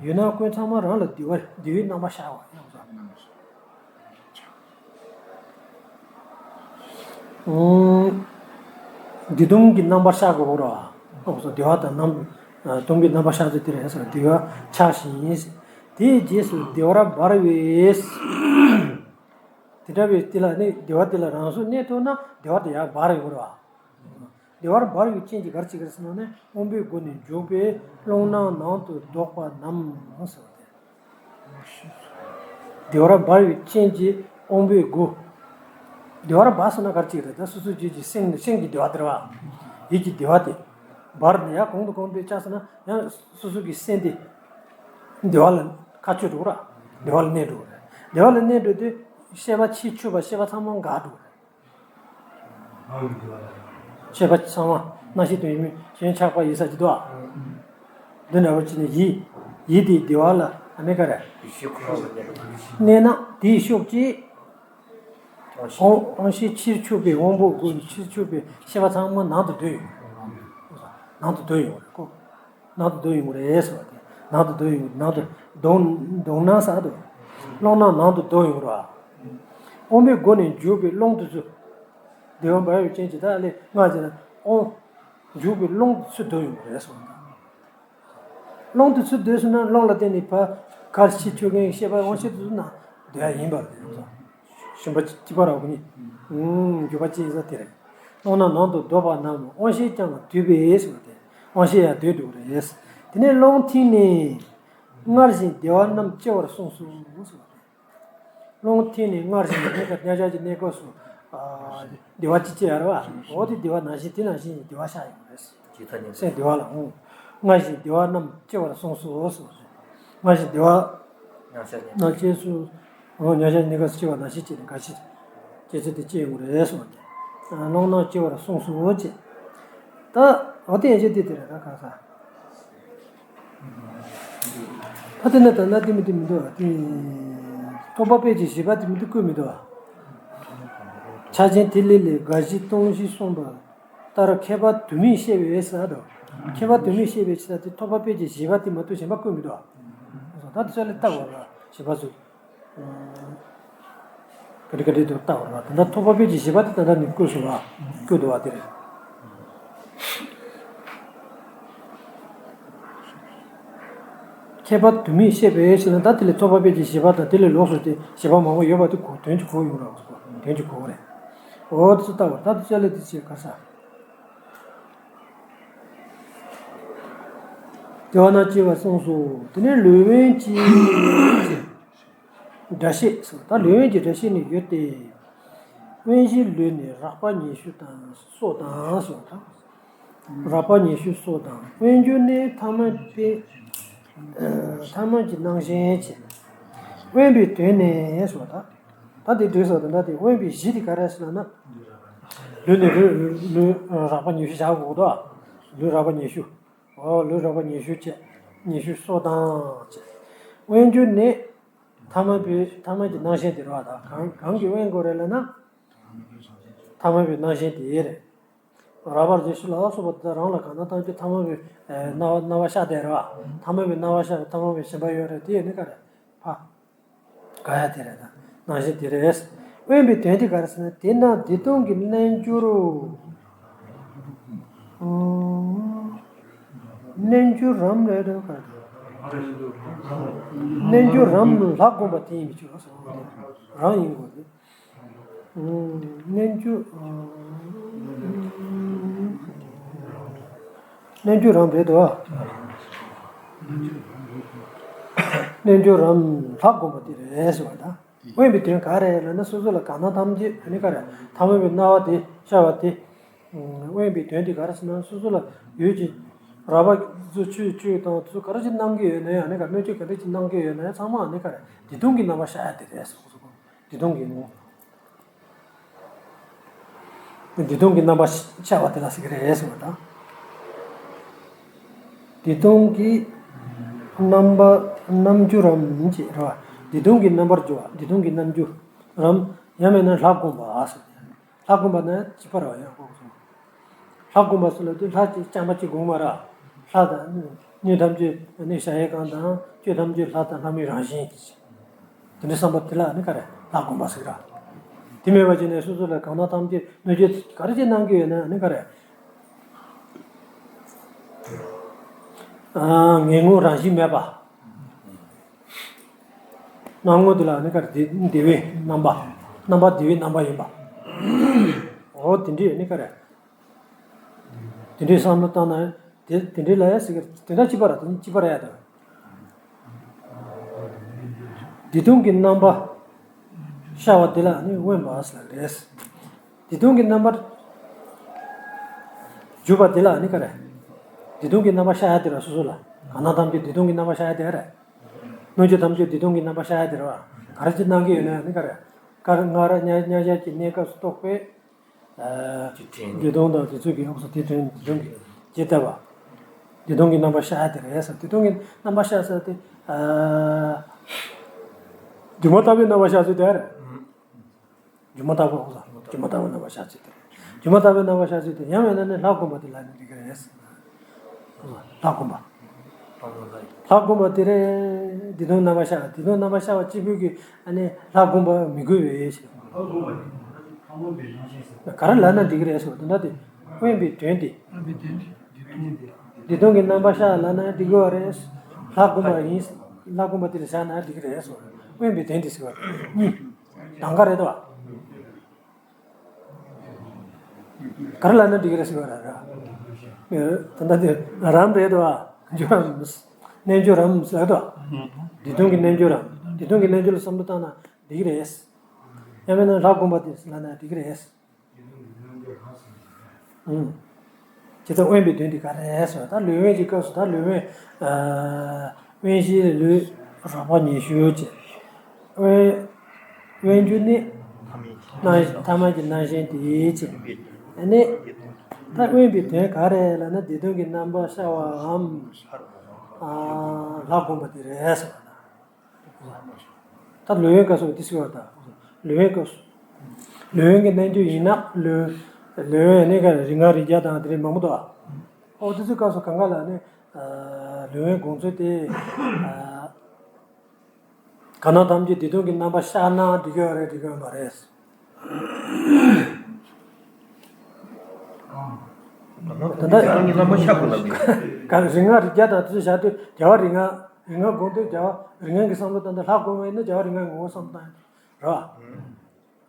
ཡོད་ན་ཀུན་ཚང་མ་རང་ལ་བདེ་བ་བདེ་བའི་རྣམ་པ་ཤར་བ་ཡང་ཟེར། ཨུམ། བདེ་སྟོང་གི་རྣམ་པར་ཤར་དགོས་ར། ཨོ་སོ་བདེ་བ་དང་རྣམ་སྟོང་གི་རྣམ་པར་ཤར་ཚུལ་དེ་རེད་ཟེར། བདེ་བ་ཆགས་ཤིང་། དེའི་རྗེས་སུ་བདེ་བར་འབར་བའི། དེ་འདྲ་བའི་དེ་ལ་ནི་བདེ་བ་དེ་ལ་རང་སོར་གནས་ཐུབ་ན་བདེ་བ་དེ་ཡར་འབར་ཡོང་ར། བདེ་བར་འབར་བའི་རྐྱེན་གྱིས་ག་རེ་བྱེད་ཀྱི་རེད་ཟེར་ན་ནི། དབང་པོའི་སྒོ་ནས་འཇུག་པའི་རླུང་རྣམས་ནང་དུ་ལྡོག་པ་རྣམས་ཟེར་བ་སྟེ། བདེ་བར་འབར་བའི་རྐྱེན་གྱིས་དབང་པོའི་སྒོ། བདེ་བར་འབར་ཟེར་ན་ག་རེ་བྱེད་ཀྱི་རེད། ད་སོ་སོ་རྒྱུད་ཀྱི་སེམས་ནི་སེམས་ཀྱི་བདེ་བ་དེ་རེད་བ། ཡིད་ཀྱི་བདེ་བ་དེ། འབར་ནས་ཡར་གོང་དུ་གོང་དུ་བཅར་ཟེར་ན་ཡང་སོ་སོ་གི་སེམས་དེ་བདེ་བ་ལ་ཁ་ཆོད་འགྲོ་ར། བདེ་བ་ལ་གནས་འགྲོ་རེད། བདེ་བ་ལ་གནས་འགྲོ་དུས་ཤེས་པ་ཕྱི་ཆོད་པ་ཤེས་པ་ཚང་མ་འགག་འགྲོ་རེད། ཤེས་པ་ཚང་མ་རྣམ་ཤེས་དོན་ཡིན་མིན་གཞན་ཆགས་པ་ཡིན་ས་ཅི་འདུག་ཨ། འདི་འདྲ་བ་ཅི་ནས་ཡིད། ཡིད་དེ་བདེ་བ་ལ་ཨ་ནི་ག་རེ། གནས་ན་དེའི་ཤུགས་ཀྱིས། དབང་དབང་ཤེས་ཕྱིར་ཆོད་པའི་དབང་པོ་སྒོ་ནས་ཕྱིར་ཆོད་པའི་ཤེས་པ་ཚང་མ་ནང་དུ་སྡོད་ཡོང་། ནང་དུ་སྡོད་ཡོང་རེད་ཀོ། ནང་དུ་སྡོད་ཡོང་རེད་ཟེར་བ་དེ། ནང་དུ་སྡོད་ཡོང་། ནང་དུ་གདོང་གདོང་ན་ཟེར་དུ། རླུང་རྣམས་ནང་དུ་སྡོད་ཡོང་ར། དབང་པོའི་སྒོ་ནས་འཇུག་པའི་རླུང་དེ་ཚོ། བདེ་བར་འབར་བའི་རྐྱེན་གྱིས་ད་ལས་སྔར་བྱས་ན་དབང་། འཇུག་པའི་རླུང་དེ་ཚོ་སྡོད་ཡོང་རེད་ཟེར་བ་དང་། རླུང་དེ་ཚོ་སྡོད་སོང་ན་རླུང་ལ་བརྟེན་ནས་ཕར་གར་ཕྱིར་ཆོད་མཁན་ཤེས་པ་དབང་ཤེས་དེ་ཚོ་ན་སྡོད་ཡ་ཡིན་པ་རེད་ཟེར། ཞིམ་པ་གཅིག་པ་ར་བ་གི་ནི། ཨུམ། འགྱུར་བ་ཅི་ཡིན་ས་དེ་རེད། རླུང་རྣམས་ནང་དུ་ལྡོག་པ་རྣམས་དབང་ཤེས་ཀྱང་འདུས་པས་ཟེར་བ་དེ། དབང་ཤེས་ཡང་འདུས་འགྲོ་གི་རེད། དེ་ནས་རླུང་ཐིམ་ནས། སྔར་བཞིན་བདེ་བ་རྣམས་སྐྱེ་བར་གསུངས་སོ་ཟེར་བ་དེ། རླུང་ཐིམ་ནས་སྔར་བཞིན་གནས་སྐབས་གནས་སྐབས་ཀྱི་གནས་སྐབས་སུ། ཨ། བདེ་བ་ཅི་སྐྱེ་ཡ་རེད་བ། འོ་དེ་བདེ་བ་ནང་བཞིན་དེ་ནང་བཞིན་བདེ་བ་ཤར་ཡོང་རེད། ཇི་ལྟར་ཉིད་སེམས་བདེ་བ་ལ་འོང་། སྔར་བཞིན་བདེ་བ་རྣམས་སྐྱེ་བར་གསུངས་སོ་ཟེར་བ་དེ། སྔར་བཞིན་བདེ་བ། ཉམས་བཞག་ནས། ནང་སྐྱེས་སུ། འོ་ཉམས་བཞག་གནས་སྐབས་སུ་སྐྱེ་བ་ནང་བཞིན་སྐྱེ་ནས་ག་ཤེད། སྐྱེ་ཚུལ་དེ་སྐྱེ་ཡོང་གི་རེད་གསུངས་ཏེ། རླུང་རྣམས་སྐྱེ་བར་གསུངས་སོ་ཅེས། ད་འོ་དེ་ཡན་ཆད་དེ་དེ་རེད་ད་ག་ས། ད་དེ་ན་ད་ན་དེ་མི་དེ་མི་འདུག་ཨ་དེ། ཐོགས་པ་དཔེ་ཀྱི་བཞི་པ་དེ་མི་འདུག་བཀོད་མི་འདུག་ཨ། ཕྱག་ཆེན་ཐིག་ལེ་ལས་དགའ་བཞི་སྟོང་བཞི་གསུངས་པ། ལྟར་མཁས་པ་དུ་མས་བཤད་པའི་ཟེར་དོ། མཁས་པ་དུ་མས་བཤད་པའི་ཟེར་དེ་ཐོགས་པ་དཔེ་ཀྱི་བཞི་པ་དེ་མ་གཏོགས་གཞན་པ་བཀོད་མི་འདུག་ཨ། ད་དེ་ཚོ་ལས་ལྟ་བར་བ་བཞི་པ་ཚོ། ག་འདྲ་ག་འདྲ་འདུག་ལྟ་བར་བ་ད་ལྟ་ཐོགས་པ་དཔེ་ཀྱི་བཞི་པ་དེ་ད་ལྟ་ནས་བཀོད་སོང་བ། བཀོད་འདུག་བ་དེ་རེད། མཁས་པ་དུ་མས་བཤད་པའི་ཟེར་ན་ད་དེ་ལས་ཐོགས་པ་དཔེ་ཀྱི་བཞི་པ་དང་དེ་ལས་ལོགས་སུ་དེ་བཞི་པ་མང་པོ་ཡོད་པ་དེ་གོ་དོན་གྱི་གོ་ཡོང་ར་དོན་གྱི་གོ་རེད། འོ་དེ་ཚོ་ལྟ་བར་ད་དེ་ཚོ་ལས་དེ་ཚོས་ག་ས། དེ་བ་ན་སྐྱེ་བ་གསུངས་སོ། དེ་ནས་ལུས་དབེན་གྱི་སྒྲ་བཤད་སོ། ད་ལུས་དབེན་གྱི་སྒྲ་བཤད་ནི་ཡོད་དེ། དབེན་གཞིའི་ལུས་ནི་རགས་པ་ཉི་ཤུ་དང་སོགས་དང་སོགས་དང་། རགས་པ་ཉི་ཤུ་སོགས་དང་དབེན་རྒྱུ་ནི་ཐ་མལ་པའི། ཐ་མལ་གྱི་སྣང་ཞེན་བྱེད། དབེན་པའི་དོན་ནི་སོགས་དང་། ད་དེ་དུས་སོགས་དང་ད་དེ་དབེན་པའི་གཞི་དེ་ག་རེ་ཟེར་ན། ལུས་ནི་ལུས་ལུས་རགས་པ་ཉི་ཤུ་བཞག་དགོས་དོ། ལུས་རགས་པ་ཉི་ཤུ། འོ་ལུས་རགས་པ་ཉི་ཤུ་བཅས། ཉི་ཤུ་སོགས་དང་བཅས། དབེན་རྒྱུ་ནི། ཐ་མལ་པའི་ཐ་མལ་གྱི་སྣང་ཞེན་དེ་རེད་བ་ད་གང་གང་གིས་དབེན་དགོས་རེད་ལབ་ན། ཐ་མལ་པའི་སྣང་ཞེན་དེ་རེད། རགས་པ་རྗེས་ཤུལ་ལ་སོགས་པ་དེ་དག་རང་ལ་གང་ན་ཐམས་ཅད་ཐ་མལ་པའི་སྣང་བ་སྣང་བ་ཤར་དེ་རེད་བ། ཐ་མལ་པའི་སྣང་བ་ཤར་བའི་ཐ་མལ་པའི་ཞེན་པ་ཡོད་རེད་དེ་ནི་ག་རེ། ཕ། ག་ཡ་དེ་རེད་ད། སྣང་ཞེན་དེ་རེད། དབེན་པའི་དོན་དེ་ག་རེ་ཟེར་ན་དེས་ན་བདེ་སྟོང་གི་རྣལ་འབྱོར། རྣལ་འབྱོར་རམ་རེད་དོ་ག་རེ། རྣལ་འབྱོར་རམ་ལྷ་བསྒོམ་པ་དེ་ཡིན་མི་ཆོག་ཟེར་བ་དེ་རང་ཡིན་དགོས་ཏེ། རྣལ་འབྱོར། རྣལ་འབྱོར་རམ་རེད་དོ། རྣལ་འབྱོར་རམ་ལྷ་བསྒོམ་པ་དེ་རེད་ཟེར་བ་དང་། དབེན་པའི་དོན་ག་རེ་ལབ་ན་སོ་སོ་ལ་གང་སྣང་ཐམས་ཅད་ནི་ག་རེ་ཐ་མལ་པའི་སྣང་བ་དེ་ཤར་བ་དེ། དབེན་པའི་དོན་དེ་ག་རེ་ཟེར་ན་སོ་སོ་ལ་ཡུལ་གྱི་རགས་པ་ཚོ་ཆོས་ཆོས་དང་དེ་ཚོ་ག་རེ་ཅིག་སྣང་གི་ཡོད་ན་ཡང་ནི་ག་སྣོད་བཅུད་ག་འདྲ་ཅིག་སྣང་གི་ཡོད་ན་ཡང་ཚང་མ་ནི་ག་རེ་བདེ་སྟོང་གི་རྣམ་པར་ཤར་ཡ་དེ་རེད་ཟེར་གོ་སོ། བདེ་སྟོང་གི་ངོ་། བདེ་སྟོང་གི་རྣམ་པར་ཤར་བ་དེ་ལ་ཟེར་གི་རེད་ཟེར་བ་དང་། བདེ་སྟོང་གི་རྣམ་པ་རྣལ་འབྱོར་རམ་ཅེས་རེད་བ། བདེ་སྟོང་གི་རྣམ་པར་སྦྱོར་བ་བདེ་སྟོང་གི་རྣལ་འབྱོར་རམ་ཡང་མིན་ན་ལྷ་བསྒོམ་པ་ཟེར། ལྷ་བསྒོམ་པ་ན་བྱིས་པ་རེད་བ་ཡང་དགོས་སོ། ལྷ་བསྒོམ་པ་ཟེར་ལབ་དུས་ལྷ་ཅིག་རྐྱང་པ་གཅིག་བསྒོམ་མ་ར། ལྷ་དང་སྣོད་ཐམས་ཅད་ནི་གཞལ་ཡས་ཁང་དང་ཆོས་ཐམས་ཅད་ལྷ་དང་ལྷ་མིན་རང་བཞིན་གྱི་ཕྱིར། དེ་འདྲའི་བསམ་པ་དེ་ལ་ནི་ག་རེ་ལྷ་བསྒོམ་པ་ཟེར་ར། དེ་མེད་པ་བྱས་ནས་སོ་སོ་ལ་གང་ན་ཐམས་ཅད་གནོད་བྱེད་ག་རེ་བྱེད་གནང་གི་ཡོད་ན་ནི་ག་རེ། ཨ། ངན་ངོན་རང་བཞིན་མེད་པ། སྣང་ངོ་དེ་ལ་ནི་ག་རེ། བདེ་བདེ་བའི་རྣམ་པ། རྣམ་པ་བདེ་བའི་རྣམ་པ་ཡིན་པ། འོ་དེ་འདྲས་ནི་ག་རེ། དེ་འདྲའི་བསམ་བློ་བཏང་ན་དེ་དེ་འདྲའི་ལ་ཡ་ཟེར་གི་དེ་འདྲ་གཅིག་པ་ར། དེ་གཅིག་པ་ར་ཡ་དང་། བདེ་སྟོང་གི་རྣམ་པ་ཤར་བ་དེ་ལ་ནི་དབེན་པ་ཟེར་རེད། བདེ་སྟོང་གི་རྣམ་པར་གྱུར་པ་དེ་ལ་ནི་ག་རེ། བདེ་སྟོང་གི་རྣམ་པ་ཤར་ཡ་དེ་ར། སོ་སོ་ལ་གང་ན་ཐམས་ཅད་བདེ་སྟོང་གི་རྣམ་པ་ཤར་ཡ་དེ་རེད། སྣོད་བཅུད་ཐམས་ཅད་བདེ་སྟོང་གི་རྣམ་པ་ཤར་ཡ་དེ་རེད་བ། ག་རེ་ཅིག་གནང་གི་ཡོད་ན་ནི་ག་རེ། དཀར་ང་ར་མཉམ་མཉམ་གཞག་གི་གནས་སྐབས་སུ་རྟོགས་པས། ཨ། དེ་དྲན། བདེ་སྟོང་དང་དེ་ཚོ་གི་འོག་སུ་དེ་དྲན། བདེ་སྟོང་གི་ཇི་ལྟ་བ། བདེ་སྟོང་གི་རྣམ་པ་ཤར་དེ་རེད་ཟེར། བདེ་སྟོང་གི་རྣམ་པ་ཤར་ཟེར་དེ། ཨ། སྒྱུ་མ་ལྟ་བུའི་རྣམ་པ་ཤར་ཚུལ་དེ་རེད། སྒྱུ་མ་ལྟ་བུ། འོག་སུ་སྒྱུ་མ་ལྟ་བུའི་རྣམ་པ་ཤར་ཚུལ་དེ་རེད། སྒྱུ་མ་ལྟ་བུའི་རྣམ་པ་ཤར་ཚུལ་དེ་ཡང་མིན་ན་ནི་ལྷ་བསྒོམ་པ་དེ་ལ་ནི་འགྲིག་གི་རེད། ལྷ་བསྒོམ་པ། ལྷ་བསྒོམ་པ་དེ་རེད། བདེ་སྟོང་རྣམ་པ་ཤར། བདེ་སྟོང་རྣམ་པ་ཤར་བ་གཅིག་པུ་གིས་ཨ་ནི་ལྷ་བསྒོམ་པ་མི་དགོས་པས་ཞེས། ག་རེ་ལབ་ན་འགྲིག་གི་རེད་ཟེར་བ་དེ་འདྲ་དེ། དབེན་པའི་དོན་དེ། བདེ་སྟོང་གི་རྣམ་པ་ཤར་ལབ་ན་འགྲིག་གི་རེད། ལྷ་བསྒོམ་པ་ཡིན། ལྷ་བསྒོམ་པ་དེ་ལ་བཞག་ན་འགྲིག་གི་རེད་ཟེར་བ། དབེན་པའི་དོན་དེ་ཟེར་བ་གཉིས་གདམ་ག་རེད་དོ། ག་རེ་ལབ་ན་འགྲིག་གི་རེད་ཟེར་བ་ར་ར། ད་ལྟ་དེ་རམ་རེད་དོ། འཇུ་རམ། རྣལ་འབྱོར་རམ་ཟེར་དོ། བདེ་སྟོང་གི་རྣལ་འབྱོར་རམ། བདེ་སྟོང་གི་རྣལ་འབྱོར་ལ་བསམ་བློ་བཏང་ན་འགྲིག་གི་རེད། ཡང་མིན་ན་ལྷ་བསྒོམ་པ་དེ་ལབ་ན་འགྲིག་གི་རེད། ཨུམ། ཇི་ལྟར་དབེན་པའི་དོན་དེ་ག་རེ་ཟེར་བ། ད་ལུས་དབེན་གྱི་སྐབས་སུ། ད་ལུས་དབེན། ཨ། དབེན་བཞིའི་ལུས་རགས་པ་ཉི་ཤུ་བྱས། དབེན། དབེན་རྒྱུ་ནི། རྣམ། ཐ་མལ་གྱི་རྣམ་ཤེས་དེ་བྱས། ཨ་ནི། ད་དབེན་པའི་དོན་ག་རེ་ལབ་ན་བདེ་སྟོང་གི་རྣམ་པ་ཤར་བའམ། ཨ། ལྷ་བསྒོམ་པ་དེ་རེད་ཟེར་བ་དང་། ད་ལུས་དབེན་སྐབས་སུ་དེ་ཟེར་བ་དང་། ལུས་དབེན་སྐབས་སུ། ལུས་དབེན་གྱི་རྣལ་འབྱོར་ཡིན་ན་ལུས། ལུས་དབེན་ནི་ག་རེ། རིགས་ལྔ་རིགས་བརྒྱ་དང་དེ་རིགས་མང་པོ་འདུག་ཨ། ཨོ་དེ་ཚོའི་སྐབས་སུ་གང་ག་ལ་ནི། ཨ། ལུས་དབེན་སྒོམ་ཚུལ་དེ། ཨ། གང་ན་ཐམས་ཅད་བདེ་སྟོང་གི་རྣམ་པ་ཤར་ན་འགྲིག་གི་ཡོད་རེད། འགྲིག་གི་ཡོད་མ་རེད། ད་ལྟ་རང་གི་རྣམ་པ་ཤར་དགོས་ལབ་ཀྱི། ག་རེ། རིགས་ལྔ་རིགས་བརྒྱ་དང་དེ་ཚོ་བཞག་དུས་རྒྱལ་བ་རིགས་ལྔ། རིགས་ལྔ་སྒོམ་དུས་རྒྱལ་བ་རིགས་ལྔ་གི་བསམ་བློ་བཏང་དུས། ལྷ་བསྒོམ་པ་ཡིན་ན་རྒྱལ་བ་རིགས་ལྔ་གི་ངོ་བོ་བསམ་བློ་བཏང་ཡོད་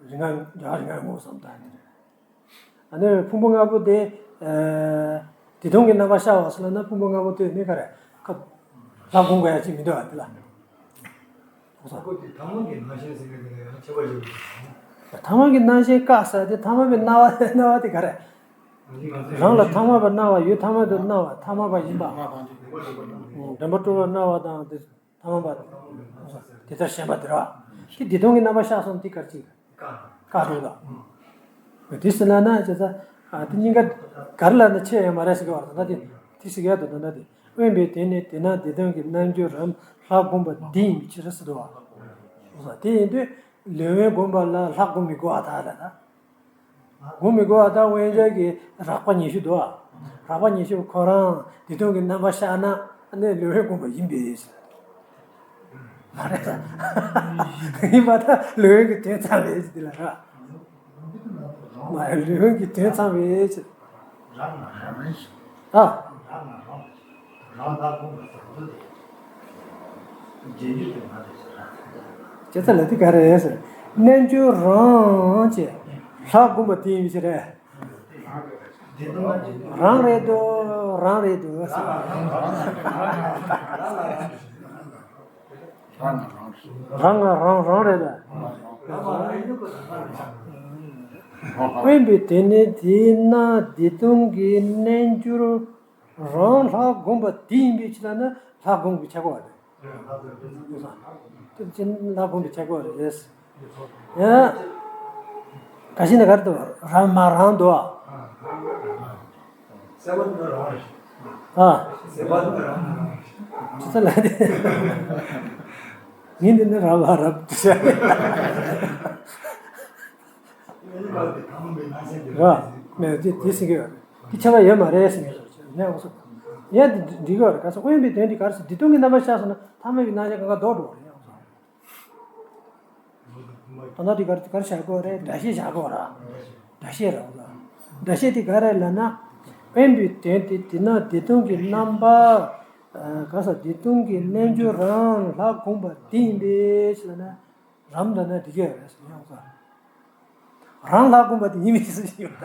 རེད་བ། རིགས་ལྔ། རྒྱལ་བ་རིགས་ལྔ་གི་ངོ་བོ་བསམ་བློ་བཏང་ཡོད་རེད། ཨ་ནི་ཕུང་པོ་ལྔ་པོ་དེ། ཨ། བདེ་སྟོང་གི་རྣམ་པ་ཤར་བ་ཟེར་ན་ཕུང་པོ་ལྔ་པོ་དེ་ནི་ག་རེ། ཁ། ལྷ་བསྒོམ་དགོས་ཡ་ཅིག་མི་འདུག་ཨ། དེ་ལ། ཨོ་ཙང་། ཁོ་དེ་ཐ་མལ་གྱི་རྣམ་ཤེས་ཟེར་མཁན་དེ་ལ་ཡང་ཁྱད་པར་ཡོད་པས། ཐ་མལ་གྱི་རྣམ་ཤེས་ཀ་ཟེར་དེ་ཐ་མལ་པའི་སྣང་བ། སྣང་བ་དེ་ག་རེ། རང་ལ་ཐ་མལ་པའི་སྣང་བ་ཡོད། ཐ་མལ་པའི་སྣང་བ། ཐ་མལ་པ་ཡིན་པ། དྲན་པ་བྲལ་བའི་སྣང་བ་དང་དེ་ཐ་མལ་པ། དེ་ལྟར་ཞེན་པ་དེ་རེད་བ། དེ་བདེ་སྟོང་གི་རྣམ་པ་ཤར་སོང་དེ་ག་རེ་ཅིག། བཀག་འགྲོ་ལ། དེ་ཟེར་ན་ན་ཅེ་ས། ཨ། དེ་གཉིས་ཀ་ག་རེ་ལབ་ན་ཆེ་ཡང་མ་རེད་ཟེར་གི་བར་དུ་ད་དེ་དེ་ཟེར་གི་ཡ་དུ་ད་ད་དེ། དབེན་པའི་དོན་ནི་དེས་ན་བདེ་སྟོང་གི་རྣལ་འབྱོར་རམ། ལྷ་བསྒོམ་པ་འདི་ཡིན་པའི་ཕྱིར་ཟེར་དུ་བ། དེ་ཡིན་དུས་ལུས་དབེན་སྒོམ་པ་ལ་ལྷ་བསྒོམ་མི་དགོས་པ་ད་ལ་ད། བསྒོམ་མི་དགོས་པ་ད། དབེན་བྱ་གི་རགས་པ་ཉི་ཤུ་འདུག་བ། རགས་པ་ཉི་ཤུ་ཁོ་རང་བདེ་སྟོང་གི་རྣམ་པ་ཤར་ན་ཨ་ནི་ལུས་དབེན་སྒོམ་པ་ཡིན་པས། མ་རེད། ཡིན་པ་ད་ལུས་དབེན་གྱི་དོན་ཚང་བའི་ཕྱིར་དེ་ལ་ར། མ་རེད། ལུས་དབེན་གྱི་དོན་ཚང་བའི་ཕྱིར། ཨ། ཅེ་ས་ལ་དེ་ག་རེ་ཟེར། རྣལ་འབྱོར་རང་ཅེས་ལྷ་བསྒོམ་པ་དེ་ཡིན་པའི་ཕྱིར། རང་རེད་དོ། རང་རེད་དོ། རང་ང་རང་རང་རེད་ལ། དབེན་པའི་དོན་ནི་དེས་ན་བདེ་སྟོང་གི་རྣལ་འབྱོར་རང་ལྷ་བསྒོམ་པ་དེ་ཡིན་པའི་ཕྱིར་ན་ལྷ་བསྒོམ་གྱི་ཆགས་པ་རེད། དེ་ཕྱིར་ལྷ་བསྒོམ་གྱི་ཆགས་པ་རེད། ཡང་ག་ཤེད་ན་ག་རེ་འདུག། རང་མ་རང་འདུག་ཨ། ཨ། ཅི་ཙམ་ལ་དེ། ངས་འདི་ནི་རབ་ལ་རབ་ཏུ་བྱ། ར། མེད་དེ་དེ་ཟེར་གི་ཡོད། དེ་ཆགས་པ་ཡོད་མ་རེད་ཟེར་གི་ཡོད། ནས་འོང་སོང་། ཡ་དེ་འགྲིག་གི་ཡོད་རེད། ག་ས་དབེན་པའི་དོན་དེ་ག་རེ་ཟེར། བདེ་སྟོང་གི་རྣམ་པ་ཤར་སོང་ན་ཐ་མལ་པའི་རྣམ་གཞག་གང་ག་ལྡོག་འགྲོ་བ་རེད། ཡ་འོང་སོང་། ད་ལྟ་དེ་གར་གར་བཞག་དགོས་རེད། སྒྲ་བཤད་བཞག་དགོས་ར། སྒྲ་བཤད་ར། སྒྲ་བཤད་དེ་ག་རེ་ལབ་ན། དབེན་པའི་དོན་དེ་དེ་ན་བདེ་སྟོང་གི་རྣམ་པ། ག་ས་བདེ་སྟོང་གི་རྣལ་འབྱོར་རང་ལ་དགོངས་པ་དེ་ཡིན་པས་ལབ་ན། རམ་ལབ་ན་འགྲིག་གི་རེད་ཟེར་ཡོང་ས། རང་ལ་དགོངས་པ་དེ་ཡིན་མིན་སུ་ཞིག་ཡོད་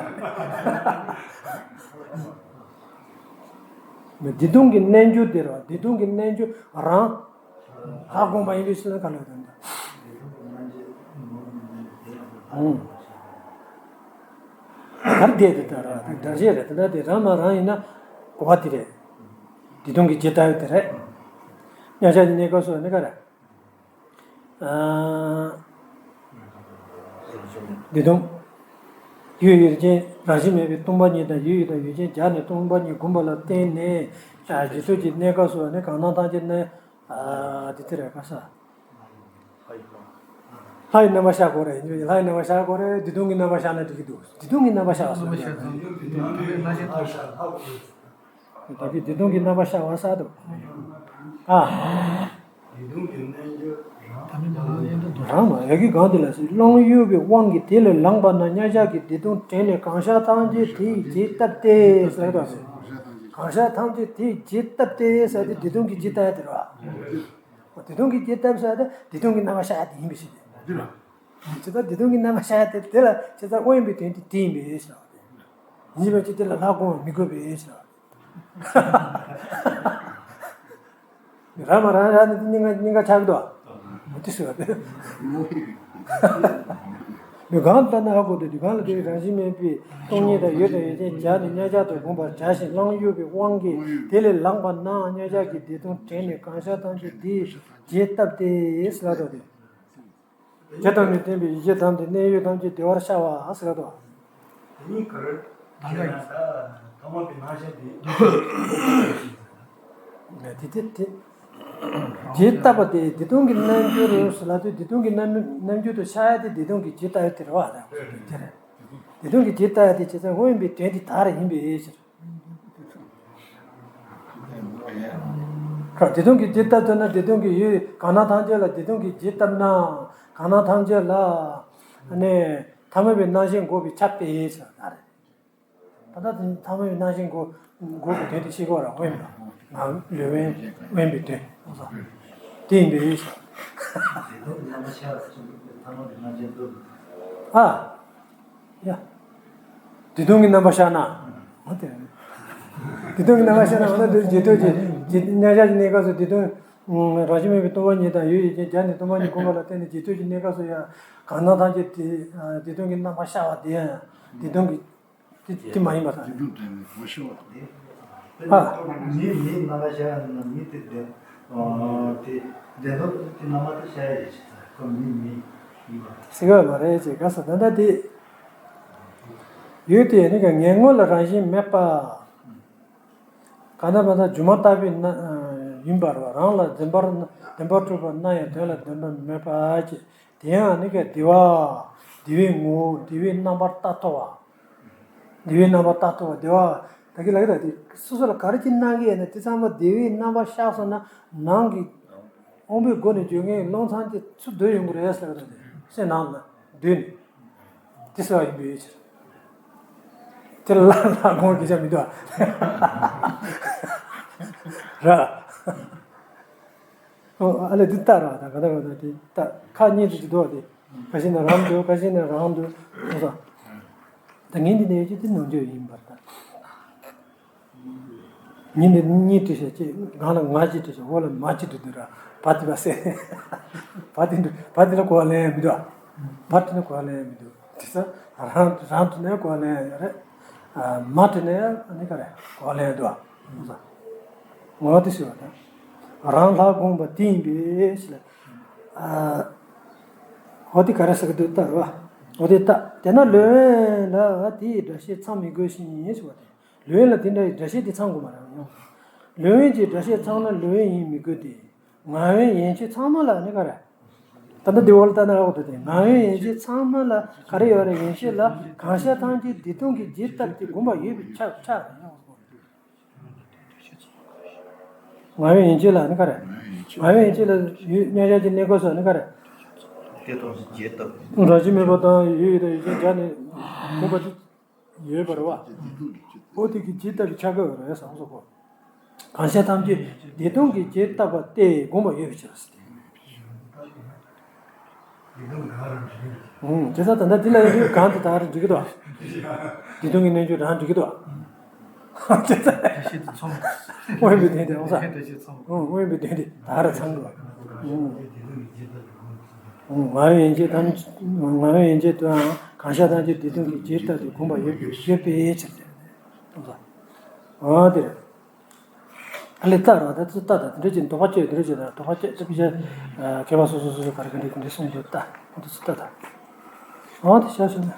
ད། བདེ་སྟོང་གི་རྣལ་འབྱོར་དེ་རེད་བ། བདེ་སྟོང་གི་རྣལ་འབྱོར་རང་ལ་དགོངས་པ་ཡིན་པའི་ཕྱིར་ན་ག་ལ་ཡོད་ད། ཨང་། གར་བསྡད་དེ་ད་ར་དེ་འདྲ་བྱས་རེད། དེ་འདྲ་དེ་རང་མ་རང་ཡིན་ན་གོ་བ་དེ་རེད། བདེ་སྟོང་གི་ཇི་ལྟ་བ་དེ་རེད། མཉམ་གཞག་གི་གནས་སྐབས་སུ་ནི་ག་རེ། ཨ། བདེ་སྟོང་། ཡུལ་ཡུལ་ཅན་རང་བཞིན་མེད་པའི་སྟོང་པ་ཉིད་དང་། ཡུལ་ཡུལ་དང་ཡུལ་ཅན་སྦྱར་ནས་སྟོང་པ་ཉིད་བསྒོམ་པ་ལ་བརྟེན་ནས། ཨ། རྗེས་ཐོབ་ཀྱི་གནས་སྐབས་སུ་ནི་གང་སྣང་ཐམས་ཅད་ནི། ཨ། དེ་དེ་རེད་ག་ས། ལྷ་ཡི་རྣམ་པ་ཤར་དགོས་རེད། ལྷ་ཡི་རྣམ་པ་ཤར་དགོས་རེད། བདེ་སྟོང་གི་རྣམ་པ་ཤར་ན་འགྲིག་གི་འདུག་བདེ་སྟོང་གི་རྣམ་པ་ཤར་བ་ཟེར་ན། ད་གིན་བདེ་སྟོང་གི་རྣམ་པ་ཤར་བ་ཟེར་འདུག་ཨ། རང་མ་ཡ་གི་གང་དེ་ལ་སྲིད། བླང་ཡོད་པའི་དབང་གིས་དེ་ལས་ལངས་པ་ན་མཉམ་གཞག་གི་བདེ་སྟོང་དྲན་ནས་གང་ཤར་ཐམས་ཅད་དེའི་རྗེས་བཏབ་སྟེ་ཟེར་བ་དང་། གང་ཤར་ཐམས་ཅད་དེའི་རྗེས་བཏབ་སྟེ་ཟེར་ཏེ་བདེ་སྟོང་གི་རྗེས་བཏབ་ཡ་དེ་རེད་བ། བདེ་སྟོང་གི་རྗེས་བཏབ་ཟེར་ཏེ་བདེ་སྟོང་གི་རྣམ་པ་ཤར་ཡ་དེ་ཡིན་པའི་ཕྱིར་ཏེ། ཇི་ལྟར་བདེ་སྟོང་གི་རྣམ་པ་ཤར་ཡ་དེ་དེ་ལ་ཇི་ལྟར་དབེན་པའི་དོན་དེ་དེ་ཡིན་པའི་ཕྱིར་ཏེ། ཡིན་པའི་ཕྱིར་དེ་ལ་ལྷ་དགོངས་པ་མི་དགོས་པའི་ཕྱིར་ཏེ། རང་མ་རང་རང་ནི་སྙིང་ག་སྙིང་ག་ཆགས་འདུག་མུ་ཏི་ཟེར་བ་དེ། མི་གང་ལྟར་ན་ཧ་གོ་དུས་དུས་གང་ལ་དེ་རང་བཞིན་མེད་པའི་སྟོང་ཉིད་དང་ཡུལ་དང་ཡུལ་ཅན་སྦྱར་ནས་མཉམ་གཞག་ཏུ་བསྒོམ་པར་བྱ་ཞིང་། བླང་ཡོད་པའི་དབང་གིས་དེ་ལས་ལངས་པ་ན་མཉམ་གཞག་གི་བདེ་སྟོང་དྲན་ནས་གང་ཤར་ཐམས་ཅད་དེའི་རྗེས་བཏབ་སྟེ་ཟེར་ལ་དོ་དེ། ཇི་ལྟར་ནི་བརྟེན་པའི་ཡིད་ཀྱི་དམ་དེ་གནས་ཡུལ་ཐམས་ཅད་བདེ་བར་ཤར་བ་ཟེར་ལ་དོ། དེ་ཉིད་ག་རེ་ཁྱེད་རང་ད་ཐ་མ་པའི་སྣང་ཤས་དེ། དེ་དེ་དེ། རྗེས་བཏབ་པ་དེ་བདེ་སྟོང་གི་རྣལ་འབྱོར་རོ་ཟེར་ལ་དུས་བདེ་སྟོང་གི་རྣལ་རྣལ་འབྱོར་དུ་ཤར་ཡ་དེ་བདེ་སྟོང་གི་རྗེས་བཏབ་ཡ་དེ་རེད་བ། དེ་རེད། བདེ་སྟོང་གི་རྗེས་བཏབ་ཡ་དེ་བྱས་ཙང་དབེན་པའི་དོན་དེ་དག་རེ་ཡིན་པའི་ཕྱིར། བདེ་སྟོང་གི་རྗེས་བཏབ་ཐུབ་ན་བདེ་སྟོང་གི་ཡུལ་གང་སྣང་ཐམས་ཅད་ལ་བདེ་སྟོང་གི་རྗེས་བཏབ་ན་གང་སྣང་ཐམས་ཅད་ལ་ནི་ཐ་མལ་པའི་སྣང་ཞེན་འགོག་པའི་ཆ་དཔེ་ཡིན་ཟེར་བ་རེད། ད་ལྟ་དེ་ཐ་མལ་པའི་སྣང་ཞེན་འགོག་འགོག་པའི་དོན་དེ་ཤེས་དགོས་ར། དབེན་པ་ང་ལུས་དབེན་དབེན་པའི་དོན་དེ་ཡིན་པའི་རེད་ཟེར། ཨ། ཡ། བདེ་སྟོང་གི་རྣམ་པ་ཤར་ན། འོ་དེ། བདེ་སྟོང་གི་རྣམ་པ་ཤར་ན་འོ་ན་དེ་རྗེས་ཐོབ་ཀྱི་རྗེས་མཉམ་གཞག་གི་གནས་སྐབས་སུ་བདེ་སྟོང་། རང་བཞིན་མེད་པའི་སྟོང་པ་ཉིད་དང་ཡུལ་ཡུལ་ཅན་སྦྱར་ནས་སྟོང་པ་ཉིད་བསྒོམ་པ་ལ་བརྟེན་ནས་རྗེས་ཐོབ་ཀྱི་གནས་སྐབས་སུ་ཡང་གང་སྣང་ཐམས་ཅད་དེ་བདེ་སྟོང་གི་རྣམ་པ་ཤར་བ་དེ་ཡང་བདེ་སྟོང་གི་དེ་དེ་མ་ཡིན་པ་དང་། བདེ་སྟོང་དྲན་ནས་གང་ཤར་བ་དང་། ཨ། མི་མི་རྣམ་པ་ཤར་ན་མི་དེ་བདེ། དེ་བདེ་སྟོང་གི་རྣམ་པ་དེ་ཤར་ཡ་ཡིན་ཞེས་ཟེར། ཁོ་མི་མི་ཡིན་པ། ཟེར་བ་མ་རེད་ཅེས་ག་ས་ད་ལྟ་དེ། ཡུལ་དེ་ནི་ག་ངེས་དངོས་ལ་རང་བཞིན་མེད་པ། གང་ལྟར་མ་ལྟར་སྒྱུ་མ་ལྟ་བུའི་སྣང་ཡིན་པར་བ། རང་ལ་བདེན་པར་བདེན་པར་གྲུབ་པར་སྣང་ཡང་དོན་ལ་བདེན་པ་མེད་པ་ཅེས། དེ་ཡང་ནི་ག་བདེ་བ། བདེ་བའི་ངོ་བོ་བདེ་བའི་རྣམ་པར་རྟག་ཐོབ་པ། བདེ་བའི་རྣམ་པར་རྟག་ཐོབ་པ་བདེ་བ། ད་གི་ལ་གི་ད་དེ་སོ་སོ་ལ་ག་རེ་ཅིག་སྣང་གི་ཡོད་ན་དེ་ཚང་མ་བདེ་བའི་རྣམ་པར་ཤར་སོང་ན་ནང་གི་དབང་པོའི་སྒོ་ནས་བརྗོད་མཁན་རླུང་ཚང་གི་ཚུར་སྡོད་ཡོང་གི་རེད་ཟེར་བ་དང་དེ་སེམས་ནང་ལ་སྡོད་ནས། དེ་ཟེར་བ་ཡིན་པའི་ཕྱིར། དེ་ལ་ལ་དགོངས་སྐད་ཆ་མི་འདུག་ཨ། ར། ཨོ་ཨ་ལས་འདི་ལྟ་ར་དང་ག་ད་ག་ད་དེ་ལྟ་ཁ་གཉིས་དེ་ཅི་འདུག་དེ། ཁ་ཤས་ན་རང་འདུག་ཁ་ཤས་ན་རང་འདུག་ཨོ་ས། ད་ངས་འདི་ནས་ཡོད་ཀྱི་དེ་ནང་འཇོག་ཡིན་པར་ད། ཉིན་འདི་གཉིས་དུས་བྱས་ཅི་གང་ལ་ང་ཅི་དུས་བྱས་འོ་ལ་མ་ཅི་དུ་དུ་ར་བ་དི་བ་སེ། བ་དི་འདུ་བ་དི་ལ་གོ་ལེན་མི་འདུག་བ་དི་ལ་གོ་ལེན་མི་འདུག་དེ་ས་རང་རང་དུ་ནས་གོ་ལེན་ཡོད་རེད། མ་དུ་ནས་ནི་ག་རེ་གོ་ལེན་འདུག་ངོ་དེ་ཞུ་བ་དང་། རང་ལྷ་དགོངས་པ་དེ་ཡིན་པས་ཞེས་ལ། འོ་དེ་ག་རེ་ཟེར་གི་འདུག་ལྟ་ར་བ། འོ་དེ་ལྟ་དེ་ན་ལུས་དབེན་ལ་དེའི་སྒྲ་བཤད་ཚང་མི་དགོས་ཤིང་ཞུ་བ་དེ། ལུས་དབེན་ལ་དེ་འདྲ་ཡི་སྒྲ་བཤད་དེ་ཚང་དགོས་མ་རེད་ཡང་། ལུས་དབེན་གྱི་སྒྲ་བཤད་ཚང་ན་ལུས་དབེན་ཡིན་མི་དགོས་ཏེ། ངག་དབེན་ཡན་ཆད་ཚང་མ་ལ་ནི་ག་རེ། ད་ལྟ་འདི་འོག་ལ་ལྟ་ན་ཨོ་ཏོ་དེ་ངག་དབེན་ཡན་ཆད་ཚང་མ་ལ་ག་རེ་ཡོད་རེད། ཡན་ཆད་ལ་གང་ཤར་ཐམས་ཅད་བདེ་སྟོང་གི་རྗེས་བཏབ་སྟེ་བསྒོམ་པ་ཡོད་པའི་ཆ་ཆ་རེད་ཡང་། ངག་དབེན་ཡན་ཆད་ལ་ནི་ག་རེ། ངག་དབེན་ཡན་ཆད་ལ་ཡུལ་མཉམ་གཞག་གི་གནས་སྐབས་སུ་ནི་ག་རེ། དེ་དང་བྱས་ལྟ་བུ། རང་བཞིན་མེད་པ་དང་ཡུལ་ཡུལ་དང་ཡུལ་ཅན་སྦྱར་ནས་བསྒོམ་པ་དེ་ཡོད་པ་རེད་བ། འོ་དེ་གི་བྱས་ལྟ་བུའི་ཆ་བགོས་རེད་བསམ་སོ་གོ། གང་ཤར་ཐམས་ཅད་བདེ་སྟོང་གི་བྱས་ལྟ་བུ་སྟེ་བསྒོམ་པ་ཡོད་པའི་ཕྱིར། ཨང་། དེ་ཚོ་ད་ལྟ་འདི་ལ་ཡོད་གང་དུ་ད་རུ་འགྲིག་གི་འདུག་བདེ་སྟོང་གི་རྣལ་འབྱོར་རང་འགྲིག་གི་འདུག་དེ་བཤད་དུ་ཚང་། དབེན་པའི་དོན་དེ་འོང་ས། དེ་བཤད་ཚང་། ཨང་། དབེན་པའི་དོན་དེ་ད་རུ་ཚང་གི་འདུག་ཨང་། ཨང་། ང་ཡི་ཡན་ཆད་དམ། ང་ཡི་ཡན་ཆད་དུའང་གང་ཤར་ཐམས་ཅད་བདེ་སྟོང་གི་བྱས་ལྟ་སྟེ་བསྒོམ་པ་ཡོད་པའི་ཕྱིར་ཏེ། ཨང་། དེ་རེད། ཨ་ལས་ལྟ་ར་ད་ཚོད་ལྟ་ད་དེ་འདྲ་ཅིག་འདོད་པ་སྐྱེ་དེ་འདྲ་ཅིག་ད་འདོད་པ་སྐྱེ་ཚུལ་བྱས། མཁས་པ་སོ་སོ་སོ་སོ་ག་རེ་ག་འདྲ་ག་འདྲ་གསུངས་འདུག་ལྟ་ཁོང་ཚོ་ཚོད་ལྟ་ད། ཨང་། དེ་ཤ་ཤ་ན།